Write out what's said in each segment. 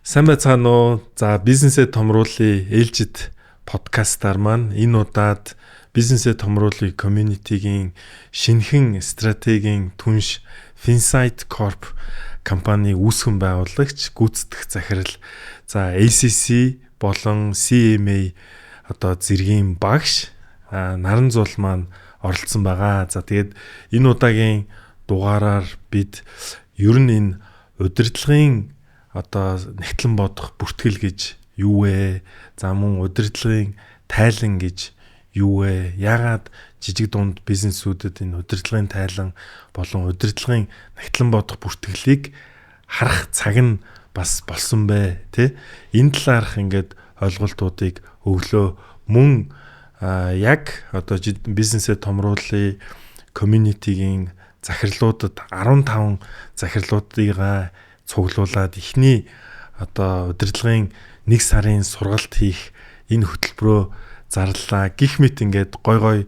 Сайн байцгаана уу? За, бизнесээ томруулъя ээлжид подкастаар маань энэ удаад бизнесээ томруулъя community-гийн шинэхэн стратегийн түнш Finsight Corp компани үүсгэн байгуулагч, гүйцэтгэх захирал, за ACC болон CMA одоо зэргийн багш Наран Зул маань оролцсон байгаа. За, тэгээд энэ удаагийн дугаараар бид ер нь энэ удирдлагын одоо нягтлан бодох бүртгэл гэж юу вэ? За, мөн удирдлагын тайлан гэж юу вэ? Яагаад жижиг дунд бизнесүүдэд энэ удирдлагын тайлан болон удирдлагын нягтлан бодох бүртгэлийг харах цаг нь бас болсон бэ, тэ? Энэ талаарх ингээд ойлголтуудыг өглөө мөн яг одоо бизнесээ томруулъя community-гийн захирлуудад 15 захирлуудыгаа цуглуулад эхний одоо удирдлагын нэг сарын сургалт хийх энэ хөтөлбөрөө зарлалаа. Гэх мэт ингээд гой гой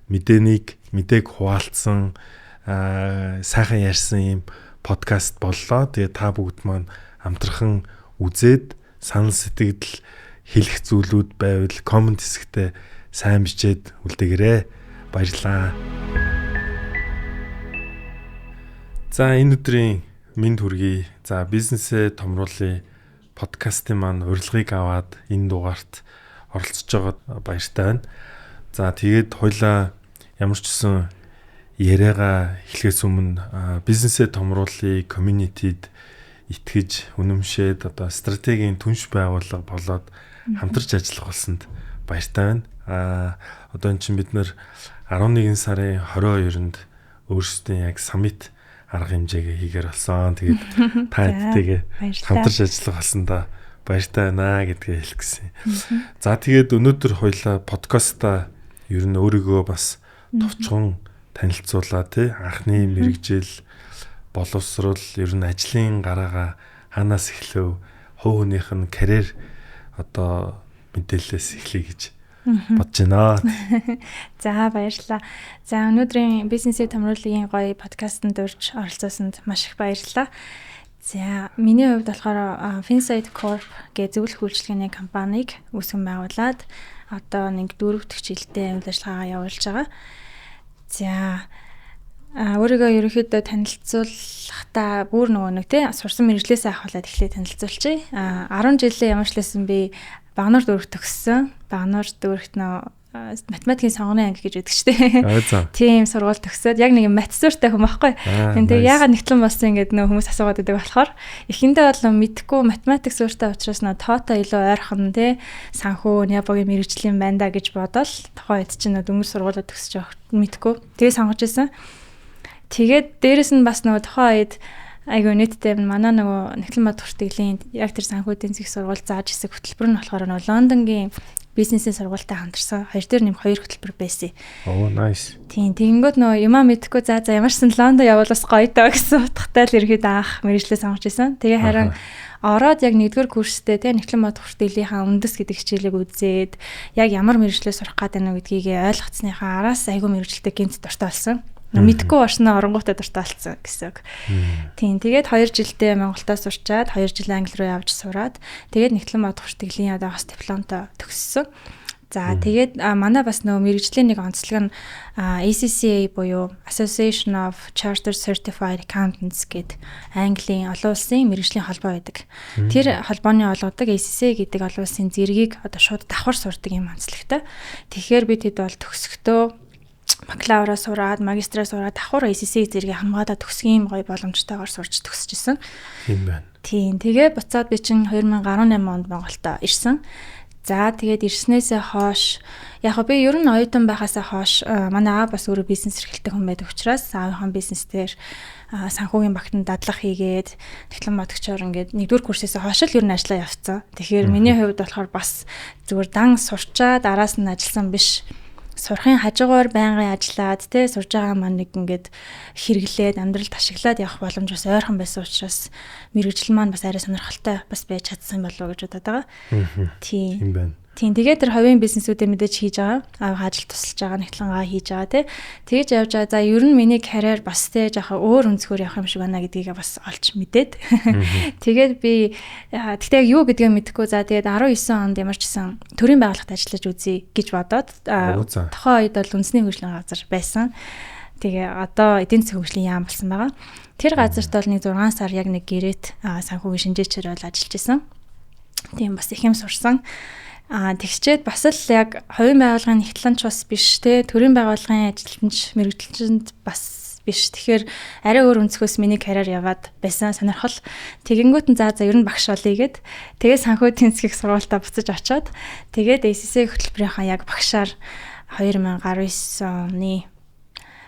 мэдээг хуваалцсан, сайхан ярьсан юм подкаст боллоо. Тэгээ та бүгд маань амтрахын үзээд санал сэтгэгдэл хэлэх зүйлүүд байвал comment хэсэгтээ сайн бичээд үлдээгээрэй. Баярлалаа. За, энэ өдрийн мэнд хүргэе. За, бизнесээ томруулъя подкастын маань урилгыг аваад энэ дугаарт оролцож байгаад баяртай байна. За, тэгээд хоёлаа ямар ч гэсэн яриагаа эхлэхээс өмнө бизнесээ томруулъя community-д итгэж үнэмшээд одоо стратегийн түнш байгууллага болоод хамтарч ажиллах болсонд баяртай байна. Одоо эн чинь бид нэр 11 сарын 22-нд өөрсдийн яг summit арга хэмжээгээ хийгээр болсон. Тэгээд та хэдтэйгээ хамтарч ажиллах болсондоо баяртай байна гэдгээ хэлэх гэсэн. За, тэгээд өнөөдөр хоёлаа подкастаа ер нь өөрийгөө бас товчхон танилцуулаа, тий, анхны мэргэжил, боловсрол, ер нь ажлын гараагаа хаанаас эхлэв, хувь хүнийх нь карьер одоо мэдээллээс эхлэе гэж бодож байна. За, баярлалаа. За, өнөөдрийн бизнесээ томрууллагын гоё подкастэнд урьж оролцсонд маш их баярлалаа. За, миний хувьд болохоор Finsight Corp гэх зөвлөх үйлчилгээний компанийг үүсгэн байгуулад одоо нэг 4 дахь жилдээ үйл ажиллагаагаа явуулж байгаа. За, өөрийгөө ерөнхийдөө танилцуулахдаа бүр нөгөө нэг тий сурсан мэргэжлээсээ авахлаад эхлээд танилцуулчихъя. 10 жилээ ямар ч лсэн би Багануур дүүрэгт төгссөн. Багануур дүүрэгт нөө математикийн сонгоны анги гэж байдаг ч тийм. Тийм сургууль төгсөөд яг нэг мат сууртай хүн байхгүй. Тэгээ яагаад нэгтлэн болсон ингээд нөө хүмүүс асуугаад байдаг болохоор эхэндээ бол мэдхгүй математик сууртай учраас нөө тоотой илүү ойрхон тий санхүү нябогийн мэрэгжлийн байна да гэж бодоол тухайн үед чинь нөө дөнгөж сургуулаа төгсөж явах мэдхгүй. Тэгээ сонгож исэн. Тэгээд дээрэс нь бас нөгөө тухайн үед айгүй нийтдээ манай нөгөө Нэгтлэн бод хүртгэлийн яг тэр санхүүдийн зэх сургууль зааж исэн хөтөлбөр нь болохоор нөгөө Лондонгийн бизнесийн сургуультай хамтарсан. Хоёр дээр нэм хоёр хөтөлбөр байсан. Oh, nice. Тийм, тэгэнгүүт нөгөө юмаа мэдэхгүй за ямар ч сан Лондон явбал бас гоё доо гэсэн утгатай л ерөөд анх мэргэжлээ сонгож исэн. Тэгээ харин ороод яг нэгдүгээр курстэй те Нэгтлэн бод хүртгэлийнхаа үндэс гэдэг хичээлийг үзээд яг ямар мэргэжлээ сурах гээд байна гэдгийг ойлгоцсныхаа араас айгүй мэргэжилтэй гинт дуртай болсон. Мэдхгүй орсноо оронгуудаа дуртай болсон гэсэн үг. Тийм, тэгээд 2 жилдээ Монголдо сурчаад 2 жил Англи руу явж сураад тэгээд Нэгтлэн бод хүртгэлийн одоо бас дипломтой төгссөн. За, тэгээд манай бас нөгөө мэргэжлийн нэг онцлог нь ACCA буюу Association of Chartered Certified Accountants гэдэг Английн олон улсын мэргэжлийн холбоо байдаг. Тэр холбооны олгодог ACCA гэдэг олон улсын зэргийг одоо шууд давхар сурдаг юм онцлогтой. Тэгэхээр би тэд бол төгсөхдөө бакалавраа сураад, магистраа сураад давхар ACCA зэргийг хамгаалаад төгсгийн гоё боломжтойгоор сурч төгсөж исэн. Тийм байна. Тийм. Тэгээ буцаад би чинь 2018 онд Монголдо ирсэн. За, тэгээд ирснээсээ хойш яг би ер нь оюутан байхасаа хойш манай аав бас өөрөө бизнес эрхэлдэг хүн байдаг учраас аавынхаа бизнес дээр санхүүгийн багтанд дадлах хийгээд Нэгтлэн бодогчоор ингээд нэгдүгээр курсээс хойш л ер нь ажиллаа явцсан. Тэгэхээр миний хувьд болохоор бас зүгээр дан сурчаад араас нь ажилласан биш. Сурахын хажуугаар байнгын ажиллаад те сурж байгаа маань нэг ингээд хэрэглээд амьдралд ашиглаад явах боломж бас ойрхон байсан учраас мэргэжил маань бас арай сонирхолтой бас байж чадсан болов уу гэж бодоод байгаа. Тийм. Тийм байна. Тийм, тэгээд тэр хувийн бизнесүүдээ мэдээж хийж байгаа. Ажил тусалж байгаа, нягтлангаа хийж байгаа тий. Тэгэж явж байгаа. За ер нь миний карьер бас тий жоохон өөр өнцгөр явах юм шиг байна гэдгийг бас олж мэдээд. Тэгээд би тэгтээ яг юу гэдгээ мэдэхгүй. За тэгээд 19 онд ямар ч гэсэн төрийн байгууллагт ажиллаж үзье гэж бодоод тухайн үед бол үндэсний хөгжлийн газар байсан. Тэгээ одоо эдийн засгийн хөгжлийн яам болсон байгаа. Тэр газарт бол нэг 6 сар яг нэг гэрээт санхүүгийн шинжээчээр бол ажиллаж исэн. Тийм, бас их юм сурсан. Тэгчээд бас л яг хувийн байгууллагын нэгтлэнч бас биш те, төрийн байгууллагын ажилтнч мэргэжилтэнд бас биш. Тэгэхээр арай өөр өнцгөөс миний карьер яваад байсан сонирхол. Тэгэнгүүт нь за ер нь багш болъё гэд. Тэгээ санхүү тэнцгийг сургуультаа буцаж очоод тэгээд ACC хөтөлбөрийнхаа яг багшаар 2019 оны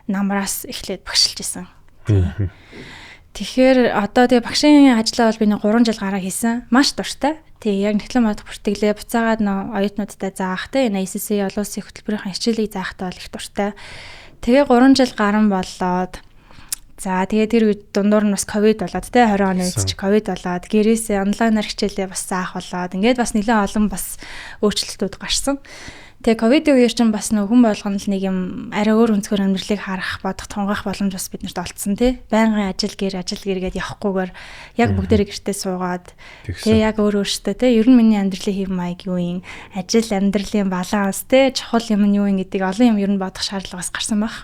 намраас эхлээд багшилж исэн. Тэгэхээр одоо тэгээ багшийн ажлаа бол би нэг 3 жил гараа хийсэн. Маш дуртай. Тэгээ яг нэгтлэн бодох бүртгэлээ буцаагаад нөө оюутнуудтай заах те, энэ ACC олон улсын хөтөлбөрийн хичээлийг заахтай бол их дуртай. Тэгээ 3 жил гарan боллоод за тэгээ тэр үед дундуур нь бас ковид болоод те, 20 оны үед чи ковид болоод гэрээсээ онлайнаар хичээлээ бас заах болоод ингээд бас нэлээд олон бас өөрчлөлтүүд гарсан. Тэгээ ковидын үеэр чинь бас нөх хүн болгоно л нэг юм арай өөр өнцгөр амьдралыг харах, бодох, тунгаах боломж бас биднэрт олдсон тий. Байнгын ажил гэр, ажил гэр гэдээ явахгүйгээр яг бүгдээрээ гэртээ суугаад тий яг өөр өөртөө тий ер нь миний амьдралын хэв маяг юу юм, ажил амьдралын баланс тий чухал юм нь юу юм гэдгийг олон юм ер нь бодох шаардлага бас гарсан баг.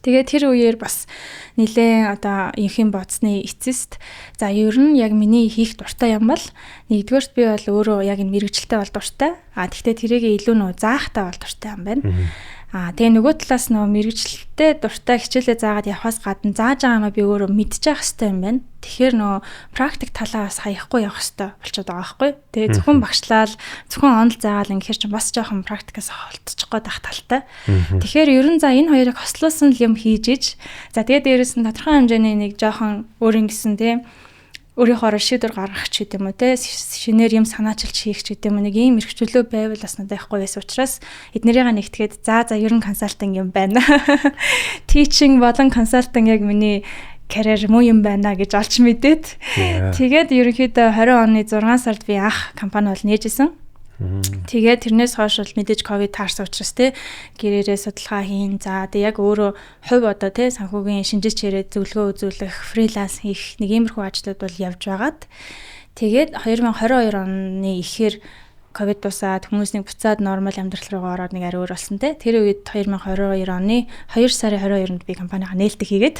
Тэгээ тэр үеэр бас нэлээд одоо инхийн бодсны эцэст за ер нь яг миний хийх дуртай юм бол нэгдүгээрт би бол өөрөө яг энэ мэрэгчлээ бол дуртай. Тэгтээ тэрийг илүү нөө заахтай бол дуртай юм байна. Тэгээ нөгөө талаас нөө мэрэгчлээ дуртай хичээлээ заагаад явхаас гадна зааж байгаа юмаа би өөрөө мэдчих хэрэгтэй юм байна. Тэгэхээр нөө практик талаа бас хаяхгүй явах хэрэгтэй болчиход байгаа байхгүй. Тэгээ зөвхөн багшлаал, зөвхөн онол заагаал ингэхэр чинь бас жоохон практикаас холтчих гээд ах талтай. Тэгэхээр ер нь за энэ хоёрыг хослуулсан л юм хийж иж. За тэгээ дээрэс нь тодорхой хэмжээний нэг жоохон өөр ингэсэн тийм өөрийнхөө шийдвэр гаргах ч гэдэм үү те, шинээр юм санаачилж хийх ч гэдэм үү, нэг ийм эрхчлөө байвал бас надад яахгүй байсан учраас эднэрийг нэгтгээд за ер нь консалтинг юм байна. Teaching болон консалтинг яг миний карьер муу юм байна гэж олж мэдээд. Тэгээд ерөнхийдөө 20 оны 6 сард би анх компани бол нээжсэн. Тэгээд тэрнээс хойш бол мэдээж ковид таарсан учраас те гэрээрээ судалгаа хийн. За тэг яг өөрөө хувь одоо те санхүүгийн шинжээч хэрэг зөвлөгөө үзүүлэх, фриланс хийх нэг иймэрхүү ажлууд бол явж байгаад тэгээд 2022 оны ихээр ковид дуусаад хүмүүс нэг буцаад нормал амьдрал руугаа ороод нэг арай өөр болсон те. Тэр үед 2022 оны 2 сарын 22-нд би компанийхаа нээлтийг хийгээд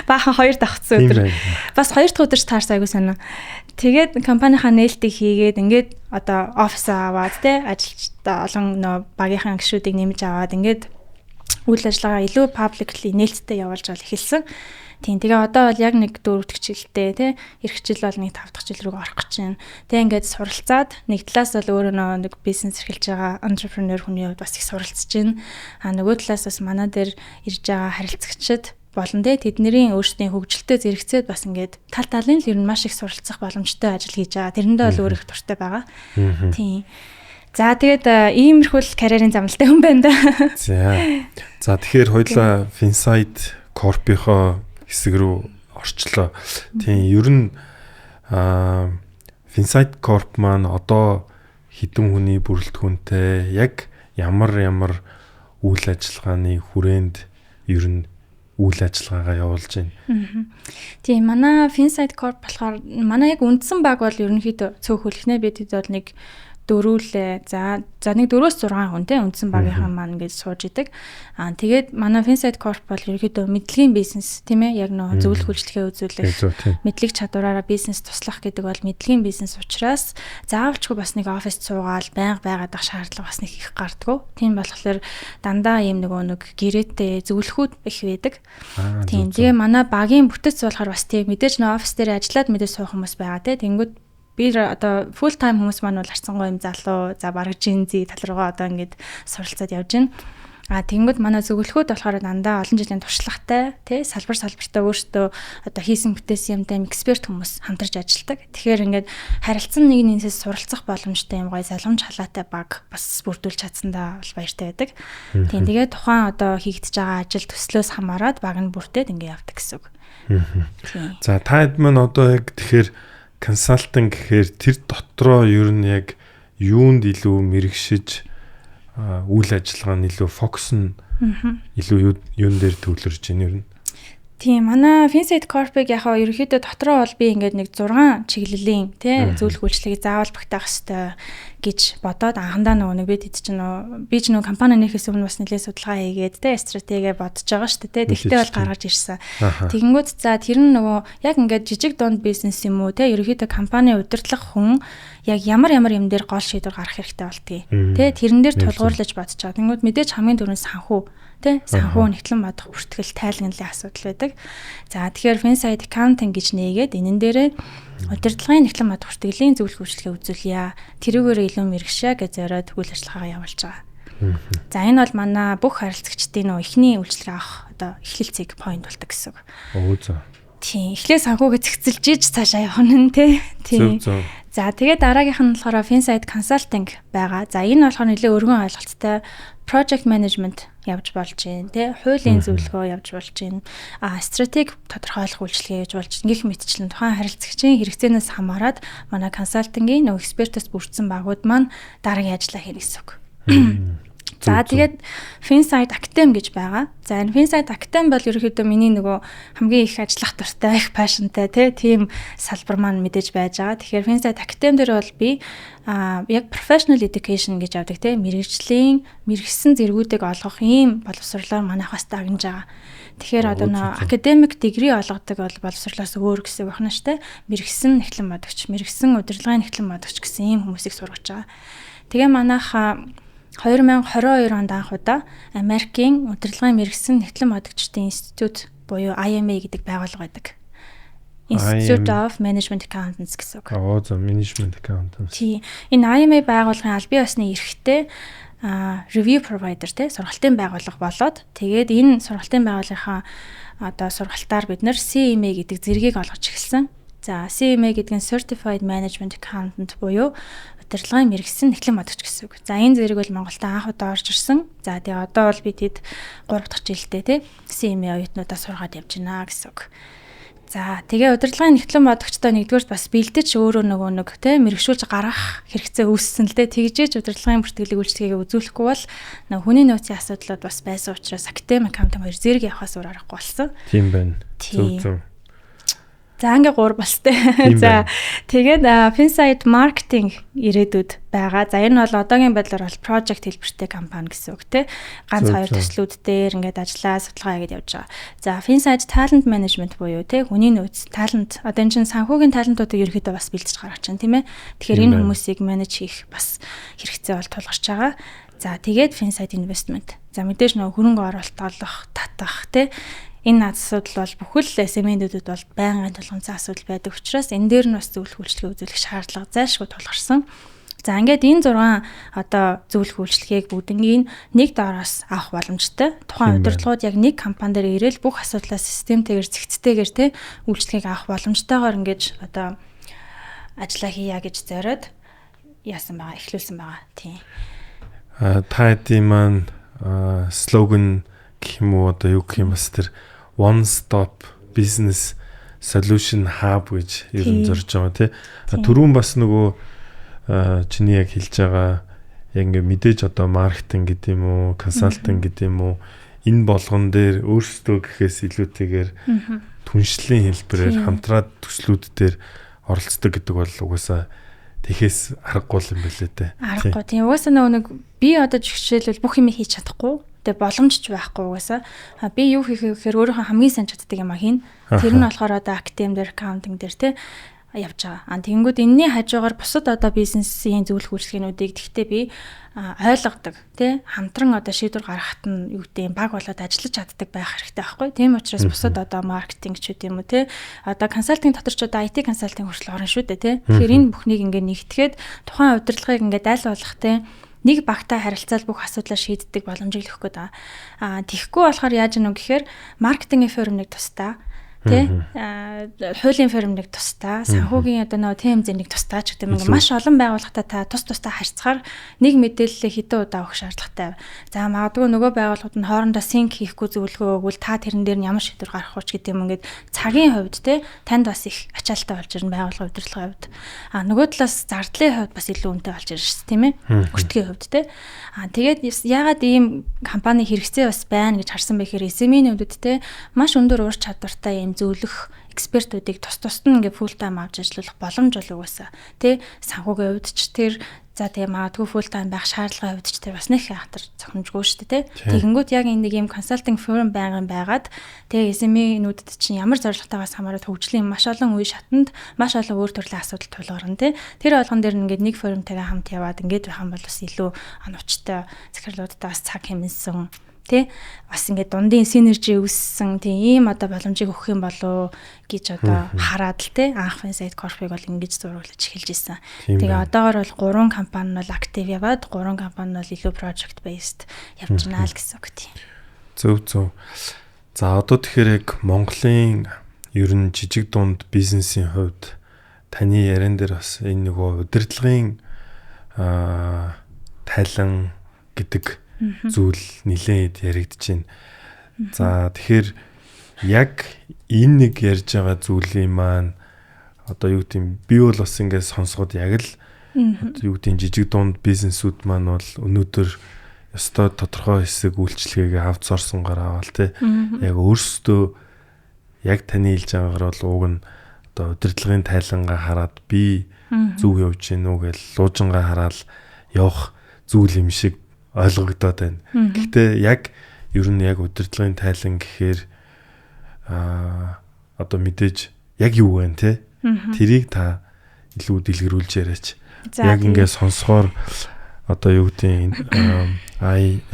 баахан 2 давхцсан өдөр. Бас 2 дахь өдөрч таарсан айгуу санаа. Тэгээд компанийхаа нээлтийг хийгээд ингээд одоо офис аваад те ажилчдаа олон нөө багийнхаа гишүүдийг нэмж аваад ингээд үйл ажиллагаа илүү publicly нээлттэй явуулж бол эхэлсэн. Тийм, тэгээ одоо бол яг нэг 4 дахь жилдээ тий эх жил бол нэг 5 дахь жил рүү орох гэж байна. Тэгээ ингээд суралцаад нэг талаас бол өөрөө нэг бизнес эрхэлж байгаа entrepreneur хүний хувьд бас их суралцж байна. А нөгөө талаас бас манай дээр ирж байгаа харилцагчид болон тий тэдний өөрсдийн хөгжилтэй зэрэгцээд бас ингээд тал талын л ер нь маш их суралцах боломжтой ажил хийж байгаа. Тэрэндээ бол өөр их дуртай байгаа. Тийм. За тэгээд иймэрхүү л карьерийн замналтай хүн байна да. За тэгэхээр хоёлаа Finsight Corp-ийнхоо хэсэг рүү орчлоо. Тийм, ер нь Finsight Corp маань одоо хэдэн хүний бүрэлдэхүүнтэй, яг ямар ямар үйл ажиллагааны хүрээнд ер нь үйл ажиллагаагаа явуулж байна. Тийм, манай Finsight Corp болохоор манай яг үндсэн баг бол ерөнхийдөө цөөхөлхнэ. Бид хэд бол нэг дөрүүлээ. За нэг 4-6 хүн те үндсэн багийнхаа маань ингэж сууж идэг. Тэгээд манай Finsight Corp бол ерөнхийдөө мэдлэгийн бизнес тийм ээ, яг нөө зөвлөх үйлчилгээ үзүүлэх, мэдлэг чадвараараа бизнес туслах гэдэг бол мэдлэгийн бизнес учраас заавалчгүй бас нэг оффист суугаал байнга байгаад ах шаардлага бас нэг их гардггүй. Тийм болохоор дандаа ийм нөгөө нэг гэрээтэй зөвлөхүүд их байдаг. Тийм. Тэгээ манай багийн бүтэц болохоор бас тийм мэдээж нөө офис дээр ажиллаад мэдээж суух хүмүүс байгаа те. Тэнгүүд би одоо full time хүмүүс маань бол харцангуй юм залуу, за бараг Gen Z тал руугаа одоо ингээд суралцаад явж байна. Тэнгүүд манай зөвлөхүүд болохоор дандаа олон жилийн туршлагатай, тий салбар салбартаа өөрсдөө одоо хийсэн бүтээсэн юмтай эксперт хүмүүс хамтарч ажилладаг. Тэгэхээр ингээд харилцан нэг нэгнээс суралцах боломжтой юм гоё залгамж халаатай баг бас бүрдүүлж чадсандаа бол баяртай байдаг. Тийм, тэгээд тухайн одоо хийгдэж байгаа ажил төслөөс хамаарат баг нь бүрдээд ингээд явдаг гэсэн үг. За та хэд маань одоо яг тэгэхээр консалтинг гэхээр тэр дотроо ер нь яг Юунд илүү мэрэгшиж, үйл ажиллагаа нь илүү фокус нь илүү юун дээр төвлөрж байна ер нь? Тийм, манай Finsight Corp-ыг яг ерөнхийдөө дотроо бол би ингээд нэг 6 чиглэлийн тий зөвлөх үйлчлэгийг заавал багтаах ёстой гэж бодоод анхандаа нөгөө нэг би тэд чинь нөгөө би ч нөгөө компани нээхээс өмнө бас нэлээд судалгаа хийгээд тий стратеги бодож байгаа шүү дээ. Тэгтээ бол гаргаж ирсэн. Тэгэнгүүт за тэр нь нөгөө яг ингээд жижиг дунд бизнес юм уу тий ерөнхийдөө компани удирдлах хүн яг ямар ямар юм дээр гол шийдвэр гаргах хэрэгтэй болдгийг тий тэрэн дээр тулгуурлаж бодож байгаа. Тэгэнгүүт мэдээж хамгийн түрүүнд санхүү тий санхүү, нэгтлэн бодох, бүртгэл, тайлгналын асуудал байдаг. За тэгэхээр Finsight Accounting гэж нээгээд энэн дээрээ удирдлагын нэгтлэн бодох бүртгэлийн зөвлөх үйлчилгээ үзүүлье. Тэрүүгээрээ илүү мэрэгшээ гэж зориод үйл ажиллагаагаа явуулж байгаа. За энэ бол манай бүх харилцагчдын нөө эхний үйлчилгээ авах одоо эхлэл цэг point болдог гэсэн үг. Оо за. Тийм. Эхлээ санхүүгээ зэгцэлж иж цаашаа явах нь тий. Тийм. За тэгээд дараагийнх нь болохоор Finsight Consulting байгаа. За энэ болохоор нэлээд өргөн ойлголттой project management явж болж байна тий. Хуулийн зөвлөгөө явж болж байна. Стратеги тодорхойлох үйлчилгээ явж болж гэх мэтчлэн тухайн харилцагчийн хэрэгцээнээс хамаарат манай консалтингийн нөгөө экспертээс бүрдсэн багууд маань дараагийн ажлаа хийнэ гэсэн үг. За тэгээд Finsight Academy гэж байгаа. За энэ Finsight Academy бол ерөнхийдөө миний нөгөө хамгийн их ажиллах дуртай, их passionтай тийм салбар маань мэдээж байж байгаа. Тэгэхээр Finsight Academy дээр бол би яг professional education гэж явдаг тийм мэргэжлийн мэргэсэн зэргүүдийг олгох ийм боловсрлоор манайх бас дагнаж байгаа. Тэгэхээр одоо нөгөө academic degree олгодог бол боловсрлоос өөр гэсэн үг байна штэ. Мэргэсэн нэгтлэн бодогч, мэргэсэн удирдлагын нэгтлэн бодогч гэсэн ийм хүмүүсийг сургаж байгаа. Тэгээ манайх 2022 онд анх удаа Америкийн удирдлагын мэргэсэн нэгтлэн бодогчдын институт буюу IMA гэдэг байгууллага байдаг. Institute of Management Accountants гэсэн үг. Аа за, Management Accountants. Тийм. Энэ IMA байгууллагын албан ёсны эрхтэй review provider те сургалтын байгууллага болоод тэгээд энэ сургалтын байгууллагынхаа одоо сургалтаар бид нар CMA гэдэг зэргийг олгож эхэлсэн. За CMA гэдэг нь Certified Management Accountant буюу удирдлагын мэргэсэн нэгтлэн бодогч гэсэн үг. За энэ зэрэг бол Монголд анх удаа орж ирсэн. За тэгээ одоо бол би тэд 3 дахь жилдээ тий CMA оюутнуудаа сургаад явж байна гэсэн үг. За тэгээ удирдлагын нэгтлэн бодогчтой нэгдүгээрт бас бэлдэж өөрөө нөгөө нэг тий мэргэшүүлж гаргах хэрэгцээ үүссэн л дээ. Тэгжээж удирдлагын бүртгэлийг үйлчилгээг үзүүлэхгүй бол нөгөө хүний нөөцийн асуудлууд бас байсан учраас academic accounting хоёр зэрэг явахаас өөр аргагүй болсон. Тийм байна. Зөв зөв. За ингээ 3 болстой. За тэгээд Finsight Marketing ирээдүйд байгаа. За энэ бол одоогийн байдлаар бол project хэлбэртэй компани гэсэн үг те. Ганц хоёр төслүүд дээр ингээд ажиллаа, судалгаа хийгээд явж байгаа. За Finsight Talent Management буюу те хүний нөөц, talent одоо энэ чинь санхүүгийн talent уудыг ерөнхийдөө бас бэлдэж гаргаж байна тийм ээ. Тэгэхээр энэ хүмүүсийг manage хийх бас хэрэгцээ бол тулгарч байгаа. За тэгээд Finsight Investment. За мэдээж нөгөө хөрөнгө оруулалт олох, татах те энэ асуудал бол бүхэл SME-нүүдэд бол байнгын тулгамдсан асуудал байдаг учраас энэ дээр нь бас зөвлөх үйлчилгээ үзүүлэх шаардлага зайлшгүй тулгарсан. За ингээд энэ 6 одоо зөвлөх үйлчилгээг бүгднийг нэг доороос авах боломжтой. Тухайн удирдлагууд яг нэг компани дээр ирээл бүх асуудлаа системтэйгээр зэгцтэйгээр те үйлчилгээг авах боломжтойгоор ингэж одоо ажиллаа хийя гэж зориод яасан байгаа, эхлүүлсэн байгаа. Тийм. Та хэдийн маань слоган гэх юм уу, одоо юу гэх юм, бас тэр one stop business solution hub гэж ер нь зорж байгаа тий. Түрүүн бас нөгөө чиний яг хэлж байгаа яг ингээ мэдээж одоо маркетинг гэдэг юм уу, консалтинг гэдэг юм уу, энэ болгон дээр өөрсдөө гэхээс илүүтэйгээр түншлийн хэлбэрээр хамтраад төслүүд дээр оролцдог гэдэг бол угаасаа тэгэхээс аргагүй юм билээ дээ. Аргагүй. Тийм. Угаасаа нөгөө нэг би одоо жишээлбэл бүх юм хийж чадахгүй. Тэгээ боломж ч байхгүй угаасаа. Би юу хийх вэ гэхээр өөрийнхөө хамгийн сайн чаддаг юм а хийн. Тэр нь болохоор одоо academy дээр, accounting дээр те явж байгаа. А тэгэнгүүт энэний хажуугаар бусад одоо бизнесийн зөвлөх үйлчилгээнүүдийг тэгтээ би ойлгодог тий хамтран одоо шийдвэр гаргахад нь юу гэдэг юм баг болоод ажиллаж чаддаг байх хэрэгтэй байхгүй. Тийм учраас бусад одоо маркетинг ч гэдэм юм уу тий одоо консалтинг дотор ч одоо IT консалтинг хүртэл орно шүү дээ тий. Тэгэхээр энэ бүхнийг ингээ нэгтгэхэд тухайн удирдлагыг ингээ айл болох тий нэг багтаа харилцаал бүх асуудлаа шийддэг боломжийг л өгөх гээд байгаа. Аа тэгэхгүй болохоор яаж гэнэ гэхээр маркетингийн firm нэг тусдаа Тэ хуулийн фирм нэг тусдаа, санхүүгийн одоо нөгөө ТМЗ нэг тусдаа ч гэдэг юм, ингээ маш олон байгууллагатай та тус тусдаа харьцахаар нэг мэдээллээ хэдэн удаа өгөх шаардлагатай. За, магадгүй нөгөө байгууллагууд нь хоорондоо sync хийхгүй зөвлөгөө өгвөл та тэрэн дээр нь ямар шийдвэр гаргах вэ гэдэг юм, ингээд цагийн хувьд те танд бас их ачаалттай болж ирнэ байгууллага удирдлагын хувьд. А нөгөө талаас зардлын хувьд бас илүү үнэтэй болж ирнэ шүү, тийм ээ. Өртгийн хувьд те. А тэгээд яагаад ийм компани хэрэгцээ бас байна гэж харсан бэ гэхээр SME-нүүдэд те маш өндөр ур чадвартай ийм зөвлөх экспертүүдийг тус тусад нь ингээ full time авч ажиллах боломж бол угаасаа тий санхүүгийн хувьд ч тэр, за тэгээ магадгүй full time байх шаардлагын хувьд ч тэр бас нэг хатар зохимжгүй шүү дээ, тий. Тэгэнгүүт яг энэ нэг юм consulting firm байнгын байгаад, тэгээ SME-нүүдэд чинь ямар зорилготойгоос хамаарат хөгжлийн маш олон үе шатанд маш олон өөр төрлийн асуудал тулгарна, тий. Тэр болгон дээр ингээд нэг firm-тэйгээ хамт яваад ингээд байх юм бол бас илүү оновчтой, захирлуудтай бас цаг хэмнэсэн, тий, бас ингээд дундын synergy үүссэн, тий, ийм одоо боломжийг өгөх юм болов гэж одоо хараад л, тий, анх Insight Corp-ыг бол ингэж зураглаж эхэлж исэн. Тэгээ одоогор бол гурван компани нь бол active яваад, гурван компани нь бол илүү project based явж байна л гэсэн үг, тий. Зөв. За, одоо тэгэхээр яг Монголын ер нь жижиг дунд бизнесийн хувьд таны яриан дээр бас энэ нөгөө удирдлагын тайлан гэдэг зүйл нэлээд яригдж байна. За, тэгэхээр яг энэ нэг ярьж байгаа зүйлийн маань одоо юу гэдэм, би бол бас ингээд сонсоход яг л одоо юу гэдэм, жижиг дунд бизнесүүд маань бол өнөөдөр ёстой тодорхой хэсэг үйлчилгээгээ outsource-аар аваад те яг өөрсдөө яг таны хэлж байгаагаар бол уг нь одоо удирдлагын тайлангаа хараад би зөв явж гин үү гэж луужингаа хараад явах зүйл юм шиг ойлгогдоод байна. Гэхдээ яг ер нь яг удирдлагын тайлан гэхээр одоо мэдээж яг юу вэ, те? Тэрийг та илүү дэлгэрүүлж яриач. Яг ингээд сонсохоор одоо юу гэдгийг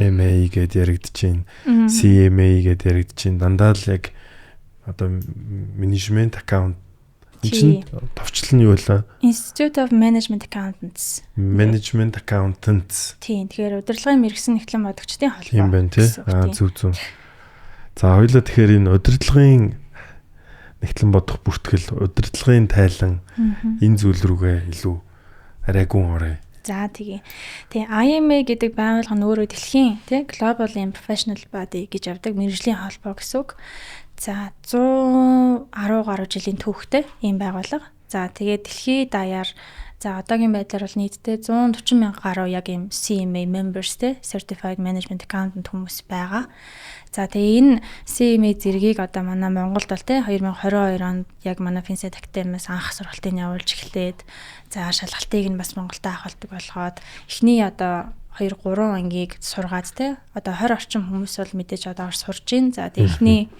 IMA гэд яригдж байна, CMA гэд яригдж байна. Дандаа л яг одоо management account чинь товчлол нь юу вэ? Institute of Management Accountants. Management Accountants. Тийм. Тэгэхээр удирдлагын мэргэсэн нягтлан бодогчдын холбоо. Тийм байна, тий. Аа, зөв. За, хоёулаа тэгэхээр энэ удирдлагын нягтлан бодох бүртгэл, удирдлагын тайлан энэ зүйл рүүгээ илүү арай гүн оръё. За, тэгье. Тэгээ IMA гэдэг байгууллага нь өөрөө дэлхийн тий Global and Professional Body гэж явдаг, мэргэжлийн холбоо гэсэн үг. За, 110 гаруй жилийн түүхтэй ийм байгууллага. За, тэгээд дэлхийд даяар, за, одоогийн байдлаар бол нийтдээ 140 мянга гаруй яг ийм CMA members те Certified Management Accountant хүмүүс байгаа. За, тэгээ энэ CMA зэргийг одоо манай Монголд бол те 2022 онд яг манай Finsight Academy-с анх сургалтыг явуулж эхлээд, за, шалгалтыг нь бас Монголд авахалдаг болгоод эхний одоо 2 3 ангийг сургаад те одоо 20 орчим хүмүүс бол мэдээж одоо сурж байна. За, тэгээ эхний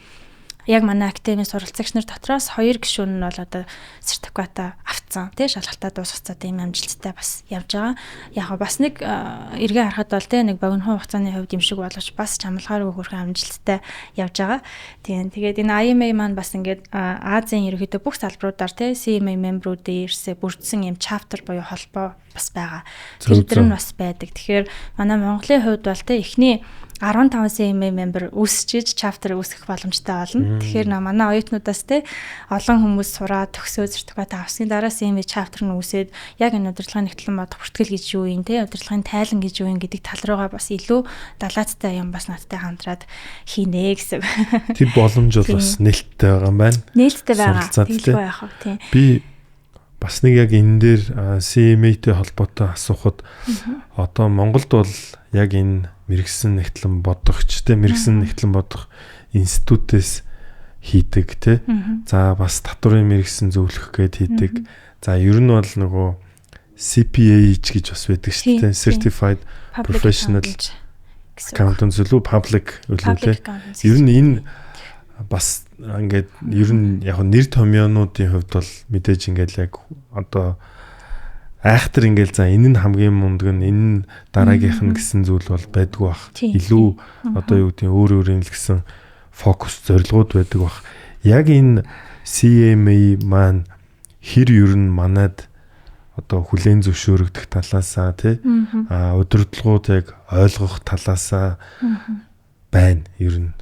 яг манай академийн суралцагч нар дотроос хоёр гишүүн нь бол одоо сертификата авцсан, тий, шалгалтаа дуусгацаа тийм амжилттай бас явж байгаа. Яг бас нэг эргээ харахад бол тий нэг богинохон хугацааны хувьд юм шиг боловч бас чамлахааргүй хөрхэн амжилттай явж байгаа. Тийм, тэгээд энэ IMA маань бас ингээд Азийн ерөнхийдөө бүх салбаруудаар тий CMA member-үүдийн ирсээ бүрдсэн юм chapter буюу холбоо бас байгаа. Тэр төр нь бас байдаг. Тэгэхээр манай Монголын хувьд бол тий эхний 15 CMA member үүсчиж chapter үүсгэх боломжтой болно. Тэгэхээр манай оюутнуудаас те олон хүмүүс сураад төгсөө сертификат авсны дараа CMA chapter нь үүсээд яг энэ удирдлагын нягтлан бодох бүртгэл гэж юу юм те, удирдлагын тайлан гэж юу юм гэдэг тал руугаа бас илүү далаацтай юм бас надтай хамтраад хийнэ гэсэн. Тэр боломж бол бас нээлттэй байгаа юм байна. Нээлттэй байгаа. Тэгэлгүй яах вэ, тийм. Би бас нэг яг энэ дээр CMA-тэй холбоотой асуухад одоо Монголд бол яг энэ мэргэсэн нягтлан бодогч те, мэргэсэн нягтлан бодох институтээс хийдэг те. За, бас татварын мэргэсэн зөвлөх гээд хийдэг. За, ер нь бол нөгөө CPA гэж бас байдаг шүү дээ. Certified Professional Accountant үлээ, public үлээ те. Ер нь энэ бас ингээд ер нь яг нэр томьёонуудын хувьд бол мэдээж ингээд яг одоо айхтар ингээл за энэ нь хамгийн мундаг нь, энэ нь дараагийнх нь гэсэн зүйл бол байдгүй бах. Илүү одоо юу гэдэг, өөр өөрийн л гэсэн фокус зорилгууд байдаг бах. Яг энэ CMA маань хэр ер нь манад одоо хүлээн зөвшөөрөгдөх талаасаа тий удирдлагууд яг ойлгох талаасаа байна ер нь.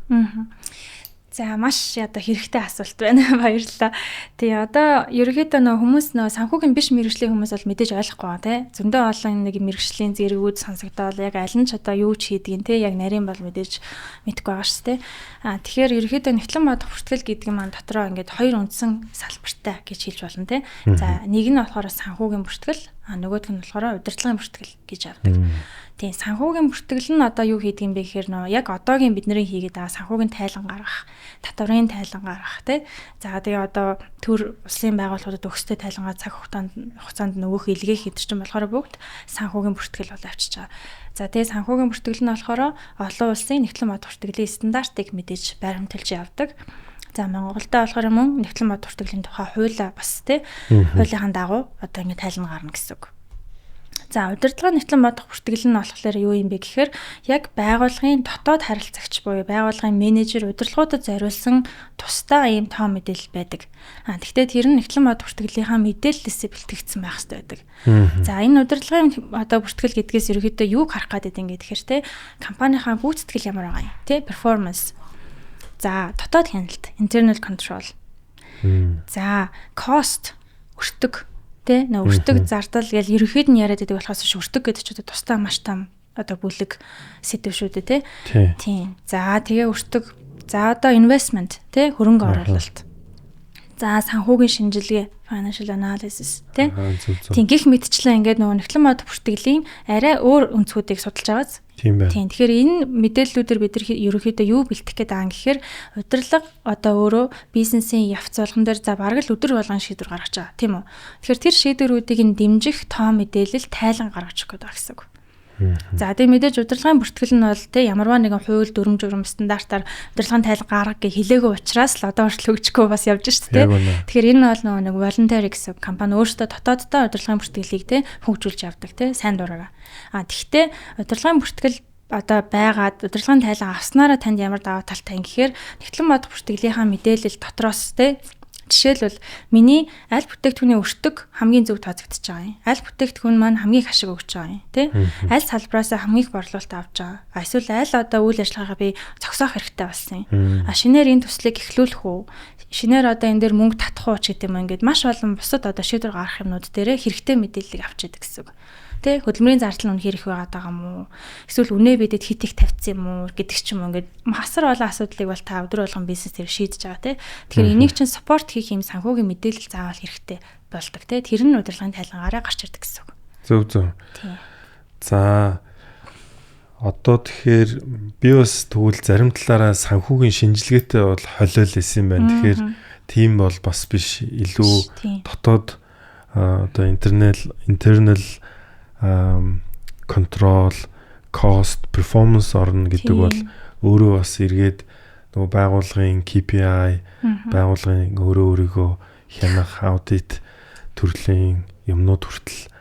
За, маш одоо хэрэгтэй асуулт байна. Баярлалаа. Тэгээ одоо ерөнхийдөө нөө хүмүүс нөө санхүүгийн биш мэргэжлийн хүмүүс бол мэдээж ойлгохгүй байгаа, тий. Зөндөө олон нэг мэргэжлийн зэргүүд сонсогдоол, яг аль нь ч одоо юу ч хийдгийг, тий, яг нарийн бол мэдээж мэдэхгүй байгаа шүү дээ. А тэгэхээр ерөнхийдөө нягтлан бодох бүртгэл гэдэг нь маань дотроо ингээд хоёр үндсэн салбартай гэж хэлж болно, тий. За, нэг нь болохоор санхүүгийн бүртгэл, а нөгөөх нь болохоор удирдлагын бүртгэл гэж авдаг. Тийм, санхүүгийн бүртгэл нь одоо юу хийдэг юм бэ гэхээр нөө яг одоогийн бидний хийгээд байгаа санхүүгийн тайлан гаргах, татварын тайлан гаргах, тий. За, тэгээ одоо төр улсын байгууллагуудад өгстэй тайлангаа цаг хугацаанд нөгөөх илгээх гэдэг чинь болохоор бүгд санхүүгийн бүртгэл бол авчиж байгаа. За, тэгээ санхүүгийн бүртгэл нь болохоор олон улсын нягтлан бодох бүртгэлийн стандартыг мэдээж баримталж явдаг. За, Монголдо болохоор мөн нягтлан бодох бүртгэлийн тухай хуулиа бас, тий, хуулийнхаа дагуу одоо ингэ тайлан гарна гэсэн үг. За, удирдлагын нягтлан бодох бүртгэл нь болохоор юу юм бэ гэхээр яг байгууллагын дотоод харилцагч буюу байгууллагын менежер, удирдлагуудад зориулсан тусдаа ийм тоо мэдээлэл байдаг. А тэгвэл тэр нь нягтлан бодох бүртгэлийнхаа мэдээллээсээ бэлтгэгдсэн байх хэрэгтэй байдаг. За, энэ удирдлагын одоо бүртгэл гэдгээс ерөнхийдөө юуг харах гээд байдаг гэхээр те, компанийнхаа гүйцэтгэл ямар байгаа юм, те, performance. За, дотоод хяналт, internal control. За, cost, өртөг, тэ, нөө өртөг зардал гэж ерөнхийд нь яриад байдаг болохоос биш, өртөг гэдэг чинь тусдаа маш том одоо бүлэг сэдэв шүү дээ, тэ. Тийм. За, тэгээ өртөг. За, одоо investment, тэ, хөрөнгө оруулалт. За, санхүүгийн шинжилгээ, financial analysis, тий. Тийм, гэх мэтчлэн ингээд нөгөө нягтлан бодох бүртгэлийн арай өөр өнцгүүдийг судалж байгааз. Тийм байна. Тийм. Тэгэхээр энэ мэдээллүүдээр бид нар ерөнхийдөө юу бэлтгэх гээд байгаа юм гэхээр удирдлага одоо өөрөө бизнесийн явц болгон дээр, за, бараг л өдөр болгон шийдвэр гаргаж байгаа, тийм үү? Тэгэхээр тэр шийдвэрүүдийг нь дэмжих тоо мэдээлэл, тайлан гаргаж өгөх гээд байгаа гэсэн үг. За, тэгээ мэдээж удирдлагын бүртгэл нь бол, те, ямарваа нэгэн хууль, дүрэм журам, стандартаар удирдлагын тайлан гарга гэж хэлээгүй учраас л одоо хүртэл хөгжихгүй бас явж шít, те. Тэгэхээр энэ бол нөгөө нэг voluntary гэсэн, компани өөрсдөө дотооддоо удирдлагын бүртгэлийг, те, хөгжүүлж явдаг, те, сайн дураараа. А тэгвэл удирдлагын бүртгэл одоо байгаад удирдлагын тайлан авснараа танд ямар даваа талтай юм гэхээр нягтлан бодох бүртгэлийнхаа мэдээлэл дотроос, те, жишээлбэл, миний аль бүтээгдэхүүний өртөг хамгийн зөв тооцогдож байгаа юм. Аль бүтээгдэхүүн маань хамгийн их ашиг өгч байгаа юм, тий? Аль салбараас хамгийн их борлуулалт авч байгаа. Эсвэл аль одоо үйл ажиллагаагаа би зогсоох хэрэгтэй болсон юм. А шинээр энэ төслийг эхлүүлэх үү? Шинээр одоо энэ дээр мөнгө татах уу ч гэдэг юм, ингээд маш олон бусад одоо шийдвэр гаргах юмнууд дээрээ хэрэгтэй мэдээллийг авч яадаг гэсэн үг, тэ, хөдөлмөрийн зардал нь үнэхээр их байгаад байгаа юм уу? Эсвэл үнэ бидэд хит их тавьсан юм уу гэдэг ч юм уу, ингээд асар олон асуудлыг бол та өдөр болгон бизнес дээр шийдэж байгаа, тэ. Тэгэхээр энийг чинь support хийх юм санхүүгийн мэдээлэл заавал хэрэгтэй болдог, тэ. Тэр нь удирдлагын тайлангаараа гарч ирдэг гэсэн үг. Зөв. За, одоо тэгэхээр би бас тэгвэл зарим талаараа санхүүгийн шинжилгээтэй бол холиол исэн юм байна. Тэгэхээр тийм бол бас биш, илүү дотоод одоо internal control, cost, performance орно гэдэг бол өөрөө бас эргээд нөгөө байгууллагын KPI, байгууллагын өөрөө өөрийгөө хянах аудит төрлийн юмнууд хүртэл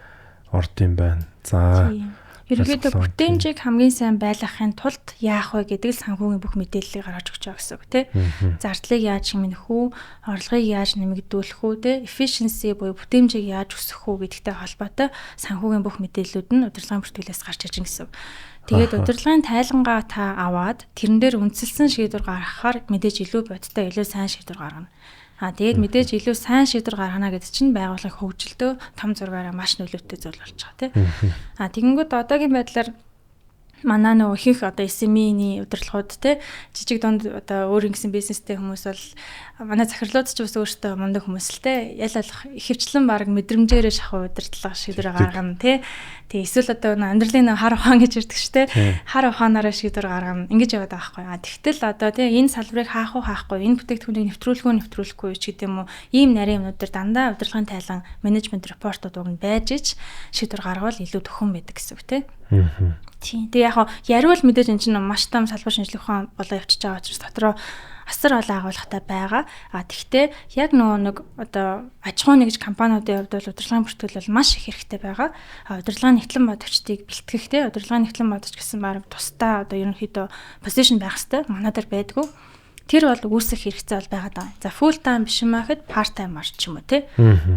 орд юм байна. За. Ерөнхийдөө бүтээмжийг хамгийн сайн байлгахын тулд яах вэ гэдэг л санхүүгийн бүх мэдээллийг гаргаж өгч байгаа гэсэн үг, тий. Зардлыг яаж хэмнэх үү, орлогыг яаж нэмэгдүүлэх үү, тий, efficiency буюу бүтээмжийг яаж өсгөх үү гэдэгтэй холбоотой санхүүгийн бүх мэдээллүүд нь удирдлагын бүртгэлээс гарч ирж байгаа гэсэн үг. Тэгээд удирдлагын тайлангаа та аваад тэрэн дээр үндэслэн шийдвэр гаргахаар мэдээж илүү бодиттой, илүү сайн шийдвэр гаргана. А тэгээд мэдээж илүү сайн шийдвэр гаргана гэдэг чинь байгууллагын хөгжилдөө том зургаараа маш нөлөөтэй зүйл болж байгаа, тий. А тэгэнгүүт одоогийн байдлаар манай нөгөө ихэнх одоо SME-ний удирдлагууд, те, жижиг дунд одоо өөр ингэсэн бизнестэй хүмүүс бол, манай захирлууд ч бас өөрсдөө мундаг хүмүүс л, те, ял алах ихэвчлэн баг мэдрэмжээрээ шахуу удирдлага шийдвэр гаргана, те. Тэг эсвэл одоо амьдралын хар ухаан гэж ярьдаг ш, те, хар ухаанаараа шийдвэр гаргана, ингэж яваад байгаа байхгүй. А тэгтэл одоо, те, энэ салбарыг хаах уу, хаахгүй, энэ бүтээгдэхүүнийг нэвтрүүлэх үү, нэвтрүүлэхгүй ч гэдэг юм уу, ийм нарийн юмнууд дээр дандаа удирдлагын тайлан, менежмент report ууд уг нь байж ич шийдвэр гаргавал илүү төхөн байдаг гэсэн үг, те. Тийм. Тэгээ яг яриул мэдээж эн чинь маш том салбар, шинжлэх ухаан болоо явчихж байгаа учраас дотроо асар олон агуулгатай байгаа. А тэгтээ яг нөгөө нэг одоо аж ахуйн нэгж компаниудын хувьд бол удирдлагын бүртгэл бол маш их хэрэгтэй байгаа. А удирдлагын нягтлан бодогчдыг бэлтгэх, те, удирдлагын нягтлан бодогч гэсэн баг тусдаа одоо ерөнхийдөө position байх хэрэгтэй. Манай дээр байдгүй. Тэр бол үүсэх хэрэгцээ бол байгаад байгаа. За full time биш юм аахад part time ар ч юм уу тий.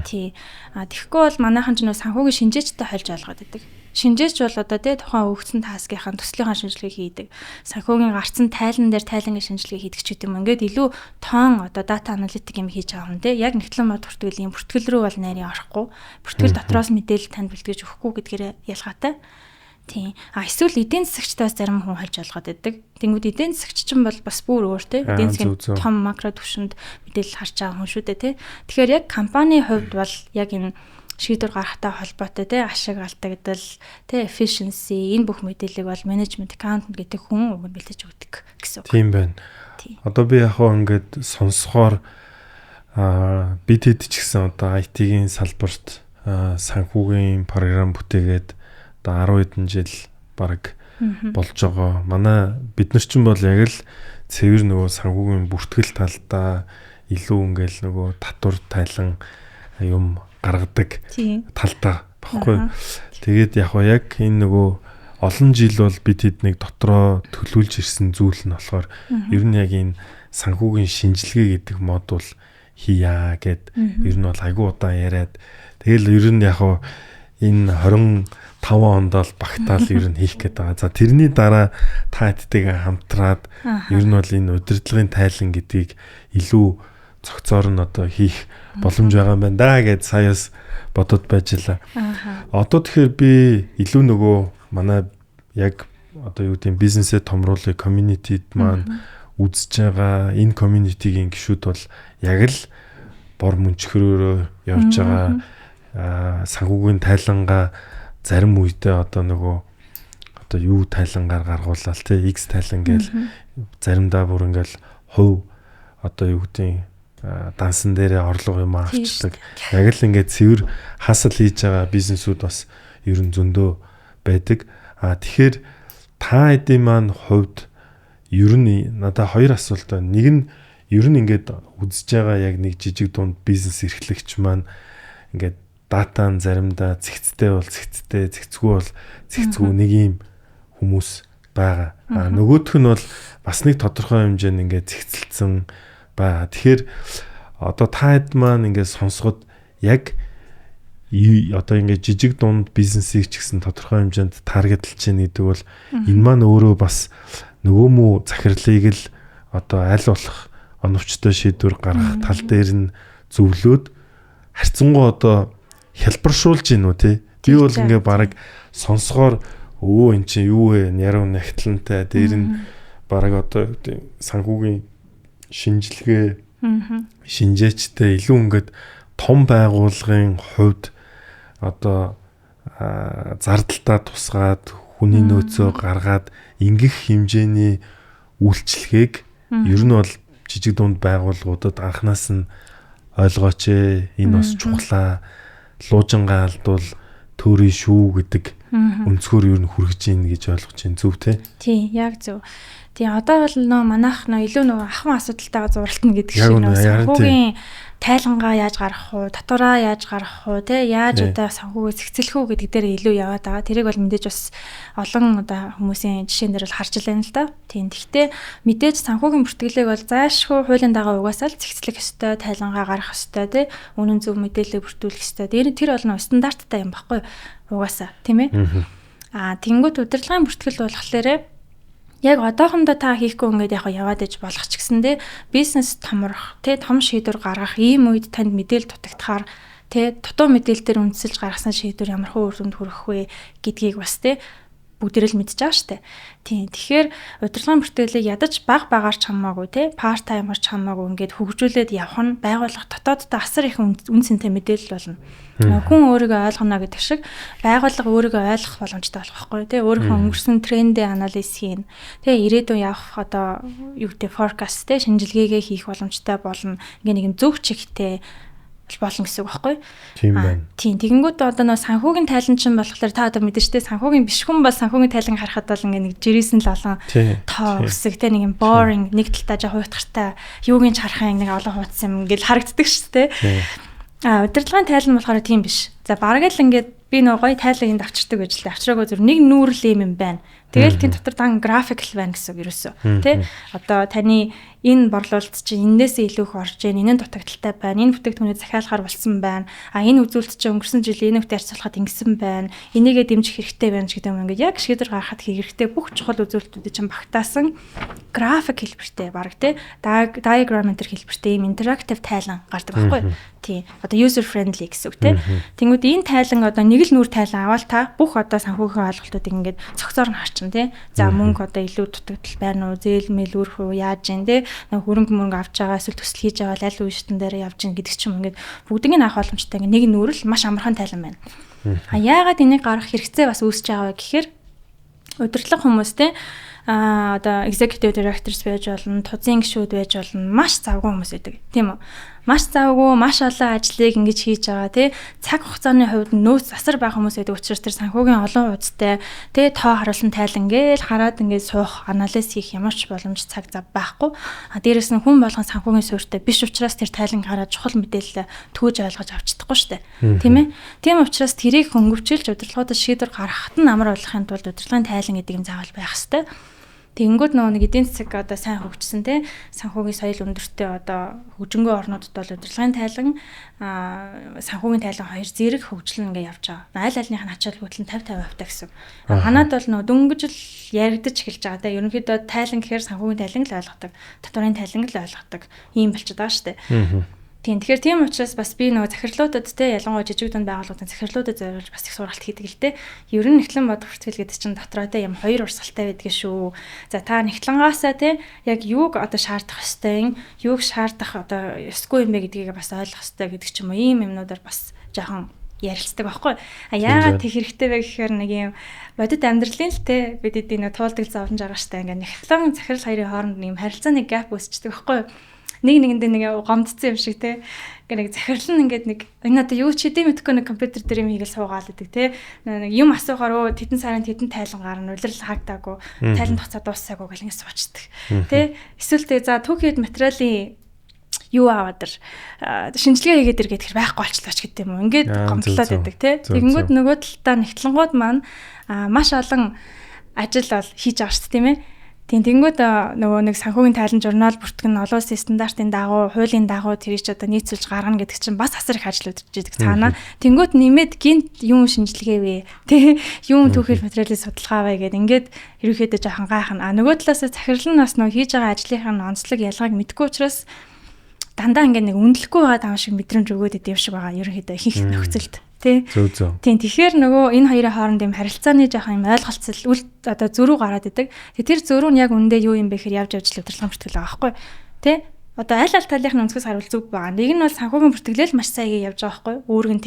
Тий. А тэгэхгүй бол манайхан ч нөө санхүүгийн шинжээчтэй хольж ойлгоод байдаг. Шинжээч бол одоо тий тухайн өгсөн таскийнхаа төслийнхаа шинжилгээг хийдэг. Санхүүгийн гарцсан тайлан дээр тайлангийн шинжилгээ хийдэг ч гэдэм юм. Ингээд илүү тоон одоо data analytic юм хийж байгаа хүн тий. Яг нэгтлэн мод бүртгэлийн бүртгэл рүү бол нарийн орохгүй. Бүртгэл дотроос мэдээлэл танд бэлтгэж өгөхгүй гэдгээрээ ялгаатай. Тийм. А эсвэл эдийн засагчтай бас зарим хүн хольж ойлгоод байдаг. Тэнгүүд эдийн засагч чинь бол бас бүр өөр тий. Эдийн засгийн том макро түвшинд мэдээлэл харж байгаа хүн шүү дээ тий. Тэгэхээр яг компани хувьд бол яг энэ шийдвэр гаргахтай холбоотой тий ашиг алдагдал тий efficiency энэ бүх мэдээллийг бол management accountant гэдэг хүн уг нь бэлдэж өгдөг гэсэн үг. Тийм байна. Одоо би яг хаа ингээд сонсохоор бид хэд ч гэсэн одоо IT-ийн салбарт санхүүгийн програм бүтээгээд одоо 10 хэдэн жил баг болж байгаа. Манай бид нар ч бол яг л цэвэр нөгөө санхүүгийн бүртгэл талдаа илүү ингээл нөгөө татвар тайлан юм гаргадаг талдаа багхгүй. Тэгээд яг яг энэ нөгөө олон жил бол бид тэднийг дотроо төлөвлөж ирсэн зүйл нь болохоор ер нь яг энэ санхүүгийн шинжилгээ гэдэг модуль хийя гэд ер нь бол айгүй удаан яриад тэгэл ер нь яг энэ 25 онд бол багтаал ер нь хийх гээд байгаа. За тэрний дараа та хэдтэйгээ хамтраад ер нь бол энэ удирдлагын тайлан гэдгийг илүү цогцоор нь одоо хийх боломж байгаа юм байна да гэд саяас бодод байж лаа. Одоо тэгэхээр би илүү нөгөө манай яг одоо юу гэдэг бизнесээ томруулах community-д маань үзэж байгаа энэ community-гийн гишүүд бол яг л бор мөнчхөрөөрөө явж байгаа санхүүгийн тайлангаа зарим үедээ одоо нөгөө одоо юу тайлангаар гаргуулаад те X тайлан гээл заримдаа бүр ингээл хувь одоо юу гэдэг дансан дээрээ орлого юм авчдаг. Яг л ингээд цэвэр хасал хийж байгаа бизнесүүд бас ер нь зөндөө байдаг. А тэгэхээр та хэдийн маань хувьд ер нь надад хоёр асуулт байна. Нэг нь ер нь ингээд үзэж байгаа яг нэг жижиг дунд бизнес эрхлэгч маань ингээд дата нь заримдаа цэгцтэй бол цэгцтэй, цэгцгүй бол цэгцгүй нэг юм хүмүүс байгаа. А нөгөөх нь бол бас нэг тодорхой хэмжээнд ингээд цэгцэлсэн байгаа. Тэгэхээр одоо та хэд маань ингээд сонсоход яг одоо ингээд жижиг дунд бизнесийг ч гэсэн тодорхой хэмжээнд таргетлж чинь гэдэг бол энэ маань өөрөө бас нөгөө мүү захирлыг л одоо аль болох оновчтой шийдвэр гаргах тал дээр нь зөвлөөд харьцангуй одоо хялбаршуулж гин үү те. Би бол ингээ бараг сонсохоор өө эн чинь юу вэ? Яруу нягтлантай дээр нь бараг одоо санхүүгийн шинжилгээ шинжээчтэй илүү ингээд том байгууллагын хувьд одоо зардалтаа тусгаад хүний нөөцөө гаргаад ингэх хэмжээний үйлчлэгийг ер нь бол жижиг дунд байгууллагуудад анханаас нь ойлгооч ээ энэ бас чухлаа луужингаа алдвал төөрий шүү гэдэг өнцгөр ер нь хүргэж ийн гэж ойлгож байна зөв те. Тийм яг зөв. Тийм одоо бол нөө манайх нөө илүү нөгөө ахуйн асуудалтайгаа зуралтна гэдэг шиг нөө санхүүгийн тайлангаа яаж гаргах уу, татвараа яаж гаргах уу, те яаж одоо санхүүгээ зэгцлэх үү гэдэг дээр илүү яваад байгаа. Тэрийг бол мэдээж бас олон одоо хүмүүсийн жишээн дээр бол харж байна л да. Тийм. Гэхдээ мэдээж санхүүгийн бүртгэлийг бол заашгүй хуулийн дагуу угаасаа л зэгцлэх ёстой, тайлангаа гаргах ёстой, те үнэн зөв мэдээлэл бүртгүүлэх ёстой. Тэр бол нөө стандарттай юм баггүй угаасаа, тийм ээ. Аа тэнгуут удирдлагын бүртгэл болохоор яг одоохондоо та хийхгүй ингээд яг яваад иж болох ч гэсэндээ бизнес томрох тий том шийдвэр гаргах ийм үед танд мэдээлэл дутагдахаар тий дутуу мэдээлэл дээр үндэслэж гаргасан шийдвэр ямар хөө үр дүнд хүрэх вэ гэдгийг бас тий бүгдээрээ л мэдж байгаа штэ. Тийм. Тэгэхээр удирдлагын бүртгэлийг ядаж баг багаар ч хамаагүй те part timer ч хамаагүй ингээд хөгжүүлээд явах нь байгууллага дотооддоо асар их үн цэнтэй мэдээлэл болно. Хүн өөрийгөө ойлгоно гэдэг шиг байгууллага өөрийгөө ойлгох боломжтой болох байхгүй те өөрийнхөө өнгөрсөн трендээ анализ хийн. Тэ ирээдүйн явах одоо юу гэдэг forecast те шинжилгээгээ хийх боломжтой болно. Ингээ нэг зөв чигтэй болно гэсэн үг байхгүй. Тийм байна. Тийм. Тэгэнгүүт одоо нөө санхүүгийн тайлан чинь болохоор та одоо мэдэн штэ санхүүгийн биш хүн бол санхүүгийн тайлан харахад бол ингээ нэг жирээсэн л олон тоо өсөг те нэг юм boring нэг талтаа жаа хуйтгартай юугийн ч харах юм нэг олон хуудас юм ингээл харагддаг штэ. А удирдлагын тайлан болохоор тийм биш. За бараг л ингээд би нөө гоё тайлан энд авчирдаг гэж л авчраагүй зүр нэг нүүрэл юм юм байна. Тэгэл тийм дотор дан график л байна гэсэн үг ерөөсөө. Тэ? Одоо таны энэ борлуулалт чинь энээсээ илүү их орж ийн, энэ нь дутагдaltaй байна, энэ бүтээгдэхүүнийг захиалахаар болсон байна. А энэ үзүүлэлт чинь өнгөрсөн жилийн энэ үедээ харьцуулахад ингэсэн байна. Энийгээ дэмжих хэрэгтэй байна гэдэг юм ингээд яг шийдвэр гаргахад хэрэгтэй бүх чухал үзүүлэлтүүдийг чинь багтаасан график хэлбэртэй баг тэ diagram энэ хэлбэртэй ийм интерактив тайлан гардаг байхгүй. Тийм. Одоо user friendly гэсэн үг тэ. Тэнгүүд энэ тайлан одоо нэг л нүүр тайлан аваад та бүх одоо санхүүгийн ойлголтуудыг ингээд цогцоор нь харчин тэ. За мөнгө одоо илүү дутагдал байна уу, зээл мэл өрөх үү, яаж юм тэ. Нэг хөрөнгө мөнгө авч байгаа эсвэл төсөл хийж байгаа бол аль үе шатн дээр явж гин гэдэг ч юм ингээд бүгднийг авах боломжтой ингээд нэг нүүр л маш амархан тайлан байна. А яагаад энийг гаргах хэрэгцээ бас үүсэж байгаа вэ гэхээр удирдлага хүмүүс те одоо executive directors байж болно, тузын гишүүд байж болно, маш завгүй хүмүүс байдаг. Тийм үү? Маш завгүй, маш олон ажлыг ингэж хийж байгаа тий. Цаг хугацааны хувьд нөөц асар бага хүмүүс байдаг учраас тэр санхүүгийн олон хуудастай тий тоо харуулсан тайлан гээл хараад ингээд суух, анализ хийх ямар ч боломж цаг зав байхгүй. А дээрэс нь хүн болгон санхүүгийн суурьтай биш учраас тэр тайлан хараад чухал мэдээлэл төөж ойлгож авч чадахгүй шүү дээ. Тийм ээ. Тийм учраас тэрийг хөнгөвчилж удирдлагуудад шийдвэр гаргахад нь амар болгохын тулд удирдлагын тайлан гэдэг юм заавал байх ёстой. Тэгэнгүүт нөгөө нэг эдийн засаг одоо сайн хөгжсөн те санхүүгийн соёл өндөртэй одоо хөгжингөө орнуудад бол удирдлагын тайлан санхүүгийн тайлан хоёр зэрэг хөгжил ингээ явж байгаа. Аль альных нь ач холбогдол нь 50-50% та гэсэн. Манад бол нөгөө дөнгөж л яригдаж эхэлж байгаа те. Ерөнхийдөө тайлан гэхээр санхүүгийн тайлан л ойлгодог, татварын тайлан л ойлгодог ийм болчиход байгаа шүү дээ. Тийм, тэгэхээр тийм учраас бас би нөгөө захирлуудад те ялангуяа жижиг дунд байгууллагуудын захирлуудад зориулж бас их сургалт хийдэг л те. Ер нь нэгтлэн бодох бүртгэл гэдэг чинь дотроо те юм хоёр урсгалтай байдаг шүү. За та нэгтлэнгаасаа те яг юуг одоо шаардах ёстой юм, юуг шаардах одоо ёсгүй юм бэ гэдгийг бас ойлгох ёстой гэдэг ч юм уу. Ийм юмнуудаар бас жоохон ярилцдаг байхгүй. А яагаад тэг хэрэгтэй вэ гэхээр нэг юм бодит амьдралын л те бид эдийн туулдаг зовлон жаргаштай ингээ нэгтлэн захирал хоёрын хооронд нэг юм харилцааны gap үүсчдэг байхгүй. Нэг нэгэндээ нэг гомдсон юм шиг те. Ингээ нэг захирал нь ингээд нэг энэ одоо юу ч хийдэ мэдэхгүй нэг компьютер дээр юм хийгээл суугаал гэдэг те. Нэг юм асуухаар өө тэдэн сарын тэдэн тайлан гарна, улирал хаагдаагүй, тайлан тогтцоо дууссаагүй гэл ингэ суучдаг те. Эсвэл те за түүхийд материалын юу аваад ир шинжилгээ хийгээд ир гэхээр байхгүй болчлоо ч гэдэг юм уу. Ингээд гомдлоод байдаг те. Тэгэнгүүт нөгөө талдаа нэгтлэнгууд маань маш олон ажил бол хийж байгаа шүү дээ тийм ээ. Тийм, тэгэнгүүт нөгөө нэг санхүүгийн тайлан журнал бүртгэн олон улсын стандартын дагуу, хуулийн дагуу тэрийг ч одоо нийцүүлж гаргана гэдэг чинь бас асар их ажил өдөрж идэг цаанаа. Тэнгүүт нэмээд гинт юм шинжилгээ вэ? Тэ юм түүхэл материалын судалгаа вэ гэд ингээд ерөнхийдөө жоохон гайхна. А нөгөө талаас захирал нь бас нөгөө хийж байгаа ажлынхаа онцлог ялгааг мэдэхгүй учраас дандаа ингээд нэг үнэлэхгүй байгаа юм шиг мэдрэмж өгөөд идэв шиг байгаа ерөнхийдөө ихэнх нөхцөлд. Тий. Зөв зөв. Тийм, тэгэхээр нөгөө энэ хоёрын хооронд юм харилцааны жоохон юм ойлголцол үл одоо зөрүү гараад идэг. Тэр зөрүү нь яг үндэ юу юм бэ гэхээр явж явж л удирдлагын бүртгэл байгаа байхгүй. Тий. Одоо аль аль талынх нь өнцгөөс харуул зүг байгаа. Нэг нь бол санхүүгийн бүртгэлэл маш сайн явж байгаа байхгүй. Үүрэг нь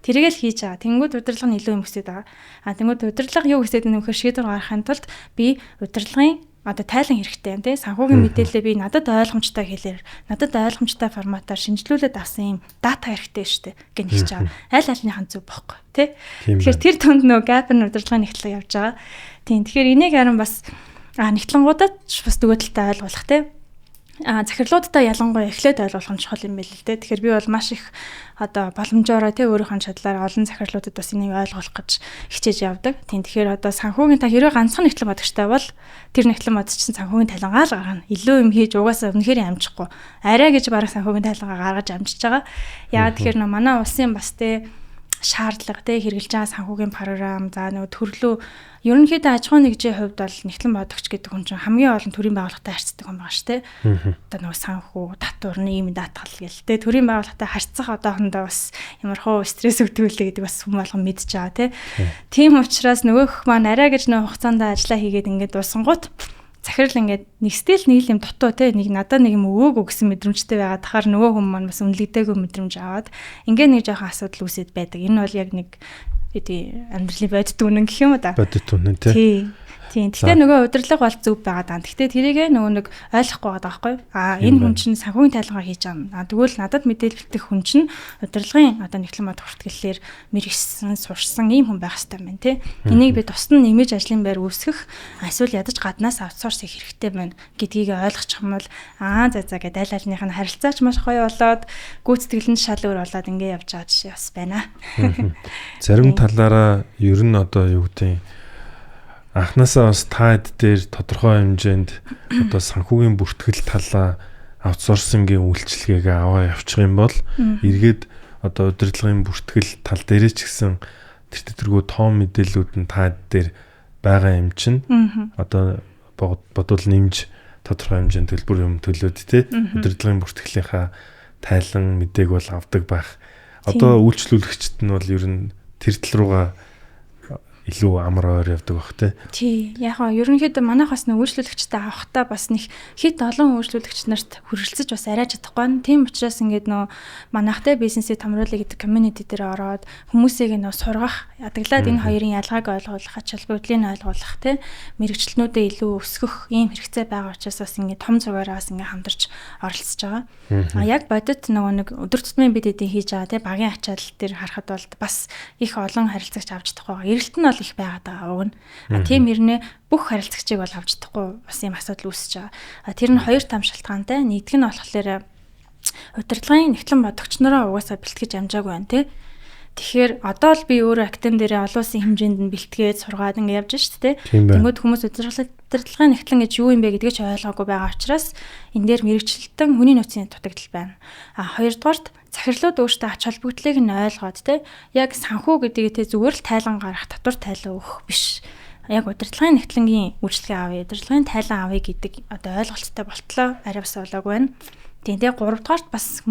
тэрийг л хийж байгаа. Тэнгүүд удирдлага нь илүү юм хүсэж байгаа. А тэнгүүд удирдлага юу хүсэж байгаа нөхөр шийдвэр гаргахын тулд би удирдлагын одоо тайлан хэрэгтэй юм тий. Санхүүгийн мэдээлэлээ би надад ойлгомжтой хэлээр, надад ойлгомжтой форматаар шинжилүүлээд авсан юм дата хэрэгтэй шүү дээ гэх нэг чаа. Аль альныхан зөв бохгүй тий. Тэгэхээр тэр тунд нөө gap нь удирдлагын нэгтлэг явж байгаа. Тийм, тэгэхээр энийг харин бас нэгтлэнгуудад бас нөгөө талтай ойлгуулах тий. Захирлуудтай ялангуяа эхлээд ойлгох нь чухал юм байл л дээ. Тэгэхээр би бол маш их одоо боломжоороо тий өөрийнхөө чадлаар олон захирлуудад бас энийг ойлгох гэж хичээж явдаг. Тийм, тэгэхээр одоо санхүүгийн та хэрвээ ганцхан нэгтлэн бодогчтой бол тэр нэгтлэн бодчихсон санхүүгийн тайлангаа л гаргана. Илүү юм хийж угаасаа үнэхээр амжихгүй. Арай гэж бараг санхүүгийн тайлангаа гаргаж амжиж байгаа. Яагаад тэгэхээр нөө манай улсын бас тий шаардлага тий хэрэгжилж байгаа санхүүгийн програм за нөгөө төрлөө ерөнхийдөө аж ахуйн нэгжийн хувьд бол нэгтлэн бодогч гэдэг хүн чинь хамгийн олон төрийн байгууллагатай харьцдаг хүн байгаа шүү дээ. Одоо нөгөө санхүү, татвар, нийгмийн даатгал гэл тий төрийн байгууллагатай харьцах одоохондоо бас ямархуу стресс өгдөг үлээ гэдэг бас хүн болгон мэдж байгаа тий. Тийм учраас нөгөөх маань арай гэж нөгөө хугацаанд ажиллаа хийгээд ингээд дуусангууд захирал ингээд нэг стил нэг юм дутуу те нэг надад нэг юм өгөөгүй гэсэн мэдрэмжтэй байгаа тахаар нөгөө хүн маань бас үнэлэгдээгүй мэдрэмж аваад ингээд нэг жоохон асуудал үүсэт байдаг. Энэ бол яг нэг гэдэг амьдралын бодит үнэн гэх юм уу да. Бодит үнэн тий. Тийм. Гэхдээ нөгөө удирдлага бол зөв байгаа даа. Гэхдээ тэрийг нөгөө нэг ойлгохгүй байгаа байхгүй. Аа энэ хүн чинь санхүүгийн тайлангаа хийж байгаа юм. Аа тэгвэл надад мэдээлэл бэлтгэх хүн чинь удирдлагын одоо нэгтлэн мод бүртгэлээр мэрэгсэн, сурсан ийм хүн байх хэрэгтэй юм байна тий. Энийг би тусад нь нэмэж ажлын байр үүсгэх эсвэл ядаж гаднаас аутсорс хийх хэрэгтэй байна гэдгийг ойлгочих юм бол аа за за гэдээ аль альных нь харилцаач маш гоё болоод гүйцэтгэл нь шал өөр болоод ингэ явж байгаа жишээ бас байна. Зарим талаараа ер нь одоо юу гэдэг Анхнаасаа бас та хэд дээр тодорхой хэмжээнд одоо санхүүгийн бүртгэл талаа аутсорсингийн үйлчилгээгээ аваа явчих юм бол эргээд одоо удирдлагын бүртгэл тал дээрээ ч гэсэн тэр тэргүй тоон мэдээллүүд нь та хэд дээр байгаа юм чинь одоо бодвол нэмж тодорхой хэмжээнд төлбөр юм төлөөд те удирдлагын бүртгэлийнхаа тайлан мэдээг бол авдаг байх. Одоо үйлчлүүлэгчд нь бол ер нь тэр тал руугаа илүү амар ойр явдаг бах те. Тий. Яг нь ерөнхийдөө манайх бас нэг үйлчлүүлэгчтэй авахдаа бас нэг хит олон үйлчлүүлэгч нарт хүрэлцэж бас арай чадахгүй байна. Тийм учраас ингээд нөө манайхтай бизнесийг томруулъя гэдэг community дээр ороод хүмүүсийг нөө сургах, ядаглаад энэ хоёрын ялгааг ойлгуулах, ач холбогдлыг ойлгуулах те мэрэгчлэнүүдээ илүү өсгөх ийм хэрэгцээ байгаа учраас бас ингээд том зүгээрээ бас ингээд хамтарч оролцож байгаа. А яг бодит нөгөө нэг өдөр тутмын бид эдийн хийж байгаа те багийн ачаал дээр харахад бол бас их олон харилцагч авч чадахгүй байгаа. Эрэлт нь бол их байгаад байгаа уг нь. А тийм хэрнээ бүх харилцагчийг бол авч чадахгүй бас ийм асуудал үүсэж байгаа. А тэр нь хоёр там шалтгаантай. Нэгдүг нь болохоор удирдлагын нэгтлэн бодогч нараа угаасаа бэлтгэж амжаагүй байна те. Тэгэхээр одоо л би өөрөө академи дээрээ олон улсын хэмжээнд нь бэлтгээд сургаад ингэ явж шүү дээ. Тэнгүүд хүмүүс удирдлагын нэгтлэн гэж юу юм бэ гэдгийг ч ойлгоогүй байгаа учраас энэ дээр мэрэгчлэлтэн хүний нөөцийн дутагдал байна. А хоёрдугаарт захирлууд өөртөө ач холбогдлыг нь ойлгоод те яг санхүү гэдгийг те зүгээр л тайлан гаргах, татвар тайлан өгөх биш. Яг удирдлагын нэгтлэнгийн үйлчилгээ авъя, удирдлагын тайлан авъя гэдэг одоо ойлголттой болтлоо арай бас болоогүй байна. Тийм тэгээ гуравдугаарт бас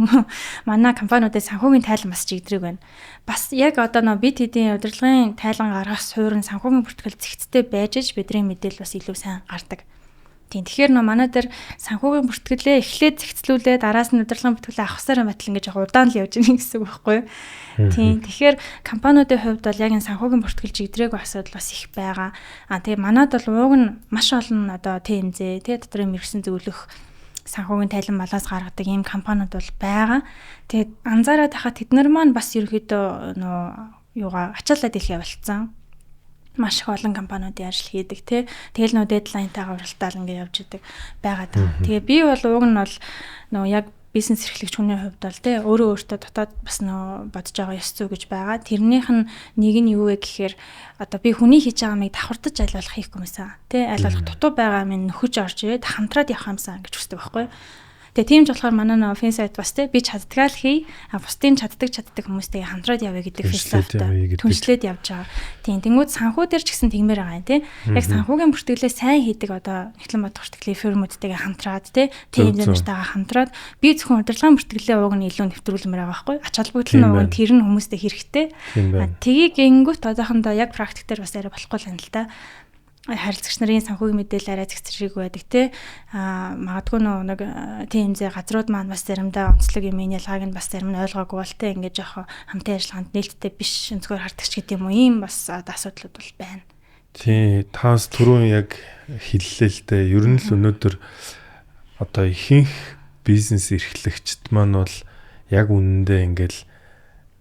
манай компаниудын санхүүгийн тайлан бас чигдрэг байна. Бас яг одоо нөө бид хэдийн удирдлагын тайлан гаргах суурь нь санхүүгийн бүртгэл зэгцтэй байж аж бидний мэдээлэл бас илүү сайн гардаг. Тийм тэгэхээр нөө манай дээр санхүүгийн бүртгэлээ эхлээд зэгцлүүлээ араас нь удирдлагын бүртгэлээ авахсаар байтал ингэж яг удаан л явж байгаа гэсэн үг байхгүй юу? Тийм тэгэхээр компаниудын хувьд бол яг энэ санхүүгийн бүртгэл чигдрээгүй асуудал бас их байгаа. А тэгээ манад бол ууг нь маш олон одоо ТМЗ тий дотрын мэрэгсэн зөвлөх санхүүгийн тайлан баланс гаргадаг ийм компаниуд бол байгаа. Тэгээд анзаараад байхад тэд нар маань бас ерөөхдөө нөө юугаа ачаалаад хэлхээ болцсон. Маш их олон компаниудын ажил хийдэг тий. Тэгэл нөө дедлайнтайгаа уралдаал ингээ явж идэг байгаа даа. Тэгээ би бол уг нь бол нөө яг бизнес эрхлэгч хүний хувьд бол тий өөрөө өөртөө дотоод бас нөө бодож байгаа ёс зүй гэж байгаа. Тэрнийх нь нэг нь юу вэ гэхээр одоо би хүний хийж байгаа юмыг давхардаж аль болох хийхгүй юмсан. Тий аль болох дутуу байгаа юм нөхөж орж ирээд хамтраад явах юмсан гэж хүсдэг байхгүй юу? Тэгээ тийм ч болохоор манай нөө Finsight бас те би чаддгаа л хий. А бусдын чаддаг хүмүүстэйгээ хамтраад явъя гэдэг философитой түншлээд явж байгаа. Тийм тэнгууд санхүү дээр ч гэсэн тэгмээр байгаа юм те. Яг санхүүгийн бүртгэлээ сайн хийдэг одоо нэгтлэн бодох бүртгэлийн фирмүүдтэйгээ хамтраад те тийм нартайгаа хамтраад би зөвхөн удирдлагын бүртгэлээ ууг нь илүү нэвтрүүлмээр байгаа байхгүй. Ач холбогдол нь ууг нь тэр нь хүмүүстэй хэрэгтэй. Тгийг гингүүт одоохондоо яг практик дээр бас арай болохгүй л байна л та. Харилцагч нарын санхүүгийн мэдээлэл арай зэгцэрэг байдаг те. А магадгүй нөө нэг ТМЗ газрууд маань бас заримдаа онцлог юм ялгааг нь бас зарим нь ойлгоогүй бол те ингээд жоохоо хамтын ажиллагаанд нээлттэй биш өнцгөр хардаг ч гэдэг юм уу ийм бас асуудлууд бол байна. Тий, таас түрүүн яг хэллээ л дээ. Ер нь л өнөөдөр одоо ихэнх бизнес эрхлэгчд маань бол яг үнэндээ ингээл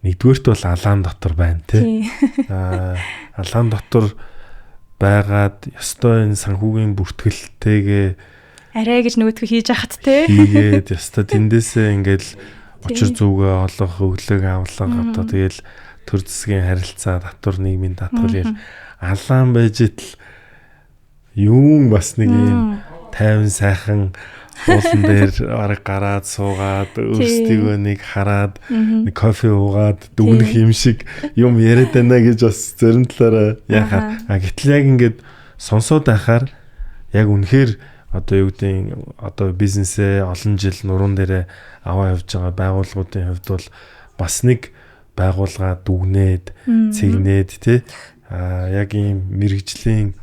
нэгдүгээрт бол алаан дотор байна те. Аа алаан дотор байгаад ёстой энэ санхүүгийн бүртгэлтэйгээ арай гэж нөгөөдгөө хийж яхад те хийгээд ёстой тэндээсээ ингээл учир зүгээ олох, өглөг авлага одоо тэгэл төр засгийн харилцаа, татвар нийгмийн даатгал гэл алаан байж итл юун бас нэг юм тайван сайхан уулан дээр бараг гараад суугаад өөрсдийгөө нэг хараад нэг кофе уугаад дүгнэх юм шиг юм яриад байна гэж бас зарим талаараа яхаар. А гэтэл яг ингээд сонсоод байхаар яг үнэхээр одоо юу гэдгийг одоо бизнесээ олон жил нуруунд дээрээ аваа явж байгаа байгууллагуудын хувьд бол бас нэг байгууллага дүгнээд цэгнээд тий а яг ийм мэрэгжлийн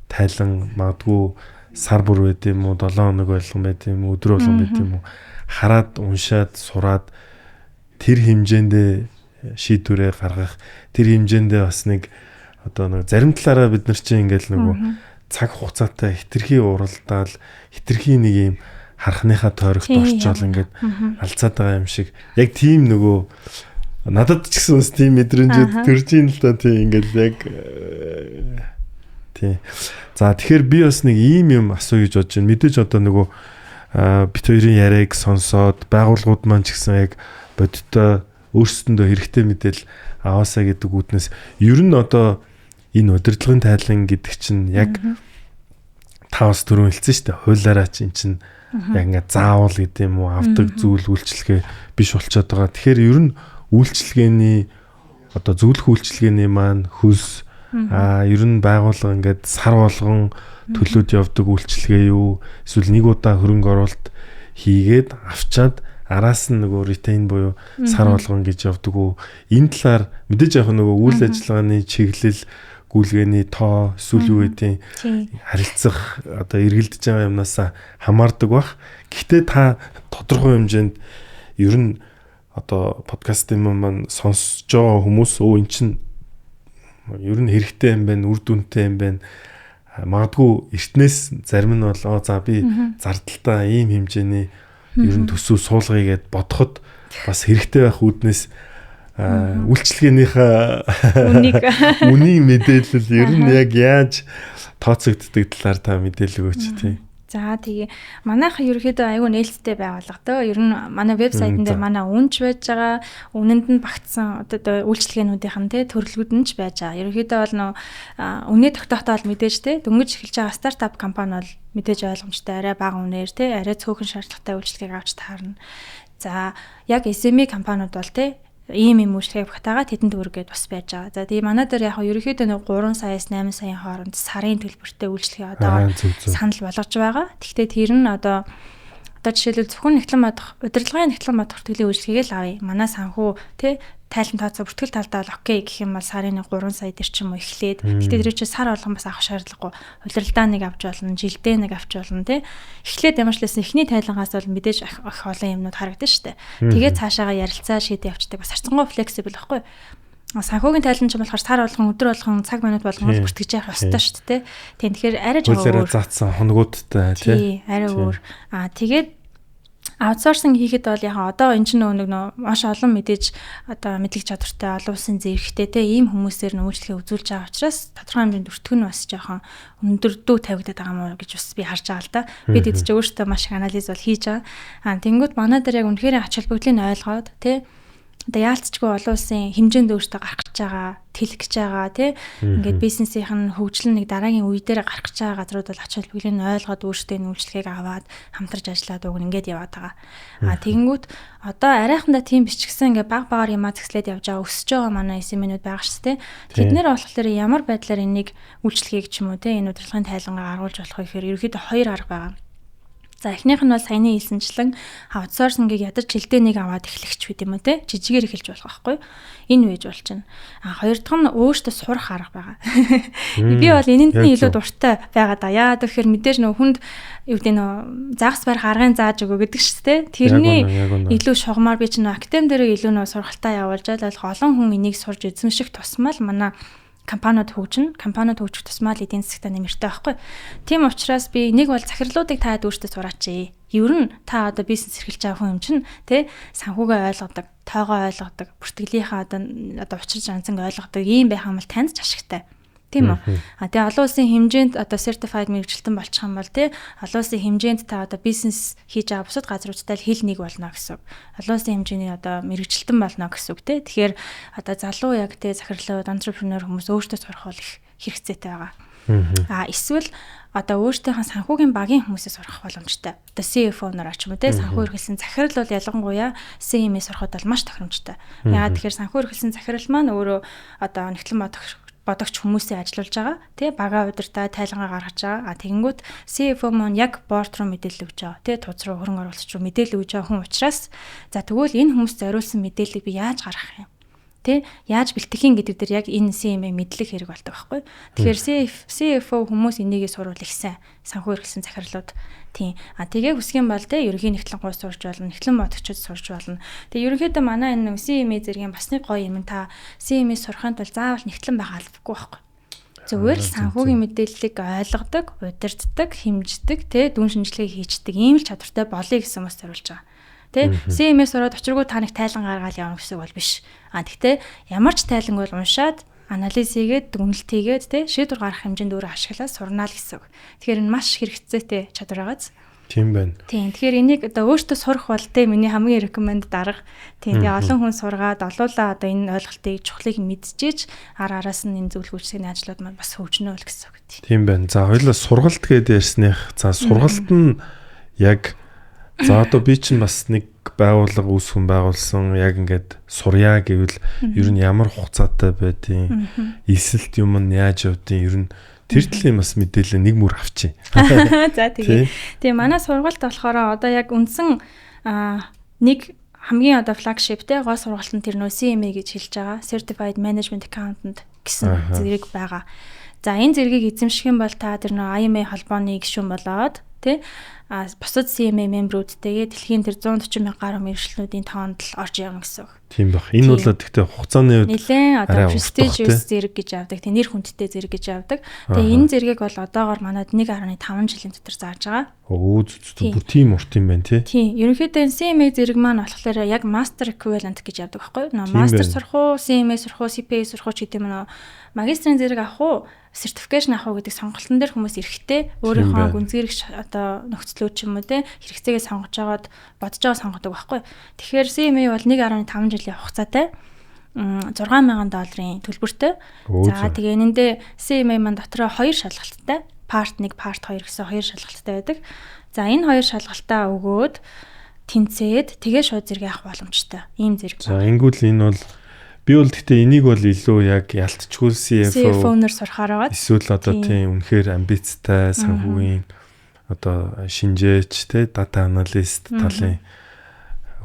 тайлан магадгүй сар бүр байд юм уу 7 хоног болгон байд юм уу өдөр болгон байд юм уу хараад уншаад сураад тэр хэмжээндээ шийдвэрээ гаргах тэр хэмжээндээ бас нэг одоо нэг зарим талаараа бид нар чинь ингээл нөгөө цаг хугацаатай хитрхи уралдаал хитрхи нэг юм хархныхаа тойрогт орчоол ингээд алцаад байгаа юм шиг яг тийм нөгөө надад ч гэсэн бас тийм мэдрэмжүүд төрж ийн л да тийм ингээл яг тий. За тэгэхээр би бас нэг ийм юм асууя гэж бодож байна. Мэдээж одоо нөгөө бит хоёрын яриаг сонсоод байгууллагууд маань ч гэсэн яг бодиттой өөрсдөндөө хэрэгтэй мэдээлэл аваасаа гэдэг үүднээс ер нь одоо Энэ удирдлагын тайлан гэдэг чинь яг та бас түрүүн хэлсэн шүү дээ. Хуулиараа чинь яг ингээ заавал гэдэг юм уу, авдаг зүйл үйлчилгээ биш болчиход байгаа. Тэгэхээр ер нь үйлчилгээний одоо зөвлөх үйлчилгээний маань хөлс ер нь байгууллага ингээд сар болгон төлөөд явдаг үйлчилгээ юу, эсвэл нэг удаа хөрөнгө оруулалт хийгээд авчаад араас нь нөгөө retain буюу сар болгон гэж явдаг уу? Энэ талаар мэдээж яг нөгөө үйл ажиллагааны чиглэл, гүйлгээний тоо, эсвэл юу гэдгийг харилцах одоо эргэлдэж байгаа юмнаас хамаардаг бах. Гэхдээ та тодорхой хэмжээнд ер нь одоо подкастын маань сонсож байгаа хүмүүс эн чинь ер нь хэрэгтэй юм байна, үр дүнтэй юм байна. Магадгүй эртнээс зарим нь бол за би зардалтай ийм хэмжээний ер нь төсөв суулгая гэд бодоход бас хэрэгтэй байх үүднээс үйлчилгээнийхээ үнийн мэдээлэл ер нь яг яаж тооцогддог талаар та мэдээлэл өгөөч тий. За тэгээ манайх ерөөхдөө айгүй нээлттэй байгууллага дөө. Ер нь манай вебсайтн дээр манай үнч байж байгаа, үнэнд нь багтсан одоо үйлчилгээнүүдийнх нь те төрлүүд нь ч байж байгаа. Ерөөхдөө бол нөө үнэ тогтоохтой бол мэдээж те дөнгөж эхэлж байгаа стартап компани бол мэдээж ойлгомжтой арай бага үнээр те арай цөөхөн шаардлагатай үйлчилгээг авч таарна. За яг SME компаниуд бол те ийм юм үйлчлэгээ багтаагаа тэдэнд өргөд бас байж байгаа. За тэгээ манай дээр яг ерөнхийдөө нэг 3 саяас 8 саяын хооронд сарын төлбөртэй үйлчлэгээ одоо санал болгож байгаа. Гэхдээ тэр нь одоо жишээлбэл зөвхөн нэгтлэн бодох, удирдлагын нэгтлэн бодох бүртгэлийн үйлчлэгийг л авъя. Манай санхүү тий тайлан тооцоо бүртгэл талдаа бол окей гэх юм бол сарын 3 сая дээр ч юм уу эхлээд. Гэхдээ тэр чинь сар болгон бас авах шаардлагагүй. Улиралдаа нэг авч болно, жилдээ нэг авч болно тий. Эхлээд ямар ч лсэн эхний тайлангаас бол мэдээж их олон юмнууд харагдана шүү дээ. Тэгээд цаашаага ярилцаа шийдээ явцдаг. Бас харцангуй флексибл байхгүй. Санхүүгийн тайлан ч болохоор сар болгон, өдөр болгон, цаг минут болгон бүртгэж явах ёстой шүү дээ. Тийм тэгэхээр арай жоохон өөр. Заасан хоногудтай тий. Арай өөр. Аа тэгээд аутсорсинг хийхэд бол яг одоо энэ чинь нэг маш олон мэдээж одоо мэдлэг чадвартай олон улсын зэрэгтэй те ийм хүмүүсээр нөөцлөгийг үзүүлж байгаа учраас тодорхой хэмжээнд өртгөн нь бас жоохон өндөрдөө тавигдаад байгаа юм уу гэж бас би харж байгаа л да. Би тэд чинь өөртөө маш их анализ бол хийж байгаа. Аа тэнгууд манай дээр яг үнэхээр ач холбогдлыг ойлгоод те одоо яалтчгүй олон улсын хэмжээнд өөртөө гарах гэж байгаа, тэлэх гэж байгаа тий. Ингээд бизнесийнх нь хөгжил нэг дараагийн үе дээр гарах гэж байгаа газрууд бол ач холбогдлыг нь ойлгоод өөртөө энэ үйлчлэгийг аваад хамтарч ажиллаад уг нь ингээд яваад байгаа. А тэгэнгүүт одоо арайхандаа тийм биш ч гэсэн ингээд баг багаар юмаа зэгслээд явж байгаа, өсөж байгаа манай SME-нүүд байгаа шүү дээ. Тэд нэр болохоор ямар байдлаар энийг үйлчлэгийг ч юм уу тий энэ удирдлагын тайлангаа гаргуулж болох вэ гэхээр ерөнхийдөө хоёр арга байгаа. За эхнийх нь бол саяны хэлсэнчлэн аутсорсингийг ядаж жилдээ нэг аваад эхлэх ч үт юм уу те жижигээр эхэлж болох байхгүй. Энэ үеж болчихно. А хоёр дахь нь өөртөө сурах арга байгаа. Би бол энэнд нь илүү дуртай байгаа да. Яагаад гэхээр мэдээж нөө хүнд юу гэдэг нөө загас барих аргын зааж өгөө гэдэг шүү дээ. Тэрний илүү шугамар би чинь академи дээр илүү нөө сургалтаа явуулж ал олон хүн энийг сурж эзэмших тусмал манай компаниуд хөгжинэ. Компаниуд хөгжих тусмаа л эдийн засгтаа нэмэртэй байхгүй. Тийм учраас би нэг бол захирлуудыг та өөртөө сураач. Ер нь та одоо бизнес эрхэлж байгаа хүн юм чинь тэ санхүүгээ ойлгодог, тоогоо ойлгодог, бүртгэлийнхаа одоо учир жанцанг ойлгодог ийм байх юм бол танд ч ашигтай. Тийм үү? А тэгээ олон улсын хэмжээнд одоо certified мэргэжилтэн болчих юм бол тий олон улсын хэмжээнд та одоо бизнес хийж байгаа бусад газруудтай л хил нэг болно гэсэн үг. Олон улсын хэмжээний одоо мэргэжилтэн болно гэсэн үг тий. Тэгэхээр одоо залуу яг тий захирлууд, entrepreneur хүмүүс өөртөө сурах бол их хэрэгцээтэй байгаа. А эсвэл одоо өөртөөхөө санхүүгийн багийн хүмүүсээс сурах боломжтой. Одоо CFO нараа ч юм уу тий санхүү эрхэлсэн захирал бол ялангуяа CMA сурахад бол маш тохиромжтой. Яагаад тэгэхээр санхүү эрхэлсэн захирал маань өөрөө одоо нэгтлэн бодогч хүмүүсээ ажилуулж байгаа тий багаа удирдаа тайлангаа гаргаж байгаа. А тэгэнгүүт CFO маань яг борд руу мэдээлэл өгч байгаа тий тууц руу хөрөнгө оруулагч руу мэдээлэл өгч байгаа хүн учраас за тэгвэл энэ хүмүүс зориулсан мэдээллийг би яаж гаргах юм тий яаж бэлтгэх юм гэдэг дээр яг энэ CMA мэдлэг хэрэг болдог байхгүй. Тэгэхээр CFO хүмүүс энийгээ сурвал их сайн санхүү эрхэлсэн захирлууд тийм. А тэгээ хүсэх юм бол тий ерөнхий нэгтлэн гуй сурч болно, нэгтлэн бодогчид сурч болно. Тэгээ ерөнхийдөө манай энэ CMA зэргийн бас нэг гоё юм та CMA сурахын тулд заавал нэгтлэн байх албагүй байхгүй. Зүгээр л санхүүгийн мэдээллийг ойлгодог, удирддаг, хэмждэг, тий дүн шинжилгээ хийчдэг ийм л чадвартай болъё гэсэн хүмүүс зориулж байгаа. Тэ CMA сураад учиргүй та нэг тайлан гаргаал явна гэсэн үг бол биш. А тэгтээ ямар ч тайланг бол уншаад анализ хийгээд дүгнэлт хийгээд тэ шийдвэр гаргах хэмжээнд өөрөө ашиглаад сурнаа л гэсэн үг. Тэгэхээр энэ маш хэрэгцээтэй чадвар байгааз. Тийм байна. Тийм. Тэгэхээр энийг одоо өөртөө сурах бол те миний хамгийн recommend дарга. Тийм. Тэгээ олон хүн сургаад олуулаа одоо энэ ойлголтыг чухлыг мэдчихэж ар араас нь энэ зөвлөх үйлчилгээний ажлууд маань бас хөгжнө л гэсэн үг. Тийм байна. За хоёлаа сургалт гэдээ ярьсных. За сургалт нь яг за одоо би чинь бас нэг байгууллага үүсгэн байгуулсан яг ингээд сурья гэвэл ер нь ямар хугацаатай байдیں۔ Элсэлт юм нь яаж явдیں۔ Ер нь тэр төрлийн бас мэдээлэл нэг мөр авчи. За тэгээ. Тэгээ манай сургалт болохоор одоо яг үндсэн нэг хамгийн одоо flagship те гол сургалт нь тэр нөө CMA гэж хэлж байгаа. Certified Management Accountant гэсэн зэрэг байгаа. За энэ зэргийг эзэмших юм бол та тэр нөө IMA холбооны гишүүн болоод тий бусад CMA member үүдтэйгээ дэлхийн тэр 140 мянга гаруй мэргэжилтнүүдийн тоонд л орж явна гэсэн үг. Тийм баг. Энэ бол гэхдээ хугацааны үед нэлээд одоо prestigious зэрэг гэж авдаг. Тэг нэр хүндтэй зэрэг гэж авдаг. Тэгээ энэ зэргийг бол одоогор манад 1.5 жилийн дотор зааж байгаа. Өө зү бүр тийм урт юм байна тий. Тийм. Ерөнхийдөө энэ CMA зэрэг маань болохоор яг master equivalent гэж явдаг байхгүй юу? Нөө master сурах уу, CMA сурах уу, CPA сурах уу ч гэдэг юм нөө магистрийн зэрэг авах уу, certification авах уу гэдэг сонголтон дээр хүмүүс эрэхтэй өөрийнхөө гүнзгийрэх одоо нөхцлүүд ч юм уу те хэрэгцээгээ сонгож агаад бодож байгаа сонгодог байхгүй. Тэгэхээр CMA бол 1.5 жилийн хугацаатай 6000 долларын төлбөртэй. За тэгээ энэндээ CMA маань дотроо хоёр шалгалттай. Part 1, Part 2 гэсэн хоёр шалгалттай байдаг. За энэ хоёр шалгалтаа өгөөд тэнцээд тэгээ шууд зэрэг авах боломжтой. Ийм зэрэг. За ингэвэл энэ бол би бол гэхдээ энийг бол илүү яг ялтчгүй CFO-нөр сурахаар байгаа. Эсвэл одоо тийм үнэхээр амбицтай санхүүгийн одоо шинжээч те data analyst талын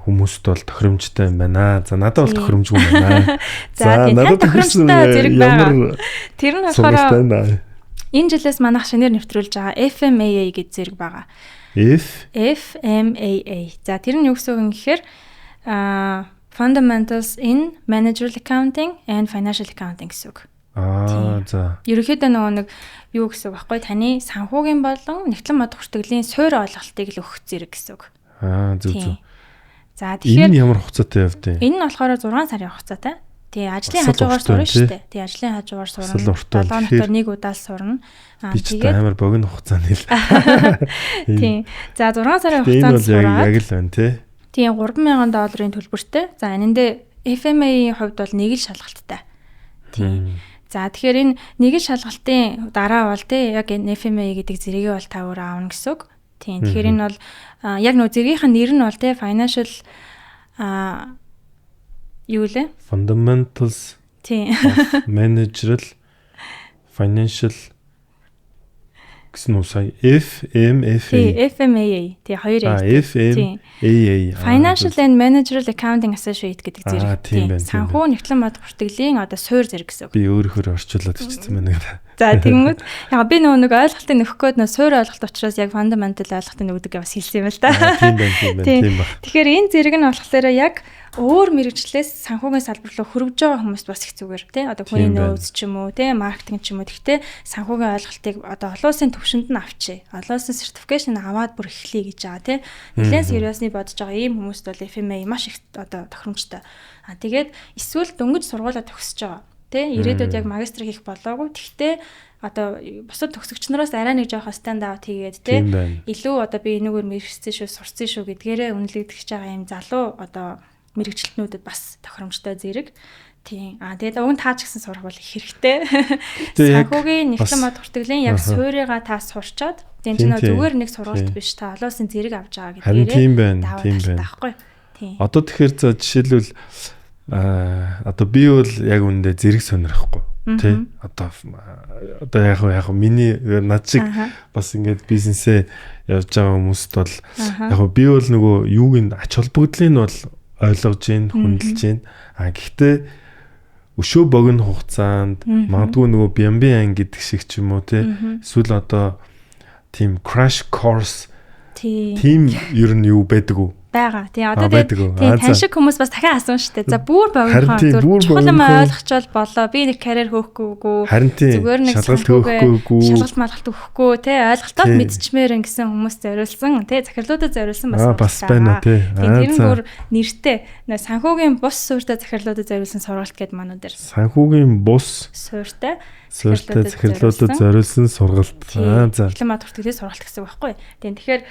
хүмүүст бол тохиромжтой юм байна. За надад бол тохиромжгүй байна. За надад тохиромжтой зэрэг байгаа. Тэр нь болохоор энэ жилээс манайх шинээр нэвтрүүлж байгаа FMAA гэж зэрэг байгаа. F FMAA. За тэр нь юу гэсэн үг юм гэхээр Fundamentals in Managerial Accounting and Financial Accounting гэсэн үг. Аа за. Ерөнхийдөө нөгөө нэг юу гэсэн үг байхгүй таны санхүүгийн болон нэгтлэн мод хүртгэлийн суурь ойлголтыг л өгөх зэрэг гэсэн үг. Аа зөв зөв. За тэгэхээр энэ ямар хугацаатай явдیں۔ Энэ нь болохоор 6 сарын хугацаатай. Тий ажлын хажуугаар сурна шүү дээ. Тий ажлын хажуугаар сурна. 7 хоногт нэг удаа л сурна. Аа тэгээд амар богино хугацааны л. Тий. За 6 сарын хугацаанд сураад яг л байна тий. Тийм 3000 долларын төлбөртэй. За энэндээ FMA-ийн хувьд бол нэг л шалгалттай. Тийм. За тэгэхээр энэ нэг л шалгалтын дараа бол тий яг энэ FMA гэдэг зэрэгээ бол та өөрөө аавна гэсэн үг. Тийм. Тэгэхээр энэ бол яг нөө зэргийнх нь нэр нь бол тий financial юу лээ? Fundamentals тийм Managerial Financial гэсэн үү сая FMFA. Тий, FMAA. Тий, хоёр A. FMAA. Financial and Managerial Accounting Associate гэдэг зэрэг. Тийм. Санхүү нэгтлэн мод бүртгэлийн одоо суур зэрэг гэсэн үг. Би өөрөөр орчуулад бичсэн байна гэдэг. За тэгмүүд яг би нөгөө нэг ойлголтыг нөхөх гээд нөгөө суур ойлголт учраас яг fundamental ойлголтыг өгдөг гэж бас хэлсэн юм л да. Тийм байна, тийм байна, тийм баг. Тэгэхээр энэ зэрэг нь болохоор яг өөр мэрэгчлээс санхүүгийн салбар руу хөрвж байгаа хүмүүст бас их зүгээр тий одоо хүний нөөц ч юм уу тий маркетинг ч юм уу гэхдээ санхүүгийн ойлголтыг одоо олон улсын төвшөнд нь авчээ. Олон улсын certification аваад бүр эхлэе гэж байгаа тий. Нэлээд seriously бодож байгаа ийм хүмүүст бол FMA маш их одоо тохиромжтой. А тэгээд эсвэл дөнгөж сургуулаа төгсөж байгаа тий ирээдүйд яг магистр хийх болоогүй. Тэгтээ одоо бусад төгсөгч нараас арай нэг жоохон stand out хийгээд тий илүү одоо би энэгээр мэргэжсэн шүү сурцсан шүү гэдгээрээ үнэлэгдэж байгаа юм залуу одоо мэрэгчлэтнүүдэд бас тохиромжтой зэрэг. Тийм. Аа тэгээд уг нь таа ч гэсэн сурах бол их хэрэгтэй. Санхүүгийн нэгтлэн мод хүртгэлийн яг суурийгаа та сурчаад тийм ч нөө зүгээр нэг сургалт биш та олон улсын зэрэг авч байгаа гэдгээрээ тийм байна. Тийм байна. Байхгүй. Тийм. Одоо тэгэхээр за жишээлбэл одоо би бол яг үүндээ зэрэг сонирхгүй тий одоо яг миний над шиг бас ингээд бизнесээ явж байгаа хүмүүст бол яг би бол нөгөө юуг нь ач холбогдлыг нь бол ойлгож гин хүндэлж гин а гэхдээ өшөө богино хугацаанд магадгүй нөгөө бямби анги гэдэг шиг ч юм уу тий эсвэл одоо тийм crash course тийм ер нь юу байдаг уу байгаа. Тийм одоо тийм тань шиг хүмүүс бас дахин асууна шүү дээ. За бүр богинохон зүгээр чухал юм ойлгочвол болоо. Би нэг карьер хөөхгүй зүгээр нэг шалгалт хөөхгүй шалгалт малгалт өгөхгүй тий ойлголтоо мэдчмээр ингэсэн хүмүүс зориулсан тий захирлуудад зориулсан бас бас байна тий. Тэр нь бүр нэртэй санхүүгийн бус суурьтай захирлуудад зориулсан сургалт гэдэг мануу дээр. Санхүүгийн бус суурьтай Суурьтай захирлуудад зориулсан сургалт. За. Дипломат бүртгэлээ сургалт гэсэн үг байхгүй. Тийм, тэгэхээр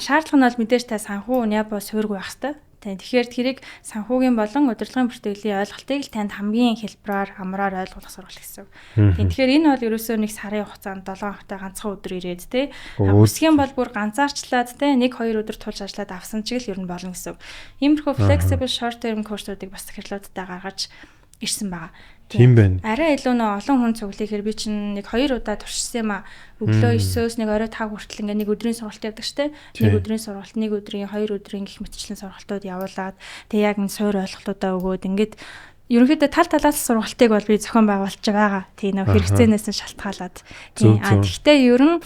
шаардлага нь бол мэдээж та санхүү НЯБО суурьгүй байх хэрэгтэй. Тийм, тэгэхээр тэрийг санхүүгийн болон удирдлагын бүртгэлийн ойлголтыг л танд хамгийн хэлбэрээр амраар ойлгуулах сургалт гэсэн үг. Тийм, тэгэхээр энэ бол ерөөсөө нэг сарын хугацаанд 7 хоногтой ганцхан өдөр ирээд те. Хүсэх юм бол бүр ганцаарчлаад те 1 2 өдөр тулж ажиллаад авсан чиг л ер нь болно гэсэн үг. Иймэрхүү flexible short term курсуудыг бас захирлуудтай гаргаж ирсэн байгаа. Тийм байна. Арай илүү нөө олон хүн цуглахэр би чинь нэг 2 удаа туршсан юм а. Өглөө 9-өөс нэг орой 5 хүртэл ингээ нэг өдрийн сургалт явдаг штэ. Нэг өдрийн сургалт, нэг өдрийн, 2 өдрийн гэх мэтчлэн сургалтууд явуулаад тэг яг энэ суур ойлголтуудаа өгөөд ингээд ерөнхийдөө тал талаас сургалтыг бол би зохион байгуулж байгаа. Тийм нөө хэрэгцээнээс нь шалтгаалаад. Тийм. А тэгтээ ер нь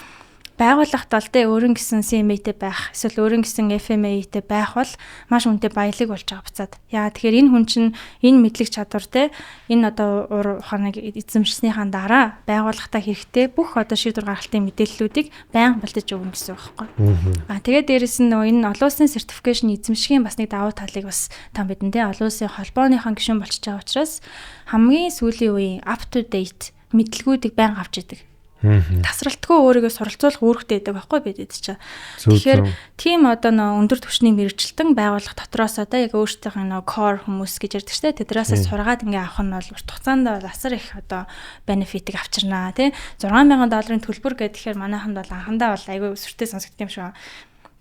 байгууллагт бол тэ өөрөн гэсэн CMA-тэй байх эсвэл өөрөн гэсэн FMA-тэй байх бол маш үнэтэй баялаг болж байгаа буцаад. Яа, тэгэхээр энэ хүн чинь энэ мэдлэг чадвар те энэ одоо ур ухааныг эзэмшснийхаа дараа байгууллагатаа хэрэгтэй бүх одоо шийдвэр гаргалтын мэдээллүүдийг байнга бэлдэж өгнө гэсэн үг байхгүй. Аа, тэгээд дээрэс нь нөгөө энэ олон улсын certification эзэмшгийн бас нэг давуу талыг бас та мэдэн те олон улсын холбооныхон гишүүн болчихж байгаа учраас хамгийн сүүлийн үеийн up to date мэдлэгүүдийг байнга авч идэг. Тасралтгүй өөрийгөө суралцуулах үүрэгтэй байдаг байхгүй бидэд чинь. Тэгэхээр тийм одоо нөө өндөр түвшний мэрэгчлэн байгууллага дотроос одоо яг өөрсдийнх нь нөө core хүмүүс гэж ярьдаг штэ, тэднээсээ сургаад ингээ авах нь бол урт хугацаанд бол асар их одоо benefit-ийг авчирнаа тий. 6000 долларын төлбөр гэхээр манайханд бол анхандаа бол айгүй өсвөртэй сонсогдсон юм шиг.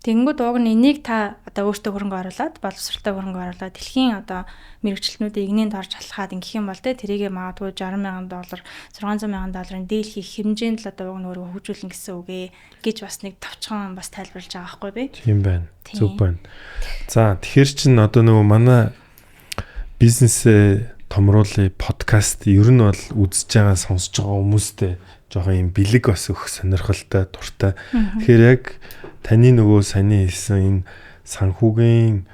Тэнгүүд уг нь энийг та одоо өөртөө хөрөнгө оруулаад, боловсролтой хөрөнгө оруулаад дэлхийн одоо мэрэгчлэтнүүдийн игнэнд орж алхаад ингэх юм бол те тэрийгэ магадгүй 60 мянган доллар, 600 мянган долларын дийл хийх хэмжээнд л одоо уг нь өөрөө хөгжүүлнэ гэсэн үг ээ гэж бас нэг товчхон бас тайлбарлаж байгаа байхгүй би. Тийм байна. Зөв байна. За, тэгэхээр чин одоо нөгөө манай бизнесээ томруулъя подкаст ер нь бол үзэж байгаа, сонсож байгаа хүмүүстээ жоохон юм бэлэг бас өгөх сонирхолтой, дуртай. Тэгэхээр яг таны нөгөө саяны хэлсэн энэ санхүүгийн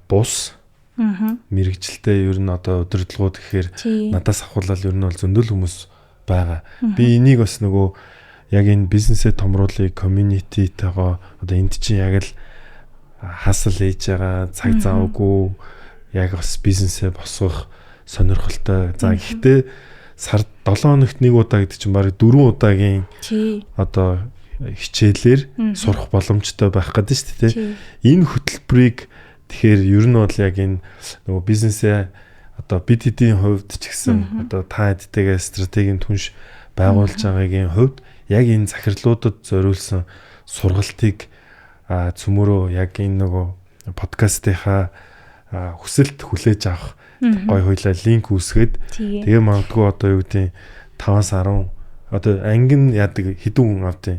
бус мэрэгжилтэй ер нь одоо удирдлагууд гэхээр надаас авахулал ер нь бол зөндөл хүмүүс байгаа. Би энийг бас нөгөө яг энэ бизнесээ томруулъя community-тэйгоо одоо энд чинь яг л хасал хийж байгаа, цаг завгүй яг бас бизнесээ босгох сонирхолтой. За, гэхдээ сард 7 хоногт нэг удаа гэдэг чинь бараг 4 удаагийн одоо хичээлээр сурах боломжтой байх гэдэг шүү дээ. Энэ хөтөлбөрийг тэгэхээр ер нь бол яг энэ нөгөө бизнесээ одоо бид хэдийн хувьд ч гэсэн одоо та хэдтэйгээ стратегийн түнш байгуулж байгаагийн хувьд яг энэ захирлуудад зориулсан сургалтыг цөмөрөө яг энэ нөгөө подкастынхаа хүсэлт хүлээж авах гой хуйлаа линк үүсгээд тэгээ магадгүй одоо юу гэдэг 5-аас 10 одоо анги нь яадаг, хэдэн хүн авдیں۔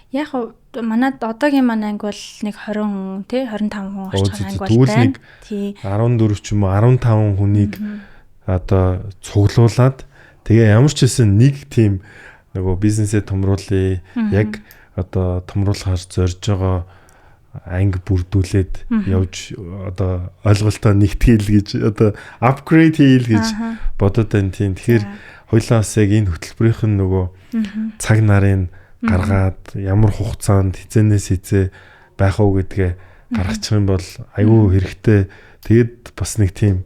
Яг манад одоогийн манай анги бол нэг 20 хүн тий 25 хүн орчих анги бол байна. Тий. 14 ч юм уу 15 хүнийг одоо цуглуулад тэгээ ямар ч байсан нэг тийм нөгөө бизнесээ томруулъя, яг одоо томруулахаар зорж байгаа анги бүрдүүлээд явж одоо ойлголтоо нэгтгэл гэж одоо upgrade хийл гэж бодод байна тийм. Тэгэхээр хоёлаа бас яг энэ хөтөлбөрийнх нь нөгөө цаг нарын гаргаад ямар хугацаанд хизэнээс хизээ байх уу гэдгээ гаргачих юм бол айгүй хэрэгтэй. Тэгэд бас нэг тийм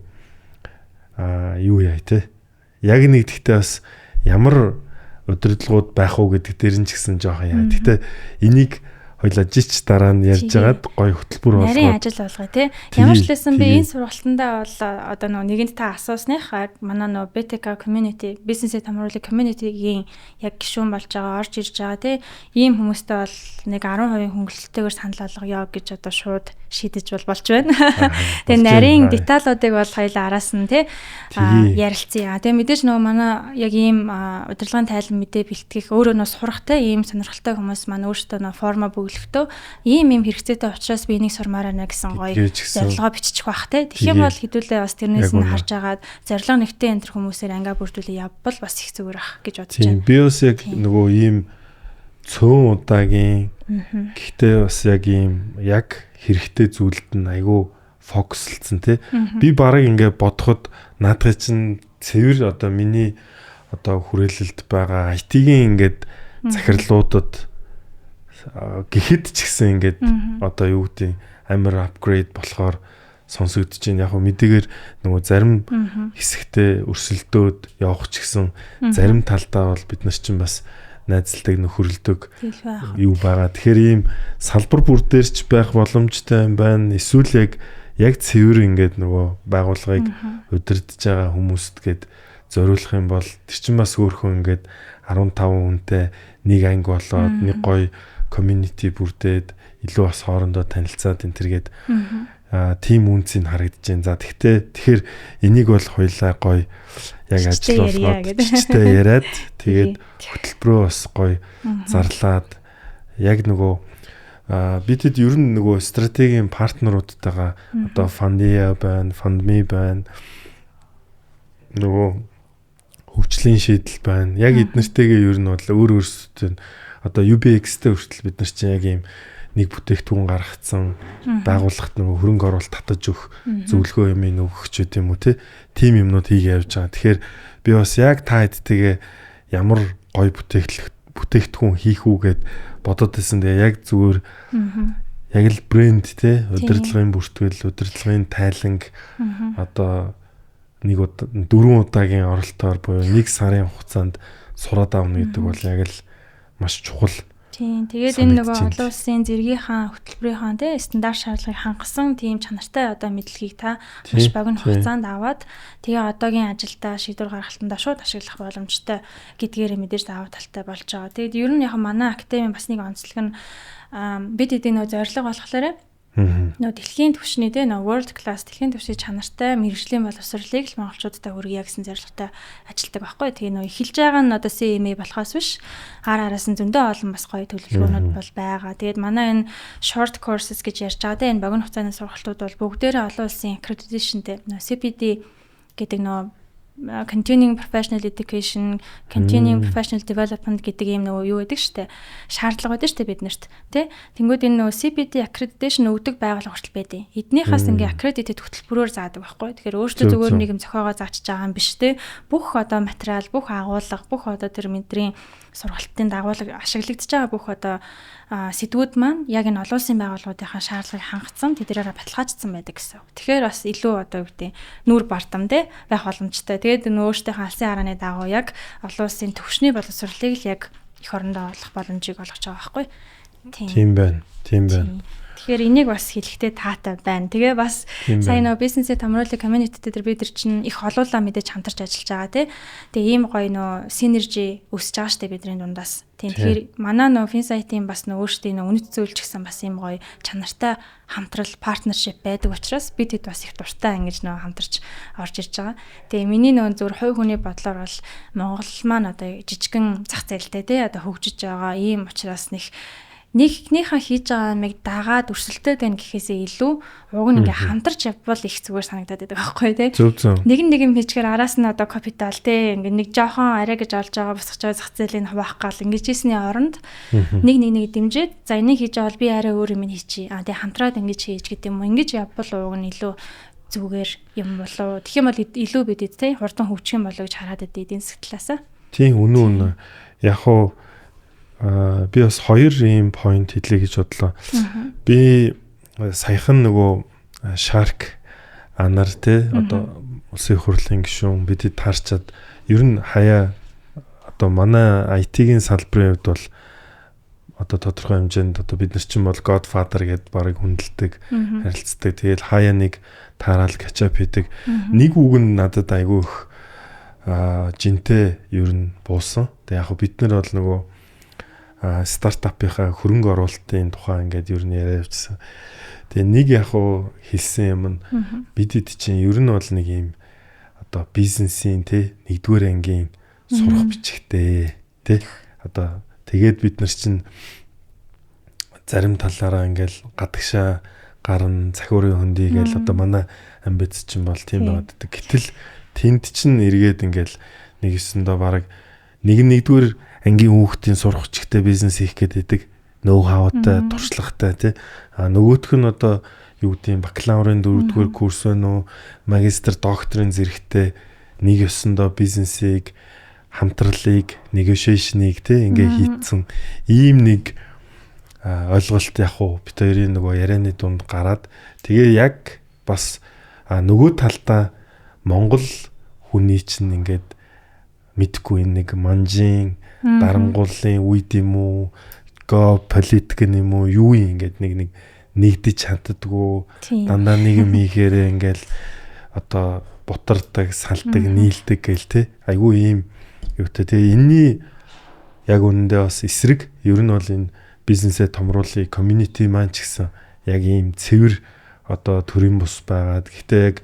юу яа те. Яг нэг тэгтээ бас ямар удирдлагууд байх уу гэдэг дээр нь ч гэсэн жоохон яа. Тэгтээ энийг хоёлаа жич дараа нь ярьж агаад гоё хөтөлбөр болгоод нарийн ажил болгоё тий. Ямар ч лсэн би энэ сургалтандаа бол одоо нөгөө нэгэнд та асуусных манай нөгөө BTK community, бизнесээ томруулах community-гийн яг гишүүн болж байгаа, орж ирж байгаа тий. Ийм хүмүүстэй бол нэг 10% хөнгөлөлтөөр санал болгоё гэж одоо шууд шийдэж бол болж байна. Тэгээ нарийн деталуудыг бол хоёлаа араас нь тий ярилцъя. Тэгээ мэдээж нөгөө манай яг ийм удирдлагын тайлан мэдээ бэлтгэх, өөрөө нөө сурах те ийм сонирхолтой хүмүүс маань өөрсдөө нөө форма бөглөхдөө ийм ийм хэрэгцээтэй учраас би энийг сурмаар байна гэсэн гоё зорилгоо биччих бах те. Тэгэх юм бол хэдүүлээ бас тэрнээс нь харж агаад зорилго нэгтээ энэ төр хүмүүсээр ангаа бүрдүүлээ явбал бас их зүгээр ах гэж бодож байна. Би бас яг нөгөө ийм цөөн удаагийн гэхдээ бас яг ийм яг хэрэгтэй зүйлд нь айгүй фокуслцсан тий. Би бараг ингээ бодоход наадах чинь цэвэр одоо миний одоо хүрээлэлд байгаа IT-ийн ингээд захирлуудад гэхэд ч гэсэн ингээд одоо юу гэдэг амар апгрейд болохоор сонсогдож байна. Яг мэдээгээр нөгөө зарим хэсэгтээ өрсөлдөөд явах ч гэсэн зарим талдаа бол бид нар чинь бас найзалдаг, нөхөрлөдөг юу байгаа. Тэгэхээр ийм салбар бүр дээр ч байх боломжтой юм байна. Эсвэл яг цэвэр ингээд нөгөө байгууллагыг удирдах байгаа хүмүүст гээд зориулах юм бол тэр чинь бас өөрхөн ингээд 15 хүнтэй нэг анги болоод нэг гоё community бүрдээд илүү бас хоорондоо танилцаад энэ төргээд тийм үнцийг харагдаж байна. За тэгтээ тэгэхээр энийг бол хоёлаа гоё яг ажил болгоод жижигтэй яриад, тэгээд хөтөлбөрөө бас гоё зарлаад, яг нөгөө бидэд ер нь нөгөө стратегийн партнеруудтайгаа, одоо Fundia байна, Fundme байна, нөгөө хөгжлийн шийдэл байна. Яг эднэртэйгээ ер нь бол өөр өөрсдөө, одоо UBX-тэй хүртэл бид нар чинь яг ийм нэг бүтээгдэхүүн гаргацсан байгууллагат нөгөө хөрөнгө оруулалт татаж өгөх зөвлөгөө юм өгөх ч гэдэм юм уу, тийм юмнууд хийгээ явж байгаа. Тэгэхээр би бас яг та хэдтэйгээ ямар гоё бүтээгдэхүүн хийх үү гэд бодоод байсан. Тэгээ яг зүгээр яг л брэнд те, удирдлагын бүртгэл, удирдлагын тайланг одоо нэг удаа, 4 удаагийн оролтоор буюу нэг сарын хугацаанд сураад авна гэдэг бол яг л маш чухал. Тийм. Тэгээд энэ нөгөө олон улсын зэргийнхаа хөтөлбөрийнхаа тий стандарт шаардлагыг хангасан тийм чанартай одоо мэдлэгийг та маш богино хугацаанд аваад, тэгээ одоогийн ажилдаа, шийдвэр гаргалтандаа шууд ашиглах боломжтой гэдгээрээ мэдээж давуу талтай болж байгаа. Тэгээд ер нь яг манай академийн бас нэг онцлог нь бид эдийн нөгөө зорилго болохоор нөгөө дэлхийн түвшний те, нөгөө world class дэлхийн түвшний чанартай мэргэжлийн боловсролыг л монголчуудад хүргье гэсэн зорилготой ажилладаг байхгүй. Тэгээ нөгөө эхэлж байгаа нь одоо CMA болохоос биш, ар араас нь зөндөө олон бас гоё төлөвлөгөөнүүд бол байгаа. Тэгээд манай энэ short courses гэж ярьж байгаа те, энэ богино хугацааны сургалтууд бол бүгдээрээ олон улсын accreditation-тэй, нөгөө CPD гэдэг, нөгөө continuing professional education, continuing professional development гэдэг ийм нөгөө юу гэдэг штэ, шаардлага байдаг штэ биднэрт тий. Тэнгүүд энэ нөгөө CPD accreditation өгдөг байгууллага хүртэл байдیں۔ Эднийхээс ингээ accredited хөтөлбөрөөр заадаг байхгүй. Тэгэхээр өөртөө зүгээр нэг юм зохиогоо заачиж байгаа юм биш те. Бүх одоо материал, бүх агуулга, бүх одоо тэр мэдрийн сургалтын дагуулга ашиглагдаж байгаа бүх одоо сэдвүүд маань яг энэ олон улсын байгууллагуудынхаа шаардлагыг хангацсан, тэднэрээр баталгаажсан байдаг гэсэн. Тэгэхээр бас илүү одоо юу гэдэг, нүүр бардам те байх боломжтой. Тэгээд нөөштийнхээ алсын харааны дагуу яг олон улсын төвшний боловсролыг л яг эх орондоо олох боломжийг олгож байгаа байхгүй. Тийм байна. Тийм байна. Тэгэхээр энийг бас хэлэхдээ таатай байна. Тэгээ бас сая нөө бизнесээ томруулах community дээр бид нар чинь их олуулаа мэдээж хамтарч ажиллаж байгаа тий. Тэгээ ийм гоё нөө synergy өсөж байгаа штэ бидний дундаас. Тийм, тэгэхээр манай нөө Finsight-ийн бас нөө өөрсдийн нөө үнэт зүйл ч гэсэн бас ийм гоё чанартай хамтрал, partnership байдаг учраас бид хэд бас их дуртай ингэж нөө хамтарч орж ирж байгаа. Тэгээ миний нөө зөвхөн хувь хүний бодлоор бол Монгол маань одоо жижигэн зах зээлтэй тий одоо хөгжиж байгаа ийм учраас нэг нэгнийхээ хийж байгаа юмыг дагаад өрсөлдөд байна гэхээсээ илүү уг нь ингээ хамтарч явбал их зүгээр санагдаад байдаг байхгүй тий. Зөв зөв. Нэг нэг юм хийчихээр араас нь одоо капитал тий ингээ нэг жоохон арай гэж олж байгаа, босгож байгаа зах зээлийг хуваах гал ингэж ийсний оронд нэг нэг нэг дэмжиж, за, энийг хийж байгаа бол би арай өөр юм хийчихье. А тэгээ хамтраад ингэж хийж гэдэг юм уу. Ингэж явбал уг нь илүү зүгээр юм болов. Тэгэх юм бол илүү бид тий хурдан хөгжих юм болов гэж хараад байдیں эдийн засаг талаасаа. Тийм, үнэн үнэн. Яг уу би бас хоёр ийм point хэлье гэж бодлоо. Би саяхан нөгөө Shark анар те, одоо улсын хурлын гишүүн бидэд таарчаад, ер нь хаяа одоо манай IT-ийн салбарын хувьд бол одоо тодорхой хэмжээнд одоо бид нар чинь бол Godfather гэдээ барыг хүндэлдэг, харилцдаг. Тэгэл хаяа нэг таараал catch up хийдэг. Нэг үг нь надад айгүй их жинтэй ер нь буусан. Тэгээ яг бид нар бол нөгөө стартапынхаа хөрөнгө оруулалтын тухай ингээд ер нь яриа явуулсан. Тэгээ нэг яг уу хэлсэн юм нь бидэд чинь ер нь бол нэг юм одоо бизнесийн те нэгдүгээр ангийн сурах бичгтэй те, одоо тэгээд бид нар чинь зарим талаараа ингээл гадагшаа гарна, захиурын хөндий гээл одоо манай амбиц чинь бол тийм байгаад байдаг. Гэтэл тэнд чинь эргээд ингээл нэг өсөндөө бараг нэг нэгдүгээр ангийн хүүхдийн сурах хүчтэй бизнес хийх гээд байдаг, ноу хавтай, туршлагатай тий. А нөгөөх нь одоо юу гэдэг, бакалаврын дөрөвдүгээр курс байна уу, магистр, докторын зэрэгтэй нэг ёсондоо бизнесийг, хамтралыг, negotiation-ыг тий ингээ хийцэн ийм нэг ойлголт яг уу бид хоёрын нөгөө ярианы дунд гараад тэгээ яг Бас нөгөө талдаа Монгол хүний чинь ингээд мэдхгүй энэ нэг манжийн дарангуулын үед юм уу, геополитик юм уу, юу юм ингээд нэг нэг нэгдэж чаддггүй, дандаа нэг юм хийхээрээ ингээл одоо бутардаг, салдаг, нийлдэг гээл те. Айгүй ийм юутай. Тэгээ энэний яг үнэндээ бас эсрэг ер нь бол энэ бизнесээ томруулъя, community маань ч гэсэн яг ийм цэвэр одоо төрийн бус байгаад, гэхдээ яг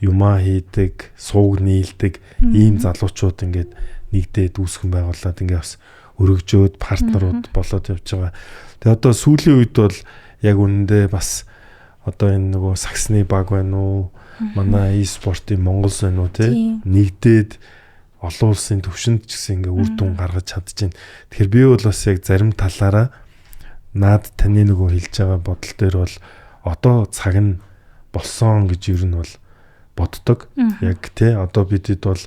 юмаа хийдэг, сууг нийлдэг ийм залуучууд ингээд нэгдээд үүсгэн байгуулад ингээд бас өргөжөөд партнерууд болоод явж байгаа. Тэгээ одоо сүүлийн үед бол яг үнэндээ бас одоо энэ нөгөө саксны баг байна уу, манай e-спортын Монгол байна уу те, нэгдээд олон улсын төвшөнд ч гэсэн ингээ үр дүн гаргаж чадчихээн. Тэгэхээр би бол бас яг зарим талаараа наад таны нөгөө хэлж байгаа бодол дээр бол одоо цаг нь болсон гэж ер нь бол боддог. Яг те одоо бидэд бол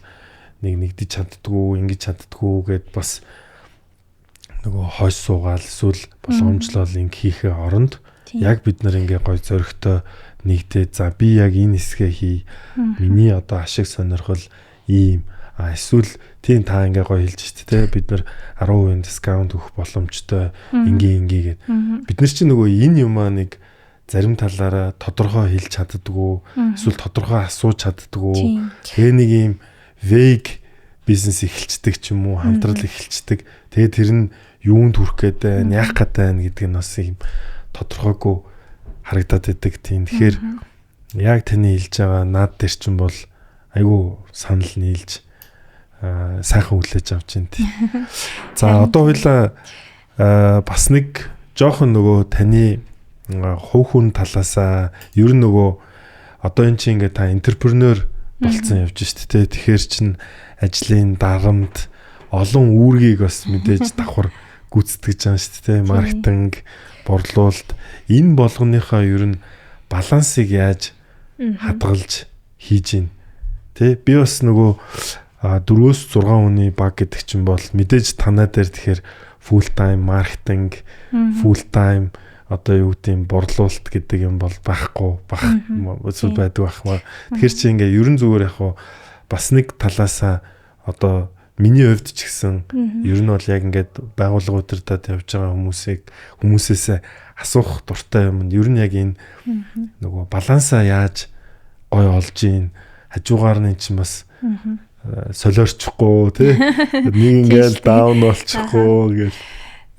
нэг нэгдэж чаддгүй, ингэж чаддгүй гэд бас нөгөө хойш суугаал эсвэл боломжлол ингэ хийхээ оронд яг бид нар ингээ гой зөрөгтэй нэгдээ, за би яг энэ хэсгээ хий. Миний одоо ашиг сонирхол ийм, а эсвэл тийм та ингээ гоё хэлж штэ те, бид нар 10% discount өгөх боломжтой, ингийн ингийн гэд. Бид нар чинь нөгөө энэ юмаа нэг зарим талаараа тодорхой хэлж чаддггүй, эсвэл тодорхой асууж чаддггүй. Тэгээ нэг ийм vague бизнес эхэлцдэг ч юм уу, хамтрал эхэлцдэг. Тэгээ тэр нь юунд хүрэх гээд байна, яах гээд байна гэдэг нь бас ийм тодорхойгүй харагдаад идэг. Тийм. Тэгэхээр яг таны хэлж байгаа наад дээр чинь бол айгүй санал нийлж сайхан хүлээж авч байна тий. За одоо хоёлаа бас нэг жоохон нөгөө таны хувь хүн талаасаа ер нь нөгөө одоо эн чинь ингээ та entrepreneur болцсон явж шít те. Тэгэхээр чин ажлын дарамт олон үүргийг бас мэдээж давхар гүйцэтгэж байгаа шít те. Маркетинг, борлуулалт энэ болгоныхоо ер нь балансыг яаж хадгалж хийж гин те. Би бас нөгөө 4-6 хүний баг гэдэг чинь бол мэдээж танаа дээр тэгэхээр full time маркетинг, full time одоо юу гэдэг юм борлуулалт гэдэг юм бол байхгүй бах эсвэл байдаг бах. Тэгэхээр чи ингээ ерөн зүгээр яг бас нэг талаасаа одоо миний хувьд ч гэсэн ер нь бол яг ингээд байгууллага удирдаад явж байгаа хүмүүсийг хүмүүсээс асуух дуртай юм. Ер нь яг энэ нөгөө балансаа яаж гой олж ийн, хажуугаар нь чинь бас солиорчихгүй тий, нэг ингээл down болчихгүй гэл.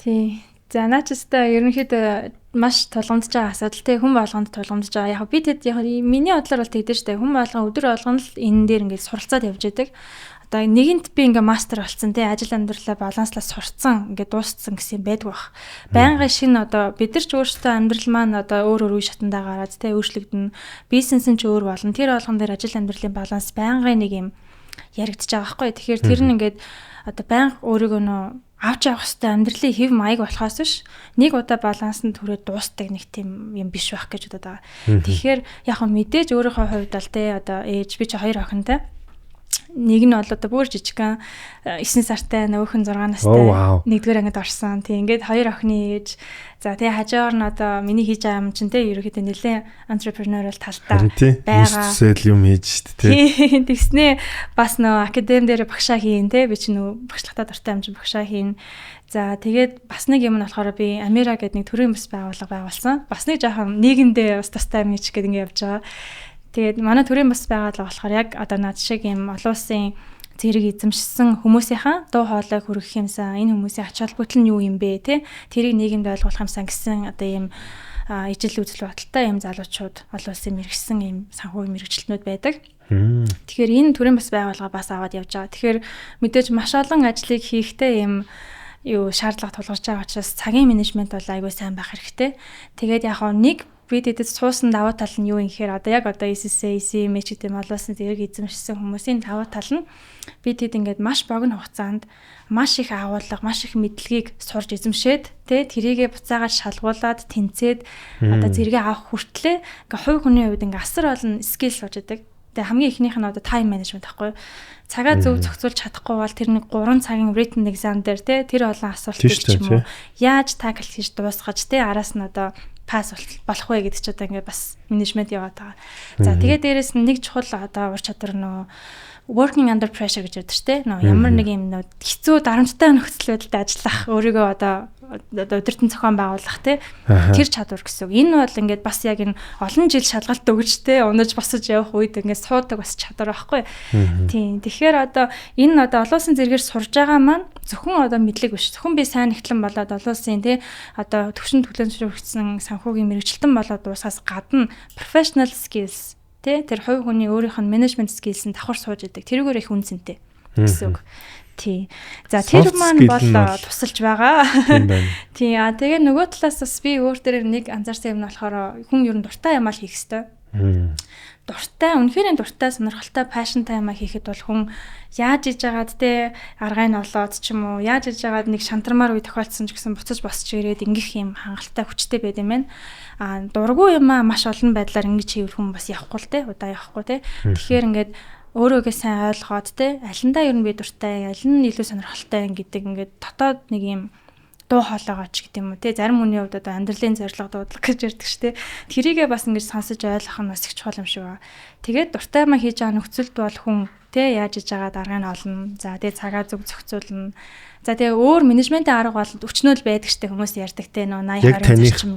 Тий. За наа ч өстой ерөнхийдөө маш тулгамдж байгаа асуудал те, хүн болгонд тулгамдж байгаа. Яг би тэд яг миний бодлоор бол тэгдэж штэ, хүн болгон өдөр болгон л энэ дээр ингээд суралцаад явж байдаг. Одоо нэгэнт би ингээ мастер болсон те, ажил амьдралаа баланслаа сурцсан, ингээ дууссан гэсэн юм байдгүй бах. Байнгын шинэ одоо бид нар ч өөрсдөө амьдрал маань одоо өөр өөр үе шатандаа гараад те өөрчлөгдөнө. Бизнес нь ч өөр болно. Тэр болгон дээр ажил амьдралын баланс байнгын нэг юм яригдчих байгаа байхгүй. Тэгэхээр тэр нь ингээд одоо байнга өөрийгөө нөө авч явах хэвээр амьдралын хэв маяг болохоос биш нэг удаа балансанд түрээд дуустдаг нэг тийм юм биш байх гэж бодод байгаа. Тэгэхээр яг хөө мэдээж өөрийнхөө хувьд бол те одоо ээж би чи хоёр охинтой. Нэг нь бол одоо бүр жижигхэн 9 сартай, нөгөөх нь 6 настай. Нэгдүгээр ангид орсон. Тийм ингээд хоёр охины ээж. За тэгээ хажуугаар нь одоо миний хийж байгаа юм чинь те ерөөхдөө нэлээд entrepreneurial талтай байгаа. Төсөөл юм хийж штэ те. Тэгснээ бас нөө академи дээр багшаа хийн те, би чинь нөө багшлахтаа дуртай юм чинь багшаа хийн. За тэгээд бас нэг юм нь болохоор би Амира гэдэг нэг төрийн бас байгууллага байгуулсан. Бас нэг жоохон нийгэмдээ бас тустай юм хийчих гэдэг ингээд явж байгаа. Тэгээд манай төрийн бас байгууллага болохоор яг одоо над шиг юм олон улсын зэрэг эзэмшсэн хүмүүсийнхаа дуу хоолойг хүргэх юмсан, энэ хүмүүсийн ач холбогдол нь юу юм бэ те, тэрийг нийгэмд ойлгуулах юмсан гэсэн одоо ийм ижил үзэл бодолтой ийм залуучууд олон улсын мэргэсэн ийм санхүүгийн мэргэжилтнүүд байдаг. Тэгэхээр энэ төрийн бас байгууллага бас аваад явж байгаа. Тэгэхээр мэдээж маш олон ажлыг хийхдээ ийм юу шаардлага тулгарч байгаа учраас цагийн менежмент бол айгүй сайн байх хэрэгтэй. Тэгээд яг нэг бид эдэд суусан давуу тал нь юу юм гэхээр одоо яг одоо SSA, CMH гэдэг юм олон улсын зэрэг эзэмшсэн хүмүүсийн давуу тал нь бид хэд ингээд маш богино хугацаанд маш их агуулга, маш их мэдлэгийг сурж эзэмшээд тэ тэрийгэ буцаагаад шалгуулад тэнцээд одоо зэрэгээ авах хүртлээ ингээ хувь хүний хувьд ингээ асар олон скил сууж идэг. Тэгээ хамгийн эхнийх нь одоо time management байхгүй юу? Цагаа зөв зохицуулж чадахгүй бол тэр нэг 3 цагийн written exam дээр те тэр олон асуултыг ч юм уу яаж tackle хийж дуусгаж те араас нь одоо pass болох вэ гэдэг чи одоо ингээд бас менежмент яваад байгаа. За, тэгээд дээрэс нь нэг чухал одоо ур чадвар, нөгөө working under pressure гэж яддаг шүү дээ. Нөгөө ямар нэг юм нөгөө хэцүү, дарамттай нөхцөл байдалд ажиллах, өөрийгөө одоо удирдан зохион байгуулах, тий, тэр чадвар гэсэн үг. Энэ бол ингээд бас яг энэ олон жил шалгалт өгч, тий, унаж босож явах үед ингээд суудаг бас чадвар байхгүй. Тийм. Тэгэхээр одоо энэ одоо олон улсын зэрэгээр сурж байгаа маань зөвхөн одоо мэдлэг биш. Зөвхөн би сайн нэгтлэн болоод олон улсын, тий, одоо төвшин төлөөн зөвшөөрөгдсөн санхүүгийн мэргэжилтэн болоод дуусахаас гадна professional skills, тий, тэр хувь хүний өөрийнх нь management skills нь давхар сууж идэг. Тэрүүгээр их үн цэнтэй гэсэн үг. Тий. За, тэр маань бол тусалж байгаа. Тий. А тэгээ нөгөө талаас бас би өөр дээр нэг анзаарсан юм нь болохоор хүн ер нь дуртай юм ал хийх ёстой. Дуртай, үнэхээр дуртай, сонирхолтой, passion тай юм хийхэд бол хүн яаж иж байгаад, те, аргыг нь олоод ч юм уу, яаж иж байгаад нэг шантармаар үе тохиолдсон ч гэсэн буцаж босч ирээд ингэх юм хангалттай хүчтэй байд юм байна. А дургүй юм аа маш олон байдлаар ингэж хийвэл хүн бас явахгүй л, те, удаа явахгүй, те. Тэгэхээр ингээд өөрөөгөө сайн ойлгоод, те, алиндаа ер нь би дуртай, аль нь илүү сонирхолтой гэдэг ингээд дотоод нэг юм дуу хоолойгоо ч гэдэг юм уу, те, зарим хүний хувьд одоо амьдралын зорилго, дуудлага гэж ярьдаг ш, те. Тэрийгээ бас ингэж сонсож ойлгох нь бас их чухал юм шиг байна. Тэгээд дуртай юм хийж байгаа нөхцөлд бол хүн, те, яаж иж байгаа даргаыг нь олно. За, тэгээ цагаа зөв зохицуулна. За, тэгээ өөр менежментийн арга бол өчнөөл байдаг штэ, хүмүүс ярьдаг, те, нөө 80 20 зарчим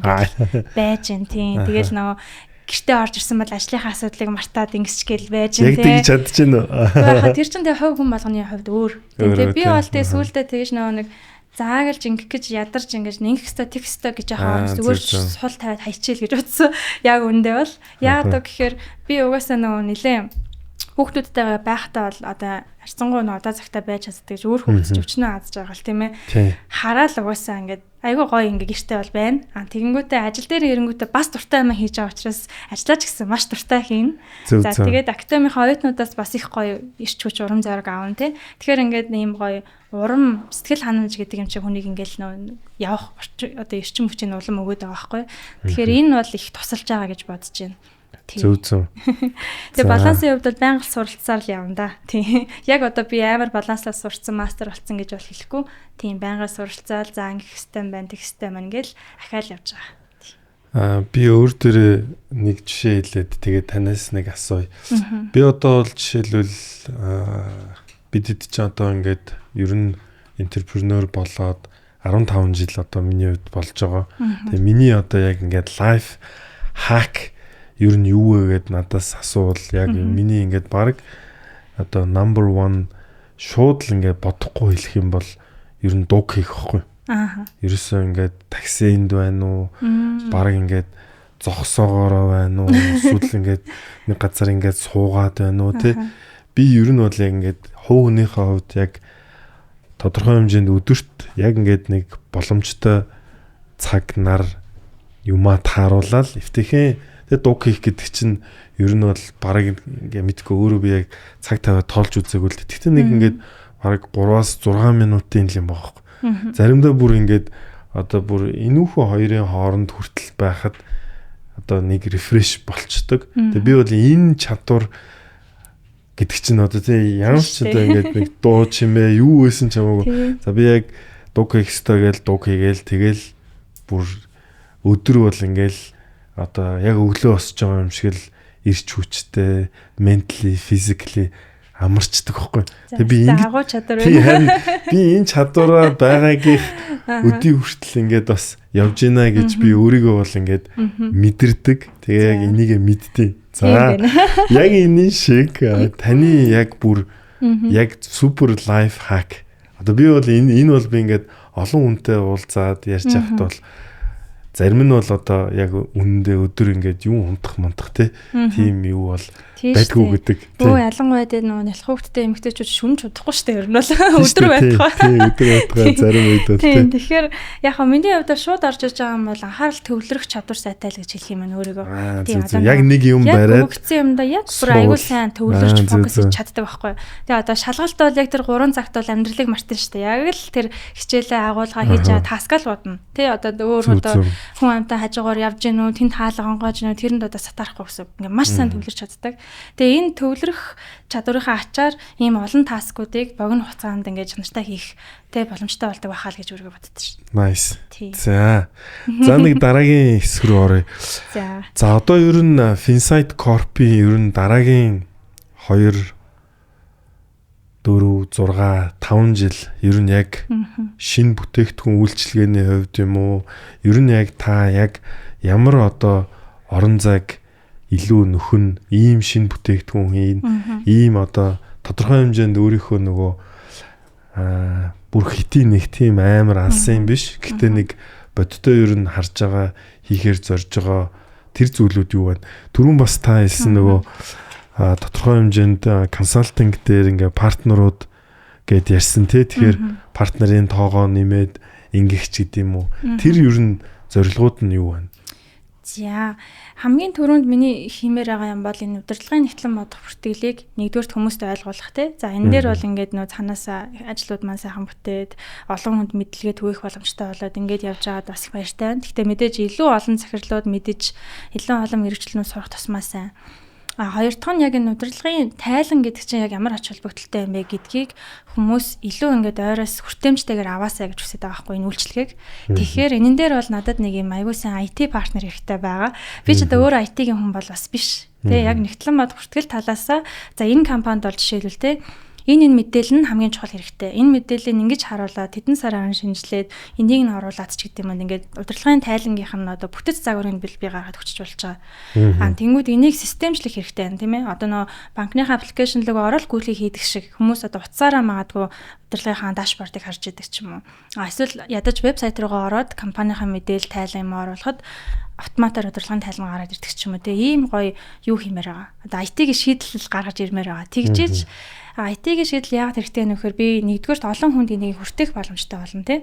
байж гэн, тийм. Тэгэл нөө гэртээ орж ирсэн бол ажлынхаа асуудлыг мартаад ингэсч гээл байж гэн, тий. Яг тэгж чадчихэв үү? Гэхдээ тэр чинь тэгээ хувь хүн болгоны хувьд өөр. Тэгээ би бол тэгээ сүүлдээ тэгж нөгөө нэг заагалж ингэх гэж ядарч ингэж ингэх ёстой, тэгэх ёстой гэж яхаа зүгээр сул тавиад хайчийл гэж бодсон. Яг үндэ бол яагаад вэ гэхээр би угаасаа нөгөө нилээн хүүхдүүдтэйгээ байхдаа бол одоо харьцангуй нөө одоо цагтаа байж чаддаг гэж өөр хүүхд ч өчнөө азж байгаа л, тийм ээ. Хараал угаасаа ингээд айгүй гоё ингээ гэрте бол байна. А тэгэнгүүтээ ажил дээр ирэнгүүтээ бас дуртай юм хийж байгаа учраас ажиллаж гисэн маш дуртай хийн. За, тэгээд академийн оюутнуудаас бас их гоё ирч хүч, урам зориг аавна, тий. Тэгэхээр ингээд ийм гоё урам, сэтгэл ханамж гэдэг юм чи хүнийг ингээл нөө явах одоо эрчим хүчийг улам өгөөд байгаа байхгүй. Тэгэхээр энэ бол их тусалж байгаа гэж бодож байна. Зөв зөв. Тэгээ балансын хувьд бол байнга суралцсаар л явна да. Тийм. Яг одоо би амар баланслаа сурцсан, мастер болсон гэж бол хэлэхгүй. Тийм, байнга суралцаал, за, ингэх хэвтэй байна, тэгэх хэвтэй байна гэл ахаал явж байгаа. Аа, би өөр дөрөө нэг жишээ хэлээд тэгээд танаас нэг асууя. Би одоо бол жишээлбэл бидэд ч одоо ингээд ер нь entrepreneur болоод 15 жил одоо миний хувьд болж байгаа. Тэгээ миний одоо яг ингээд life hack ер нь юу вэ гэд надаас асуувал яг миний ингээд баг одоо number 1 шууд л ингээд бодохгүй хэлэх юм бол ер нь дууг хийх байхгүй. Ерөөсөө ингээд таксинд байна уу? Бараг ингээд зогсоогоороо байна уу? Эсвэл ингээд нэг газар ингээд суугаад байна уу, тий? Би ер нь бол яг ингээд хувь хүнийхээ хувьд яг тодорхой хэмжээнд өдөрт яг ингээд нэг боломжтой цаг нар юмаа тааруулаад эвтэйхэн. Тэгээ дуг хийх гэдэг чинь ер нь бол бараг ингээ мэдгүй, өөрөө би яг цаг тавиад тоолж үзээгүй л. Тэгтээ нэг ингээд бараг 3-аас 6 минутын л юм байгаа байхгүй. Заримдаа бүр ингээд одоо бүр энүүхэн хоёрын хооронд хүртэл байхад одоо нэг refresh болчдөг. Тэгээ би бол энэ чадвар гэдэг чинь одоо, тий, ямар ч одоо ингээд нэг дуу чимээ юу байсан ч хамаагүй. За, би яг дуг хийх ёстой гээл дуг хийгээл, тэгэл бүр өдөр бол ингээл одоо яг өглөө босч байгаа юм шиг л ирч хүчтэй, mentally, physically амарчдаг байхгүй. Тэгээ би ингэ агуу чадвар байна. Би энэ чадвараа байгаагийнх өдий хүртэл ингээд бас явж гинэ гэж би өөрийгөө бол ингээд мэдэрдэг. Тэгээ яг энийгээ мэдтий. За, яг энэ шиг таны яг бүр яг супер life hack. Одоо би бол энэ бол би ингээд олон хүнтэй уулзаад ярьж байхад бол зарим нь бол одоо яг үнэндээ өдөр ингээд юм унтах мунтах, тийм юу бол байдгүй гэдэг. Өө, ялангуяа тэ нөгөө нялх хүүхдтэй эмэгтэйчүүд шүн чадахгүй шүү дээ, ер нь бол өдөр байтугай. Тийм, өдөр байтугай зарим үед бол тийм. Тэгэхээр яг хаа миний хувьд шууд орж иж байгаа юм бол анхаарал төвлөрөх чадвар сайтай л гэж хэлэх юм байна өөрийгөө. Тийм, одоо яг нэг юм бариад өгсөн юмдаа яг бүр аягүй сайн төвлөрч, фокус хийж чаддаг байхгүй. Тэгээ одоо шалгалт бол яг тэр 3 цагт бол амьдралыг мартна шүү дээ. Яг л тэр хичээлээ, агуулга хийж байгаа task аа л бодно. Тэ, одоо өөр одоо Хүн амтаа хажуугаар явж гин үү, тэнд хаалга онгоож гин үү, тэрэнд одоо сатаарахгүй гэсэн. Ингээ маш сайн төвлөрч чаддаг. Тэгээ энэ төвлөрөх чадварынхаа ачаар ийм олон таскуудыг богино хугацаанд ингээ чанартай хийх тэ боломжтой болдог байхаа л гэж өөрийгөө боддог шин. Nice. За. За нэг дараагийн хэсэг рүү оръё. За. За одоо ер нь Finsight Corp-ийн ер нь дараагийн 2 4 6 5 жил ер нь яг шинэ бүтээгдэхүүн үйлчилгээний хувьд юм уу? Ер нь яг та яг ямар одоо орон зайг илүү нөхөн ийм шинэ бүтээгдэхүүн хийн, ийм одоо тодорхой хэмжээнд өөрийнхөө нөгөө бүр хитийн нэг тийм амар алсан юм биш. Гэтэ нэг бодиттой ер нь харж байгаа, хийхээр зорж байгаа тэр зүйлүүд юу вэ? Түрүүн бас та хэлсэн нөгөө тодорхой хэмжээнд консалтинг дээр ингээ партнерууд гэд ярьсан тий. Тэгэхээр партнерын тоогоо нэмээд ингэх ч гэдэм үү. Тэр ер нь зорилгууд нь юу вэ? За, хамгийн түрүүнд миний хиймээр байгаа юм бол энэ удирдлагын нэгтлэн бодох бүртгэлийг нэгдүгээрт хүмүүст ойлгуулах тий. За, энэ дээр бол ингээд нөө цаанаасаа ажлууд маань сайхан бүтээд олон хүнд мэдлэгээ түгээх боломжтой болоод ингээд явж байгаад бас их баяртай байна. Гэхдээ мэдээж илүү олон захирлууд мэдэж илүү олон мэргэжлэнүүд сурах тусмаа сайн. А хоёр дахь нь яг энэ удирдлагын тайлан гэдэг чинь яг ямар ач холбогдолтой юм бэ гэдгийг хүмүүс илүү ингээд ойроос хүртээмжтэйгээр аваасаа гэж хүсэж байгаа байхгүй энэ үйлчилгээг. Тэгэхээр энэн дээр бол надад нэг юм аягүй сайн IT партнер хэрэгтэй байгаа. Би ч одоо өөр IT-ийн хүн бол бас биш. Тэ яг нэгтлэн бод бүртгэл талаасаа за энэ компанид бол жишээлбэл тэ энэ мэдээлэл нь хамгийн чухал хэрэгтэй. Энэ мэдээллийг ингэж харуулад тэдэн сар аван шинжилээд энийг нь оруулаад ч гэдэг юм ингээд удирдлагын тайлангийнх нь одоо бүтэц загварын бэл би гаргаад өгчөж болж байгаа. Аа тэнгууд энийг системжлэх хэрэгтэй байна, тийм ээ. Одоо нөө банкныхаа аппликейшн руу орол гүйлгээ хийдэг шиг хүмүүс одоо утсаараа магадгүй удирдлагынхаа дашбордыг харж идэг ч юм уу. А эсвэл ядаж вебсайт руугаа ороод компанийнхаа мэдээлэл тайлан юм оруулахад автоматар удирдлагын тайлан гараад ирдэг ч юм уу. Тэгээ ийм гоё юу хиймээр байгаа. Одоо IT-ийн шийдэл гаргаж ирмээр байгаа. Тэгжээж IT-ийн шийдэл яагаад хэрэгтэй вэ гэхээр би нэгдүгээрт олон хүнд энийг хүртэх боломжтой болно тий.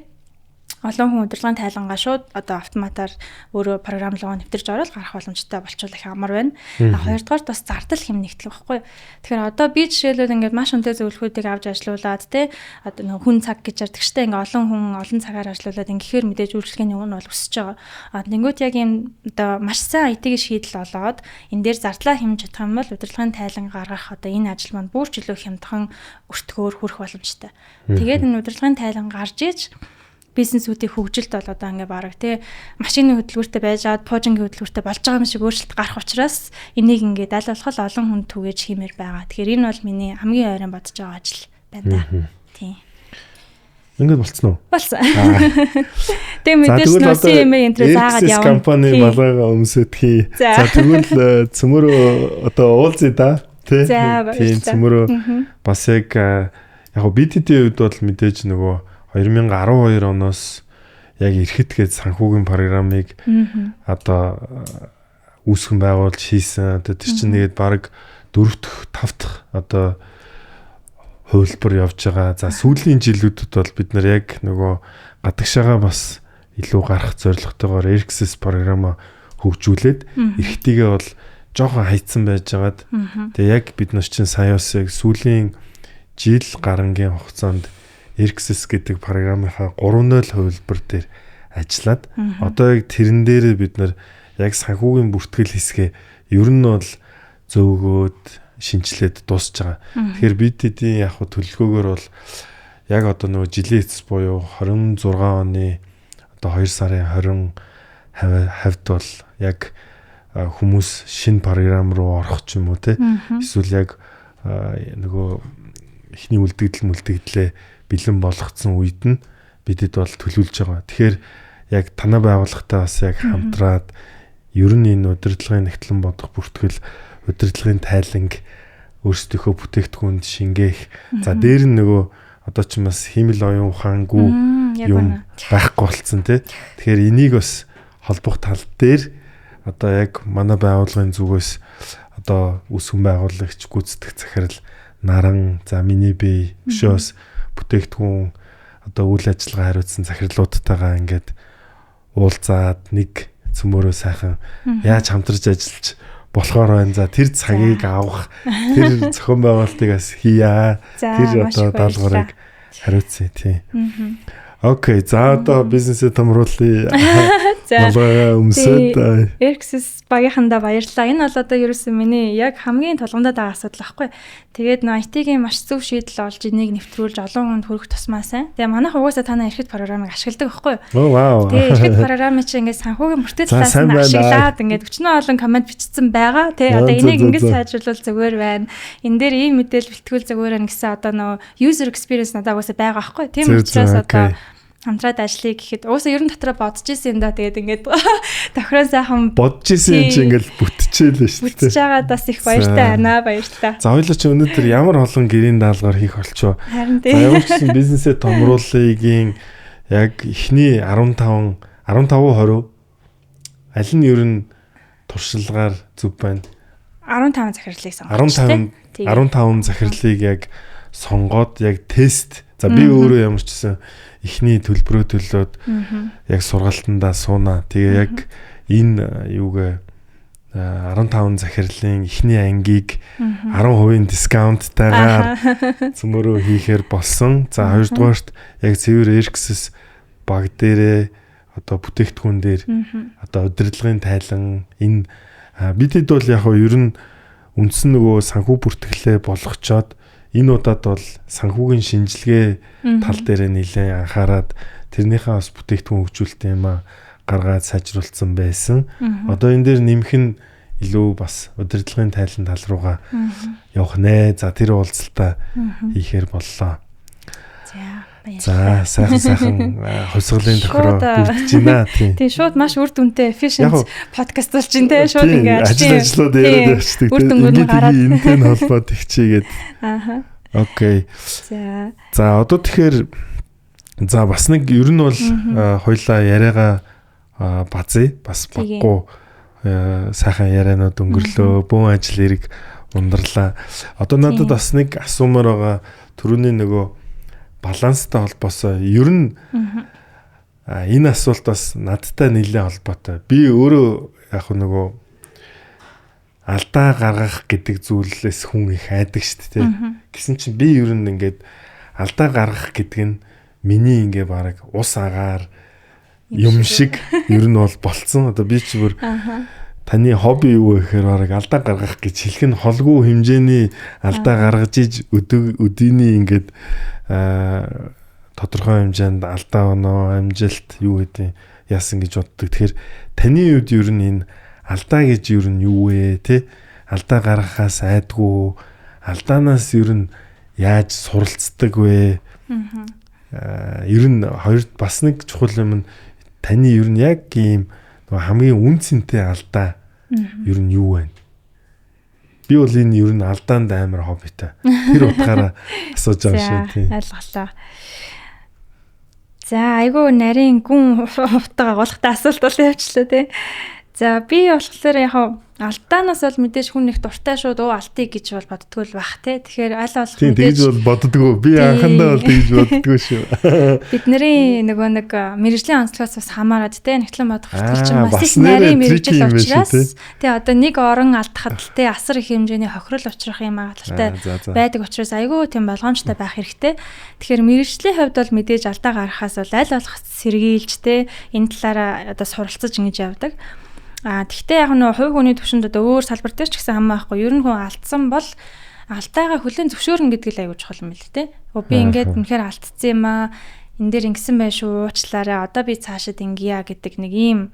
Олон хүн удирдлагын тайлангаа шууд одоо автоматар өөрөө програм руу нэвтэрч ороод гарах боломжтой болчихвол их амар байна. Хоёрдугаарт бас зардал хэм нэгтлэх байхгүй. Тэгэхээр одоо би жишээлбэл ингээд маш үнэтэй зөвлөхүүдийг авч ажиллаулаад те одоо нэг хүн цаг гэж ярьдаг штэ ингээд олон хүн олон цагаар ажиллаулаад ингэхээр мэдээж үйлчлэгээний үн бол өсөж байгаа. А тэнгуут яг ийм одоо маш сайн IT-ийн шийдэл олоод энэ дээр зардлаа хэмж чадах юм бол удирдлагын тайлан гаргах одоо энэ ажил маань бүр ч илүү хямдхан өртгөөр хүрэх боломжтой. Тэгээд энэ удирдлагын тайлан гарч иж бизнесүүдийн хөгжилд бол одоо ингээ бараг тий машины хөдөлгүүртэй байжгаад пуужингийн хөдөлгүүртэй болж байгаа юм шиг өөрчлөлт гарах учраас энийг ингээ аль болох олон хүн түгээж хиймээр байгаа. Тэгэхээр энэ бол миний хамгийн ойрын бодож байгаа ажил байна да. Тий. Ингээд болцсон уу? Болсон. Тэгээ мэдээж нөөсөн юм энэ тэр заагаад явна. Компани малгайгаа өмсөдхий. За тэгвэл цөмөрөө одоо уулзъя да. Тий. Тийм цөмөрөө бас яг яг BTT-ийн хувьд бол мэдээж нөгөө 2012 оноос яг эрхэд гээд санхүүгийн програмыг одоо үүсгэн байгуулж хийсэн. Одоо тэр чинь нэгэд баг 4 дахь 5 дахь одоо хувилбар явж байгаа. За сүүлийн жилүүдэд бол бид нар яг нөгөө гадагшаага бас илүү гарах зорилготойгоор Access програмаа хөгжүүлээд эрхтийгээ бол жоохон хайцсан байжгаад тэгээ яг бид нар чинь сая бас яг сүүлийн жил гарангийн хугацаанд Access гэдэг програмынхаа 3.0 хувилбар дээр ажиллаад одоо яг тэрэн дээрээ бид нар яг санхүүгийн бүртгэл хэсгээ ер нь бол зөөгөөд шинжилээд дуусч байгаа. Тэгэхээр BTD-ийн яг төлөвлөгөөгөөр бол яг одоо нөгөө жилийн эцэс буюу 26 оны одоо 2 сарын 20 хавьд бол яг хүмүүс шинэ програм руу орох ч юм уу те эсвэл яг нөгөө эхний үлдэгдэл мүлдэгдлээ бэлэн болгоцсон үед нь бидэд бол төлөвлөж байгаа. Тэгэхээр яг танай байгууллагатай бас яг хамтраад ер нь энэ удирдлагын нэгтлэн бодох бүртгэл, удирдлагын тайланг өөрсдийнхөө бүтээгдэхүүнд шингээх. За дээр нь нөгөө одоо ч бас хиймэл оюун ухаангүй юм байхгүй болцсон тий. Тэгэхээр энийг бас холбох тал дээр одоо яг манай байгууллагын зүгээс одоо үүсгэн байгуулагч, гүйцэтгэх захирал Наран, за миний бие өшөөс бүтээгдэхүүн одоо үйл ажиллагаа хариуцсан захирлуудтайгаа ингээд уулзаад нэг цөмөрөө сайхан яаж хамтарч ажиллаж болохоор байна. За тэр цагийг авах, тэр зохион байгуулалтыг бас хийя. Тэр одоо даалгаврыг хариуцъя тий. Окей, за одоо бизнесээ томруулъя. За Малгайгаа өмсөөд. Erxes багийнхандаа баярлалаа. Энэ бол одоо ерөөсөн миний яг хамгийн тулгамдаад байгаа асуудал байхгүй. Тэгээд нөө IT-ийн маш зөв шийдэл олж энийг нэвтрүүлж олон хүнд хүрэх тусмаа сайн. Тэгээ манайх угаасаа танай эрхэд програмыг ашигладаг байхгүй юу? Оо вау. Тэгээ эрхэд програмыг чи ингээд санхүүгийн бүртгэл талаас нь ашиглаад ингээд өчнөө олон коммент бичсэн байгаа. Тэгээ одоо энийг ингээд сайжруулвал зүгээр байна. Энэ дээр ийм мэдээлэл бэлтгүүл зүгээр байна гэсэн одоо нөө user experience надад угаасаа байгаа байхгүй. Тийм учраас одоо хамтраад ажиллая гэхэд уусаа ер нь дотроо бодож исэн юм да. Тэгээд ингээд тохирон сайхан бодож исэн юм чи ингээд бүтчихээлээ шүү дээ. Бүтчихэж байгаад бас их баяртай байна. Баярлалаа. За хоёлаа чи өнөөдөр ямар олон гэрийн даалгавар хийх болчихоо. Харин тий. За ямар ч гэсэн бизнесээ томруулъягийн яг эхний 15 20 аль нь ер нь туршилгаар зөв байна? 15 захирлыг сонгож 15 захирлыг яг сонгоод яг тест. За би өөрөө ямар ч гэсэн эхний төлбөрөө төлөөд яг сургалтандаа сууна. Тэгээ яг энэ юугээ 15 захирлын эхний ангийг 10% дискаунттайгаар цөмөрөө хийхээр болсон. За хоёрдугаарт яг цэвэр Erxes баг дээрээ одоо бүтээгдэхүүн дээр одоо удирдлагын тайлан энэ бидэд бол яг нь ер нь үндсэн нөгөө санхүү бүртгэлээ болгочоод энэ удаад бол санхүүгийн шинжилгээ тал дээрээ нэлээд анхаарад тэрнийхээ бас бүтээгдэхүүн хөгжүүлэлт юм а гаргаад сайжруулсан байсан. Одоо энэ дээр нэмэх нь илүү бас удирдлагын тайлан тал руугаа явах нэ. За тэр уулзалтаа хийхээр боллоо. За баярлалаа. За сайхан сайхан хувьсгалын тохироо бүрдэж байна. Тийм. Тийм шууд маш үр дүнтэй efficient подкаст болж байна те. Шууд ингээ ажил ажлууд яриад явчихдаг. Үр дүнгууд нь гараад энэтэй нь холбоод тэгчийгээд. Ааха. Окей. За. За одоо тэгэхээр за бас нэг ер нь бол хоёлаа яриагаа базъя. Бас баггүй сайхан ярианууд өнгөрлөө. Бөөн ажил эрг ундарлаа. Одоо надад бас нэг асуумаар байгаа түрүүний нөгөө баланстай холбоосоо ер нь энэ асуулт бас надтай нэлээд холбоотой. Би өөрөө яг нөгөө алдаа гаргах гэдэг зүйлээс хүн их айдаг шүү дээ. Гэсэн чинь би ер нь ингээд алдаа гаргах гэдэг нь миний ингээ бараг ус агаар юм шиг ер нь бол болцсон. Одоо би ч бүр таны хобби юу вэ гэхээр бараг алдаа гаргах гэж хэлэх нь холгүй хэмжээний алдаа гаргаж иж өдөөний ингээд тодорхой хэмжээнд алдаа оноо, амжилт юу гэдэг яасан гэж боддог. Тэгэхээр таны хувьд ер нь энэ алдаа гэж ер нь юу вэ те? Алдаа гаргахаас айдгүй, алдаанаас ер нь яаж суралцдаг вэ? Ер нь хоёр бас нэг чухал юм нь таны ер нь яг ийм хамгийн үн цэнтэй алдаа ер нь юу вэ? Би бол энэ ер нь алдаанд амар хоббитай. Тэр утгаараа асууж байгаа шүү тийм. Ойлголоо. За айгүй нарийн гүн утга агуулгатай асуулт бол явчлаа тий. За би болохоор яг алдаанаас бол мэдээж хүн их дуртай шууд өө алдъя гэж бол боддгоо л бах тий. Тэгэхээр аль болох мэдээж тэгж бол боддгоо. Би анхандаа бол тэгж боддгоо шүү. Бидний нөгөө нэг мэргэжлийн онцлогоос бас хамаарат тий. Нэгтлэн бодох хүртэл чинь бас их нарийн мэргэжил учраас тий одоо нэг орон алдахад л тий асар их хэмжээний хохирол учрах юм магадлалтай байдаг учраас айгүй тийм болгоомжтой байх хэрэгтэй. Тэгэхээр мэргэжлийн хувьд бол мэдээж алдаа гаргахаас бол аль болох сэргийлж тий энэ талаараа одоо суралцаж ингэж явдаг. А тэгтээ яг нөө хувь хүний төвшөнд одоо өөр салбар дээр ч гэсэн хамаахгүй. Ер нь хүн алдсан бол алдаагаа хүлээн зөвшөөрнө гэдэг л аягүй чухал юм л тэ. Би ингээд үнэхээр алдсан юм аа. Энэ дээр ингэсэн байх шүү. Уучлаарай. Одоо би цаашид ингэя гэдэг нэг ийм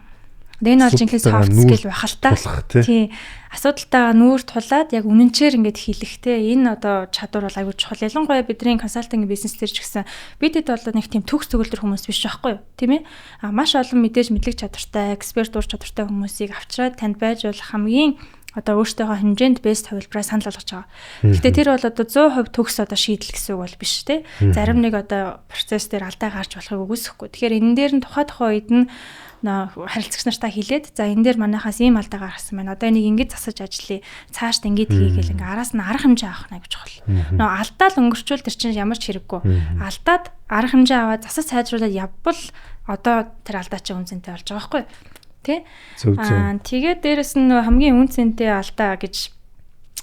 энэ бол жинхэнэ soft skill байх л та. Тий. Асуудалтайгаа нүүр тулаад яг үнэнчээр ингээд хэлэх те. Энэ одоо чадвар бол аягүй чухал. Ялангуяа бидний консалтинг бизнес дээр ч гэсэн бидэд бол нэг тийм төгс төгөлдөр хүмүүс биш байхгүй юу? Тийм ээ. А маш олон мэдээж мэдлэг чадвартай, эксперт ур чадвартай хүмүүсийг авчираад танд байж болох хамгийн одоо өөртөөхөө хэмжээнд бэст хувилбараа санал болгож байгаа. Гэхдээ тэр бол одоо 100% төгс одоо шийдэл гэсэн үг бол биш те. Зарим нэг одоо процесс дээр алдаа гарч болохыг үгүйсэхгүй. Тэгэхээр энэ дээр нь тухай үед нь харилцагч нартаа хэлээд за энэ дээр манайхаас ийм алдаа гаргасан байна. Одоо энийг ингэж засаж ажиллая. Цаашд ингэж хийгээл ингээ араас нь арга хэмжээ авах нь аягүй чухал. Нөө алдаа л өнгөрчүүл тэр чинь ямар ч хэрэггүй. Алдаад арга хэмжээ аваад засаж сайжруулад явбал одоо тэр алдаа чинь үн цэнтэй болж байгаа байхгүй юу? Тэ? Аа тэгээд дээрэс нь хамгийн үн цэнтэй алдаа гэж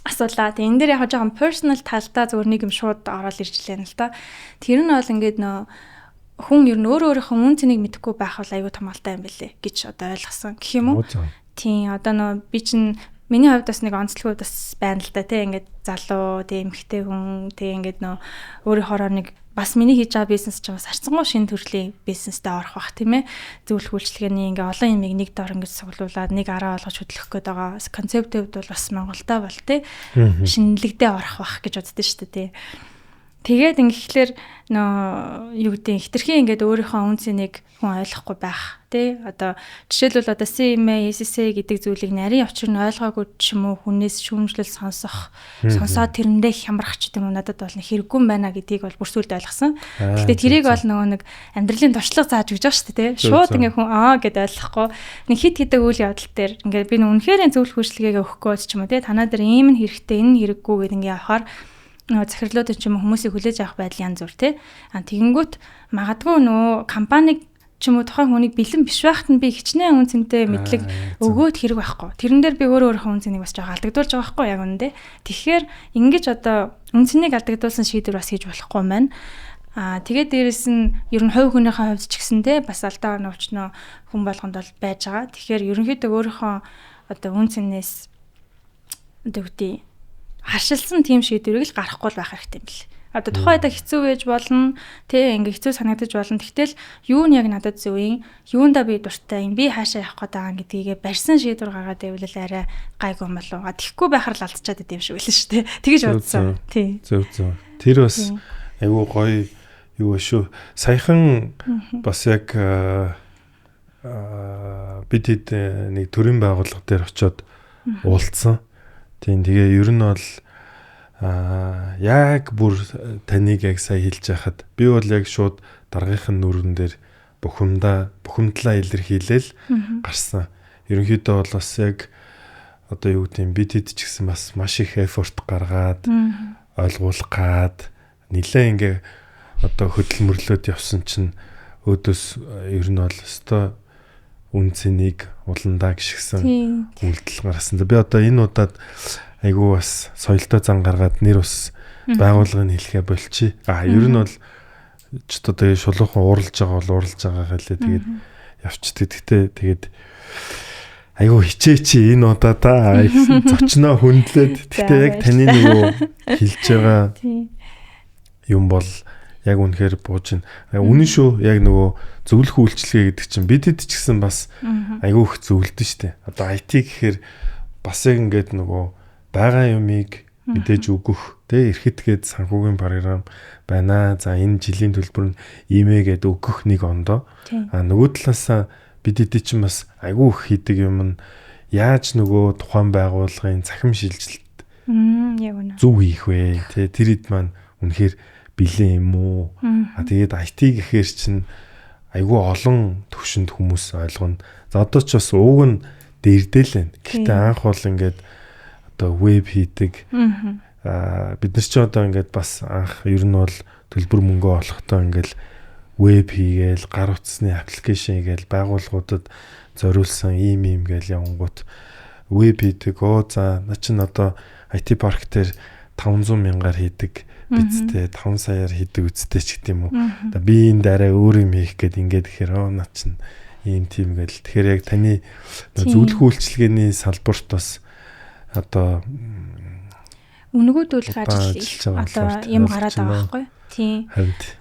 асуулаа. Тэг энэ дээр яг жоохон personal талдаа зүгээр нэг юм шууд ороод ирж лээ л да. Тэр нь бол ингээд нөө хүн ер нь өөрөө өөрийнхөө үн цэнийг мэдэхгүй байх бол аюу томоолтой юм бэлээ гэж одоо ойлгосон гэх юм уу. Тийм одоо нөө би чинь миний хувьд бас нэг онцлог бас байна л да тий ингээд залуу тий эмэгтэй хүн тий ингээд нөө өөрийнхоороо нэг бас миний хийж байгаа бизнес чинь бас харьцангуй шинэ төрлийн бизнестэй орох бах тийм ээ. Зөвлөх үйлчилгээний ингээ олон юмыг нэг дор ингэж цуглуулад нэг араа олгож хөдлөх гээд байгаа концептийн хувьд бол бас Монголдо бол тий шинэлэгдээ орох бах гэж боддоо шүү дээ тий. Тэгээд ингэхлээр нөө юу гэдэг хитрхи ингээд өөрийнхөө үн цэнийг хүн ойлгохгүй байх тий. Одоо жишээлбэл одоо CMA, SSA гэдэг зүйлийг нарийн учир нь ойлгоогүй ч юм уу хүнээс шүүмжлэл сонсох, сонсоод тэрэндээ хямрах ч гэдэг юм уу надад бол хэрэггүй юм байна гэдгийг бол бүр сүлд ойлгосон. Гэхдээ тэрийг бол нөгөө нэг амьдралын туршлага зааж өгч байгаа шүү дээ тий. Шууд ингээд хүн аа гэд ойлгохгүй нэг хит хитэг үйл явдал дээр ингээд би үнэхээр зөвлөх үйлчилгээгээ өгөхгүй ч юм уу тий. Танаа дээр ийм нь хэрэгтэй, энэ нь хэрэггүй гэд ингээд явахаар нөгөө захирлууд ч юм уу хүмүүсийг хүлээж авах байдал янз бүр тий. А тэгэнгүүт магадгүй нөгөө компаниг ч юм уу тухайн хүнийг бэлэн биш байхад нь би хичнээн үн цэнтэй мэдлэг өгөөд хэрэг байхгүй. Тэрэн дээр би өөрөө өөрийнхөө үн цэнийг бас жоохон алдагдуулж байгаа байхгүй яг үнэндээ. Тэгэхээр ингэж одоо үн цэнийг алдагдуулсан шийдвэр бас хийж болохгүй юм байна. Аа тэгээд дээрэс нь ер нь хувь хүнийхээ хувьд ч гэсэн те бас алдаа нууцноо хүн болгонд бол байж байгаа. Тэгэхээр ерөнхийдөө өөрийнхөө одоо үн цэнээс одоо үгүй харшилсан тийм шийдвэрийг л гаргахгүй л байх хэрэгтэй юм бэл. Одоо тухайн үед хэцүү байж болно, тэ ингээ хэцүү санагдаж болно. Тэгтэл юу нь яг надад зөв юм, юундаа би дуртай юм, би хаашаа явах гээд байгаа гэдгийгээ барьсан шийдвэр гаргаад байвал арай гайгүй юм болов. А тэгэхгүй байхаар л алдчихад байт юм шиг байлаа шүү дээ. Тэгэж бодсон. Тий. Зөв зөв. Тэр бас айгүй гоё юу шүү. Саяхан бас яг бид хэд нэг төрийн байгууллага дээр очиод уулзсан. Тийм тэгээ ер нь бол яг бүр таныг яг сая хэлж яхад би бол яг шууд даргийнхын нүрэн дээр бухимдлаа илэрхийлэл гарсан. Ерөнхийдөө бол бас яг одоо юу гэдэг юм бид хэд ч гэсэн бас маш их effort гаргаад ойлгуулах гад нилээ ингээ одоо хөдөлмөрлөөд явсан чинь өөдөөс ер нь бол өстой үн цэнийг уландаа гიშгсэн үйлдэл гаргасан. Би одоо энэ удаад айгүй бас соёлтой зан гаргаад нэр ус байгууллагыг хэлэхэ болчих. А ер нь бол ч одоо шулуухан ууралж байгаа бол ууралж байгаа гэлээ тэгээд явчдаг. Гэхдээ тэгээд айгүй хичээч энэ удаа та зочноо хүндлээд. Гэхдээ яг таны нөгөө хэлж байгаа юм бол яг үнэхээр бууж ин. Үнэн шүү яг нөгөө зөвлөх үйлчилгээ гэдэг чинь бидэд ч гэсэн бас айгүй их зөвлөдөн штэ. Одоо IT гэхээр бас яг ингээд нөгөө байгаа юмыг мэдээж өгөх тэ эрхэтгээд санхүүгийн програм байна. За энэ жилийн төлбөр нь ийм ээ гэд өгөх нэг ондоо. А нөгөө талаасаа бид эдий чинь бас айгүй их хийдэг юм нь яаж нөгөө тухайн байгууллагын цахим шилжилт яг үнэ зөв хийх вэ? Тэ тэр хэд маань үнэхээр бэлэн юм уу? А тэгээд IT гэхээр чинь айгүй олон төвшөнд хүмүүс ойлгоно. За одоо ч бас ууг нь дээрдэл байна. Гэхдээ анх бол ингээд одоо веб хийдэг. Аа бид нар ч одоо ингээд бас анх ер нь бол төлбөр мөнгөө олохдоо ингээд веб хийгээл, гар утасны аппликейшн хийгээл, байгууллагуудад зориулсан ийм ийм гээл явангууд веб хийдэг. Оо за наа чин одоо IT парк дээр 500 мянгаар хийдэг бидтэй 5 саяар хийдэг үсттэй ч гэдэм үү. Одоо би энд арай өөр юм хийх гээд ингээд гэхээр оо наа чин ийм тийм гээл. Тэгэхээр яг таны зөвлөх үйлчилгээний салбарт бас одоо үнэгүйдүүлэх ажил одоо юм гараад байгаа байхгүй. Тийм.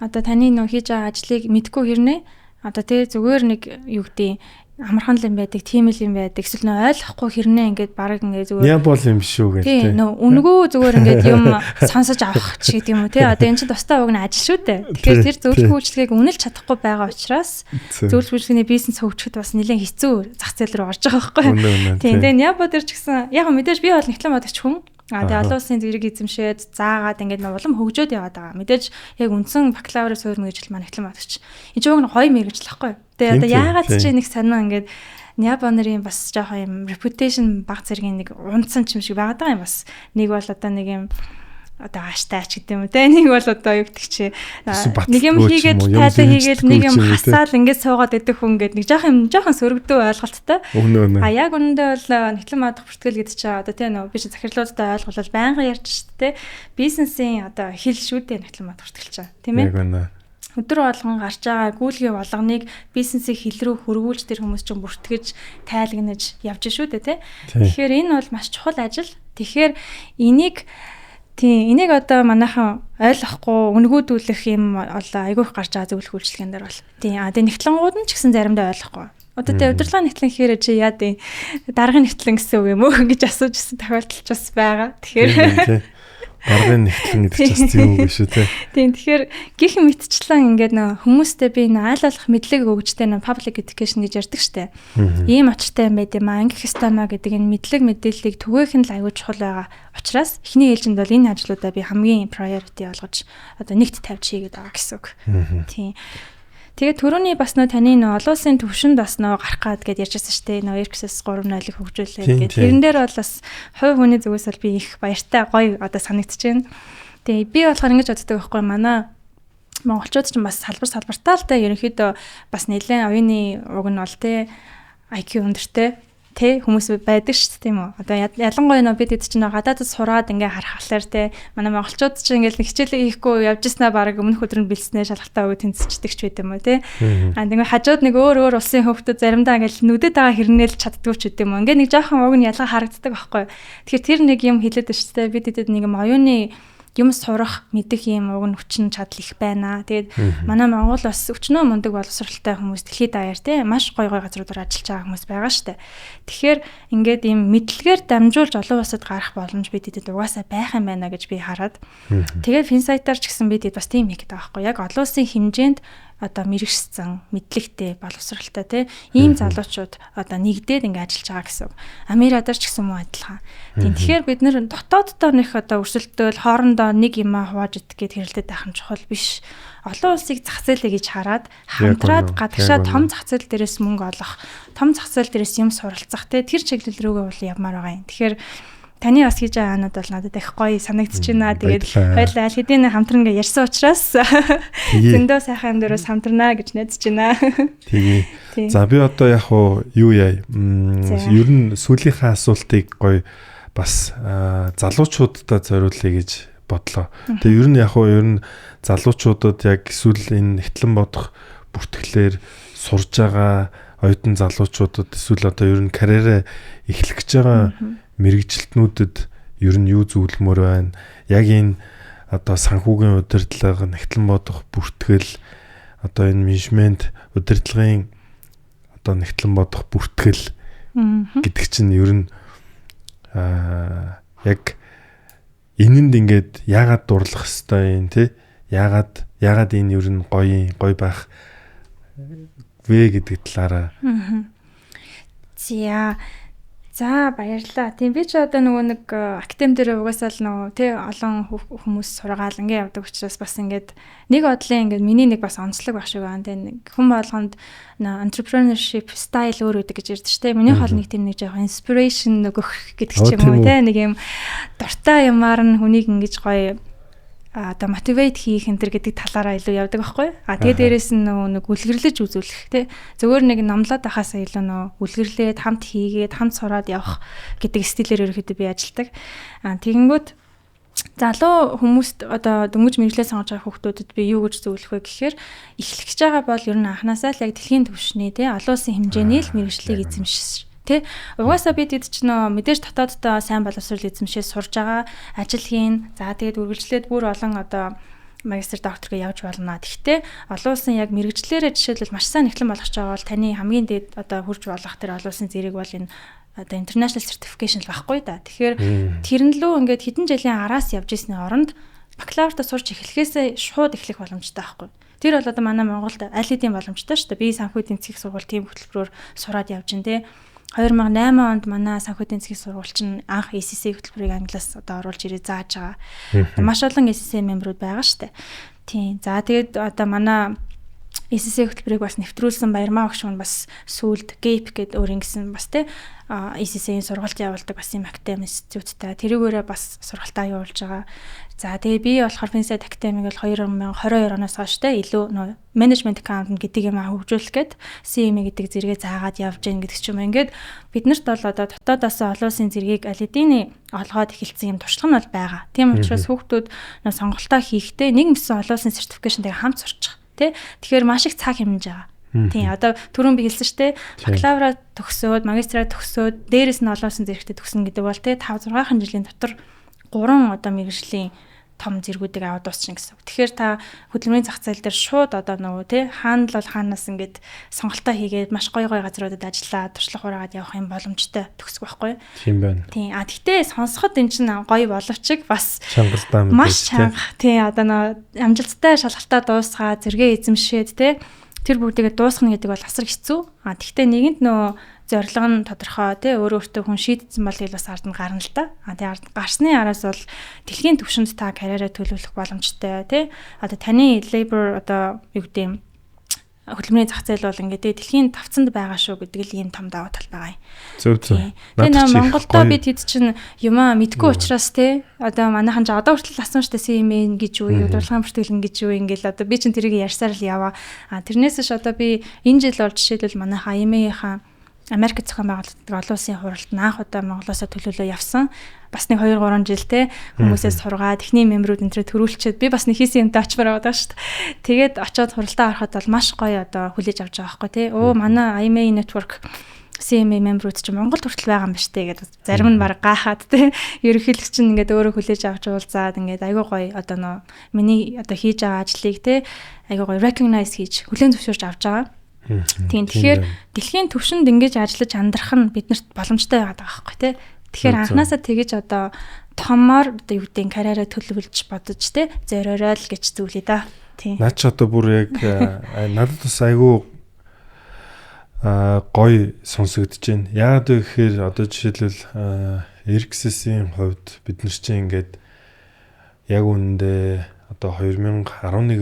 Одоо таны нөө хийж байгаа ажлыг мэдгүй хэрнээ одоо тэ зүгээр нэг юу гэдэг амархан л юм байдаг, тийм л юм байдаг. Эсвэл нөө ойлгохгүй хэрнээ ингээд баг ингээд зүгээр яа бол юм шүү гэл тэ. Нөө үнэгүй зүгээр ингээд юм сонсож авах ч гэдэг юм уу тэ. Одоо энэ чинь тусдаа уг нь ажил шүү дээ. Тэгэхээр тэр зөвлөх үйлчилгээг үнэлж чадахгүй байгаа учраас зөвлөх үйлчилгээний бизнес хөгжихэд бас нэлээд хэцүү зах зээл рүү орж байгаа байхгүй. Тийм. Тэгээ Нябо дээр ч гэсэн яг мэдээж би бол нэгтлэн бодогч хүн. А тэгээ олон улсын зэрэг эзэмшээд заагаад ингээд улам хөгжөөд яваад байгаа. Мэдээж яг үндсэн бакалаврын суурь мэргэжил маань нэгтлэн бодогч. Энэ чинь уг нь гоё мэргэжил байхгүй. Тэгээ одоо яагаад ч нэг сонин ингээд Нябо нарын бас жоохон юм reputation баг зэргийн нэг унтсан юм шиг байгаад байгаа юм бас. Нэг бол одоо нэг юм одоо ааштай ч гэдэг юм уу те. Нэг бол одоо юу гэдэг чи нэг юм хийгээд тайлан хийгээд нэг юм хасаал ингээд суугаад идэх хүн гээд нэг жоохон сөрөгдөө ойлголттой. А яг үнэндээ бол нэгтлэн мадах бүртгэл гэдэг чи одоо те нөө би чи захирлуудтай ойлголол байнга ярьж шүү дээ. Бизнесийн одоо хэл шүү дээ нэгтлэн мадах бүртгэл чи тийм ээ. Өдөр болгон гарч байгаа гүйлгээ болгоныг бизнесийг хил рүү хөрвүүлж тэр хүмүүс чинь бүртгэж тайлагнаж явж шүү дээ, тий. Тэгэхээр энэ бол маш чухал ажил. Тэгэхээр энийг тийм энийг одоо манайхан ойлгохгүй үнгүүдүүлэх юм одоо айгүйх гарч байгаа зөвлөх үйлчилгээн дээр бол. Тийм тэгээ нэгтлэнгууд нь ч гэсэн заримдаа ойлгохгүй. Одоо тэгээ удирдлагын нэгтлэн гэхээр чи яа дий даргын нэгтлэн гэсэн үг юм уу гэж асууж ирсэн тохиолдол ч бас байгаа. Тэгэхээр даргын нэгтлэн гэдэг чинь бас тийм үг шүү те. Тийм, тэгэхээр гих мэтчлэн ингээд нөө хүмүүстэй би нөө айл болох мэдлэг өгчтэй нөө public education гэж ярьдаг штэ. Ийм очиртай юм байд юм аа, ингэх ёстой маа гэдэг энэ мэдлэг мэдээллийг түгээх нь л аюул чухал байгаа учраас эхний ээлжинд бол энэ ажлуудаа би хамгийн priority болгож одоо нэгт тавьж хийгээд байгаа гэсэн үг. Тийм. Тэгээд түрүүний бас нөө таны нөө олон улсын төвшөнд бас нөө гарах гад гэд ярьжсэн шүү дээ. Нөө Erxes 3.0-ыг хөгжүүлээ гэд. Тэрэн дээр бол бас хувь хүний зүгээс бол би их баяртай гоё одоо санагдаж байна. Тэгээ би болохоор ингэж боддог байхгүй, манай монголчууд ч бас салбар салбартаа л та ерөнхийдөө бас нэлээд оюуны уг нь бол те IQ өндөртэй тэ хүмүүс байдаг шүү дээ, тийм үү. Одоо ялангуяа нөө бид эд чинь гадаадд сураад ингээ харахлаар те манай монголчууд чинь ингээл нэг хичээлээ хийхгүй явж ирснаа баг өмнөх өдөр нь бэлснээ шалгалтаа өгөө тэнцчихдэг ч байд юм уу те. Аа тэгээ хажууд нэг өөр өөр улсын хүүхдүүд заримдаа ингээл нүдэд байгаа хэрнээл чаддгүй ч гэдэм юм. Ингээ нэг жоохон уг нь ялгаа харагддаг байхгүй. Тэгэхээр тэр нэг юм хэлээд шүү дээ. Бид эдэд нэг юм оюуны юм сурах, мэдэх юм уг нь хүчин чадал их байна. Тэгээд манай Монгол бас өчнөө мундаг боловсралтай хүмүүс дэлхийд даяар те маш гоё гоё газруудаар ажиллаж байгаа хүмүүс байгаа штэ. Тэгэхээр ингээд ийм мэдлэгээр дамжуулж олон улсад гарах боломж бид эдэд угаасаа байх юм байна гэж би хараад. Тэгээд Finsight-аар ч гэсэн бид бас тийм хийх гэдэг байгаа байхгүй. Яг олон улсын хэмжээнд одоо мэрэгшсэн, мэдлэгтэй, боловсралтай те ийм залуучууд одоо нэгдээд ингээ ажиллаж байгаа гэсэн үг. Америкаар ч гэсэн мөн адилхан. Тийм, тэгэхээр бид нэр дотооддоо нэх одоо өрсөлдөөл хоорондоо нэг юмаа хувааж идэх гээд хэрэлдээд байх нь чухал биш. Олон улсыг зах зээлээ гэж хараад хамтраад гадагшаа том зах зээл дээрээс мөнгө олох, том зах зээл дээрээс юм суралцах те тэр чиглэл рүүгээ бол явмаар байгаа юм. Тэгэхээр таны бас хийж байгаа анууд бол надад их гоё санагдаж байна. Тэгээд хоёулаа аль хэдийн хамтран ингээ ярьсан учраас зөндөө сайхан юм дээрээс хамтарнаа гэж найдаж байна. Тэгээ. За би одоо яг уу юу яа. Ер нь сүүлийнхээ асуултыг гоё бас залуучуудад зориулъя гэж бодлоо. Тэгээ ер нь яг уу ер нь залуучуудад яг эсвэл энэ нэгтлэн бодох бүртгэлээр сурж байгаа оюутан залуучуудад эсвэл одоо ер нь карьераа эхлэх гэж байгаа мэргэжилтнүүдэд ер нь юу зөвлөмөр байна? Яг энэ одоо санхүүгийн удирдлага, нэгтлэн бодох бүртгэл, одоо энэ менежмент удирдлагын одоо нэгтлэн бодох бүртгэл гэдэг чинь ер нь яг энэнд ингээд яагаад дурлах хэвтэй юм те? Яагаад энэ ер нь гоё байх вэ гэдэг талаараа. За За баярлалаа. Тийм, би ч одоо нөгөө нэг академи дээр угаасаа л нөгөө тий олон хүмүүс сургаал ингээ явдаг учраас бас ингээд нэг бодлын ингээд миний нэг бас онцлог баг шиг байна. Тийм, нэг хүн болгонд entrepreneurship style өөр өгдөг гэж ярьдаг шүү дээ. Миний хол нэг тийм нэг жоохон inspiration өгөх гэдэг ч юм уу тий нэг юм дуртай юмар нь хүнийг ингэж гоё одоо мотивейт хийх энэ төр гэдэг талаараа илүү явдаг байхгүй. А тэгээ дээрэс нь нөгөө нэг үлгэрлэж үзүүлэх тий. Зөвөр нэг номлоод байхаасаа илүү нөгөө үлгэрлээд хамт хийгээд хамт сураад явах гэдэг стилээр ерөнхийдөө би ажилладаг. А тэгэнгүүт залуу хүмүүст одоо дөнгөж мэргэжлээ сонгож байгаа хүүхдүүдэд би юу гэж зөвлөх вэ гэхээр эхлэх гэж байгаа бол ер нь анханасаа л яг дэлхийн түвшний тий олон улсын хэмжээний л мэргэжлийг эзэмшиж тий. Угаасаа бид эд чинь нөө мэдээж дотооддоо сайн боловсрол эзэмшээ сурж байгаа, ажил хийн. За тэгээд үргэлжлээд бүр олон одоо магистр докторгээ явж болно. Тэгэхдээ олон улсын яг мэрэгжлээрээ жишээлбэл маш сайн нэгтлэн болгож байгаа бол таны хамгийн дээд одоо хүрч болох тэр олон улсын зэрэг бол энэ одоо international certification л байхгүй да. Тэгэхээр тэрэн лүү ингээд хэдэн жилийн араас явж ирсний оронд бакалавртаа сурч эхлэхээсээ шууд эхлэх боломжтой байхгүй. Тэр бол одоо манай Монголд аль хэдийн боломжтой шүү дээ. Би санхүү эдийн засгийн сургууль тийм хөтөлбөрөөр сураад явж гин те. 2008 онд манай санхүү эдийн засгийн сургууль чинь анх ACC хөтөлбөрийг англиас одоо оруулж ирээ зааж байгаа. Маш олон ACC мемберүүд байгаа штэ. Тийм. За тэгээд одоо манай ACC хөтөлбөрийг бас нэвтрүүлсэн Баярмаа багш нь бас сүүлд GAPE гэдэг өөр ингэсэн бас те ACC-ийн сургалт явуулдаг бас юм академи институттай тэрүүгээрээ бас сургалтаа явуулж байгаа. За тэгээ би болохоор Finsight Academy бол 2022 оноос хойш те илүү нөө management accountant гэдэг юм хөгжүүлэх гээд CMA гэдэг зэрэгээ заагаад явж гин гэдэг ч юм. Ингээд биднэрт бол одоо дотоодоос олон улсын зэргийг аль хэдийн олгоод эхэлсэн юм туршлага нь бол байгаа. Тийм учраас хүүхдүүд нөө сонголтоо хийхдээ нэг мэсэн олон улсын certification-тэйг хамт сурчих. Тэ? Тэгэхээр маш их цаг хэмнэж байгаа. Тийм, одоо түрүүн би хэлсэн шүү дээ. Бакалавра төгсөөд, магистраа төгсөөд, дээрэс нь олон улсын зэрэгтэй төгснө гэдэг бол тэ 5 6 жилийн дотор 3 одоо мэргэжлийн том зэргүүдийг аваад дуусчихна гэсэн үг. Тэгэхээр та хөдөлмөрийн зах зээл дээр шууд одоо нөгөө тий хаана л бол хаанаас ингээд сонголтоо хийгээд маш гоё гоё газруудад ажиллаад туршлага хураагаад явах юм боломжтой төгсөх байхгүй юу? Тийм байна. Тийм. А тэгтээ сонсоход эн чинь гоё боловч бас чангалдаа мэдээж маш чанга. Тийм, одоо нөгөө амжилттай шалгалтаа дуусгаад зэрэгээ эзэмшээд тий тэр бүгдийгээ дуусгах гэдэг бол асар хэцүү. А тэгтээ нэгэнд нөгөө зорилго нь тодорхой тий өөрөө өөртөө хүн шийдсэн бол ил бас ард нь гарна л да. А тий ард гарсны араас бол дэлхийн түвшинд та карьераа төлөвлөх боломжтой тий. Одоо таны labor одоо юу гэдэг юм хөдөлмөрийн зах зээл бол ингээд тий дэлхийн тавцанд байгаа шүү гэдэг л ийм том давуу тал байгаа юм. Зөв зөв. Тэгээ нөө Монголдо бид хэд чинь юмаа мэдгүй учраас тий одоо манайхан ч одоо хүртэл асуун штэ CMA гэж юу, удирдлагын бүртгэл гэж юу ингээл одоо би чинь тэрийг ярьсаар л яваа. А тэрнээс ш одоо би энэ жил бол жишээлбэл манайха IMA-ийнхаа Америк зохион байгуулагддаг олон улсын хуралд анх удаа Монголоосоо төлөөлөө явсан. Бас нэг 2 3 жил те хүмүүсээс сургаад техникийн мембрүүд энэ төр төрүүлчихэд би бас нэг хийсэн юмтай очмоор байгаа шүү дээ. Тэгээд очиод хуралдаа ороход бол маш гоё одоо хүлээж авч байгаа байхгүй те. Өө манай IMA network CMA мембрүүд чинь Монголд хүртэл байгаа юм ба штэ гэдэг. Зарим нь баг гайхаад те. Ерөнхийлөгч чинь ингээд өөрөө хүлээж авч уулзаад ингээд айгүй гоё одоо нөө миний одоо хийж байгаа ажлыг те айгүй гоё recognize хийж хүлээн зөвшөөрч авч байгаа. Тийм, тэгэхээр дэлхийн түвшинд ингэж ажиллаж амьдрах нь биднэрт боломжтой байгаад байгаа байхгүй тий. Тэгэхээр анханасаа тэгэж одоо томоор одоо юу гэдэг карьераа төлөвлөж бодож тий зориорой л гэж зүйлээ да. Тийм. Наад чи одоо бүр яг надад бас айгүй гоё сонсогдож байна. Яагаад вэ гэхээр одоо жишээлбэл Эриксесийн хувьд бид нар чинь ингээд яг үнэндээ одоо 2011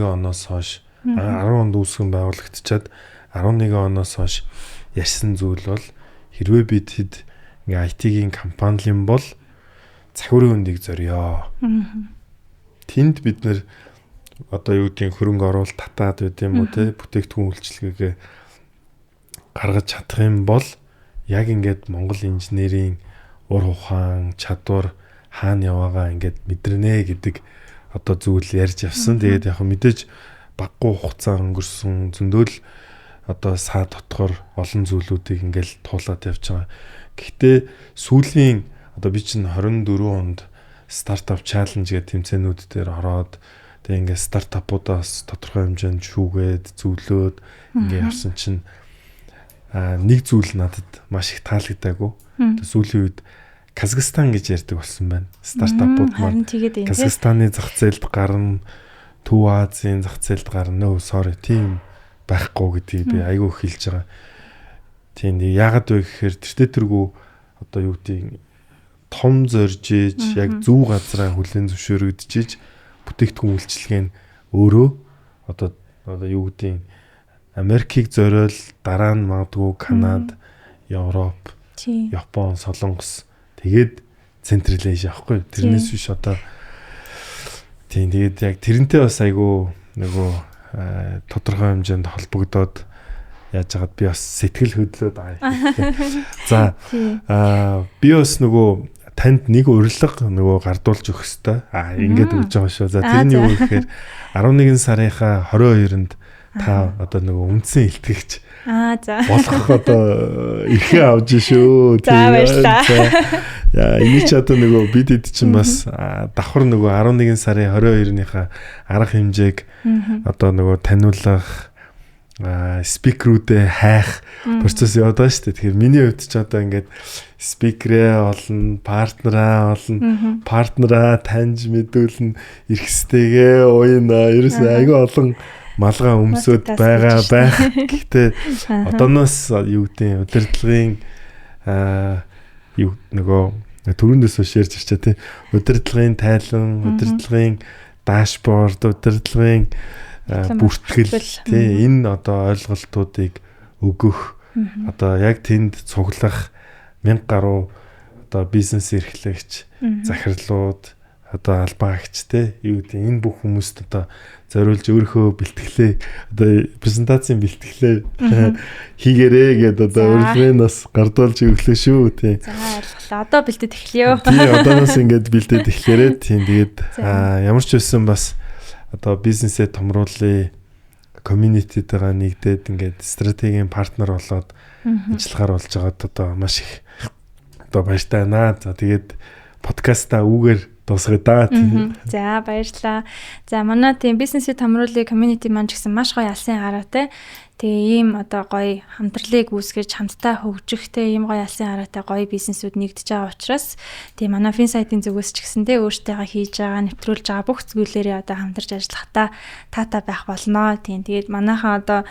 оноос хойш 10 онд үүсгэн байгуулагдчихад 11 оноос хойш ярьсан зүйл бол хэрвээ бид хэд ингээ IT-ийн компани юм бол захиурын хөндийг зориё. Тэнд бид нэр одоо юу гэдгийг хөрөнгө оруулалт татаад байд юм уу те бүтээгдэхүүн үйлчилгээгээ гаргаж чадах юм бол яг ингээд Монгол инженерийн ур ухаан, чадвар хаана яваагаа ингээд мэдэрнэ гэдэг одоо зүйл ярьж явсан. Тэгээд яг мэдээж баггүй хугацаа өнгөрсөн, зөндөөл одоо саа дотгор олон зүйлүүдийг ингээл туулаад явж байгаа. Гэхдээ сүүлийн одоо би чинь 24 онд стартап чаленж гэх тэмцээнүүд дээр ороод тэгээ ингээд стартапуудаа бас тодорхой хэмжээнд шүүгээд зөвлөөд ингээд явсан чинь нэг зүйл надад маш их таалагдаагүй. Тэгээ сүүлийн үед Казахстан гэж ярьдаг болсон байна. Стартапууд маань Казахстаны зах зээлд гарна, Төв Азийн зах зээлд гарна. Нөө sorry тийм байхгүй гэдгийг би айгүй хэлж байгаа. Тийм яагаад вэ гэхээр тэртээ тэргүй одоо юу гэдгийг том зорж иж яг зөв газараа хүлээн зөвшөөрөгдөж бүтээгдэхүүн үйлчилгээ нь өөрөө одоо юу гэдгийг Америкийг зориул дараа нь магадгүй Канад, Европ, Япон, Солонгос тэгээд Централ Ази аахгүй. Тэрнээс биш одоо тийм тэгээд яг тэрнтэй бас айгүй нөгөө тодорхой хэмжээнд холбогдоод яаж хагаад би бас сэтгэл хөдлөөд байгаа. За би бас нөгөө танд нэг урилга нөгөө гардуулж өгөх ёстой. Ингээд өгж байгаа шүү. За тэр нь юу гэхээр 11 сарынхаа 22-нд та одоо нөгөө үндсэн илтгэгч болох одоо эрхээ авч шүү. За баярлалаа. Яа энэ ч одоо нөгөө бид хэд чинь бас давхар нөгөө 11 сарын 22-ныхаа арга хэмжээг одоо нөгөө таниулах спикерүүдээ хайх процесс яваад байгаа шүү дээ. Тэгэхээр миний хувьд ч одоо ингээд спикерээ олно, партнераа олно, партнераа таньж мэдүүлнэ, эрхстэйгээ уйна. Ерөөсөө айгүй олон малгай өмсөд байгаа байх. Гэхдээ одооноос юу гэдэг удирдлагын юу нөгөө түрүүндээс хойш ярьж ирчээ тий. Удирдлагын тайлан, удирдлагын дашборд, удирдлагын бүртгэл тий энэ одоо ойлголтуудыг өгөх одоо яг тэнд цуглах 1000 гаруй одоо бизнес эрхлэгч, захирлууд, одоо албан агч тий юу гэдэг энэ бүх хүмүүст одоо зориулж өөрийнхөө бэлтгэлээ одоо презентацийн бэлтгэлээ хийгэрээ гэдээ одоо урилгын бас гардуулж өглөө шүү тий. За ойлголоо. Одоо бэлдээд эхлэё. Тий одооноос ингээд бэлдээд эхлээрээ тийм тэгээд ямар ч байсан бас одоо бизнесээ томруулъя Community-тэйгээ нэгдээд ингээд стратегийн партнер болоод ажиллахаар болж байгаад одоо маш их одоо баяртай байна. За, тэгээд подкаста үүгээр дуусгая да. За, баярлалаа. За, манай тийм бизнесийн томруулын community маань ч гэсэн маш гоё алсын хараатай. Тэгээ ийм одоо гоё хамтрлыг үүсгэж, хамтдаа хөгжихтэй ийм гоё алсын хараатай гоё бизнесүүд нэгдэж байгаа учраас тийм манай Finsight-ын зүгээс ч гэсэн те өөртөөхөө хийж байгаа, нэвтрүүлж байгаа бүх зүйлээрээ одоо хамтарч ажиллахдаа таатай байх болно. Тийм, тэгээд манайхан одоо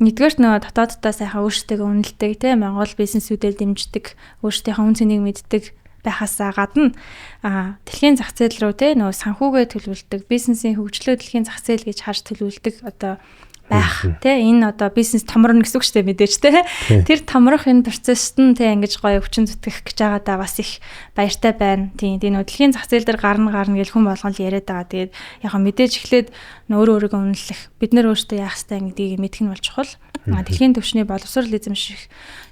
нэгдүгээрт нөгөө дотооддоо сайхан өөрсдөө үнэлдэг те, Монгол бизнесүүдэд дэмждэг, өөрсдийнхөө үн цэнийг мэддэг байхасаа гадна дэлхийн зах зээл рүү те нөгөө санхүүгээ төлөвлөдөг, бизнесийн хөгжлөө дэлхийн зах зээл гэж харж төлөвлөдөг одоо байх те, энэ одоо бизнес томорно гэсэн үг шүү дээ, мэдээж те. Тэр томрох энэ процесст нь те ингэж гоё өвчин зүтгэх гэж байгаадаа бас их баяртай байна. Тийм, тийм, нөгөө дэлхийн зах зээл дээр гарна гарна гэж хүн болгон л яриад байгаа. Тэгээд яг мэдээж эхлээд өөрөө өөрийгөө үнэлэх, бид нар өөрсдөө яах ёстой гэдгийг мэдэх нь бол чухал. Дэлхийн түвшний боловсрол эзэмших,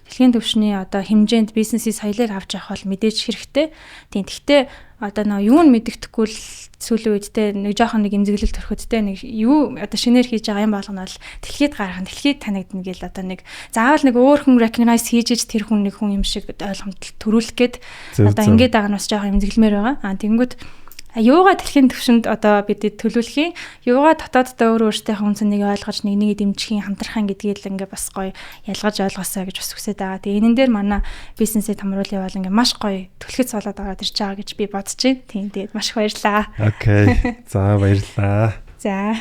дэлхийн түвшний одоо хэмжээнд бизнесийн соёлыг авч явах бол мэдээж хэрэгтэй. Тийм, гэхдээ одоо нөө юу нь мэддэхгүй л сүүлийн үед те нэг жоохон нэг эмзэглэл төрөхөд те, нэг юу одоо шинээр хийж байгаа юм болгоно бол дэлхийд гарах нь, дэлхийд танигдана гэл одоо нэг заавал нэг өөр хүн recognize хийж иж тэр хүн нэг хүн юм шиг ойлгомжтой төрүүлэх гээд одоо ингээд байгаа нь бас жоохон эмзэглэмээр байгаа. Аа, тэгэнгүүт юугаа дэлхийн түвшинд одоо бид төлөвлөх юм, юугаа дотооддоо өөр өөртөөхөө үн цэнийг ойлгож, нэг нэгийг дэмжих юм, хамтрах юм гэдгийг л ингээ бас гоё ялгаж ойлгосоо гэж бас хүсэж байгаа. Тэгээ энэн дээр манай бизнесээ томруулъя бол ингээ маш гоё түлхэц болоод ороод ирж байгаа гэж би бодож байна. Тийм, тэгээд маш их баярлалаа. Okay. За, баярлалаа. За.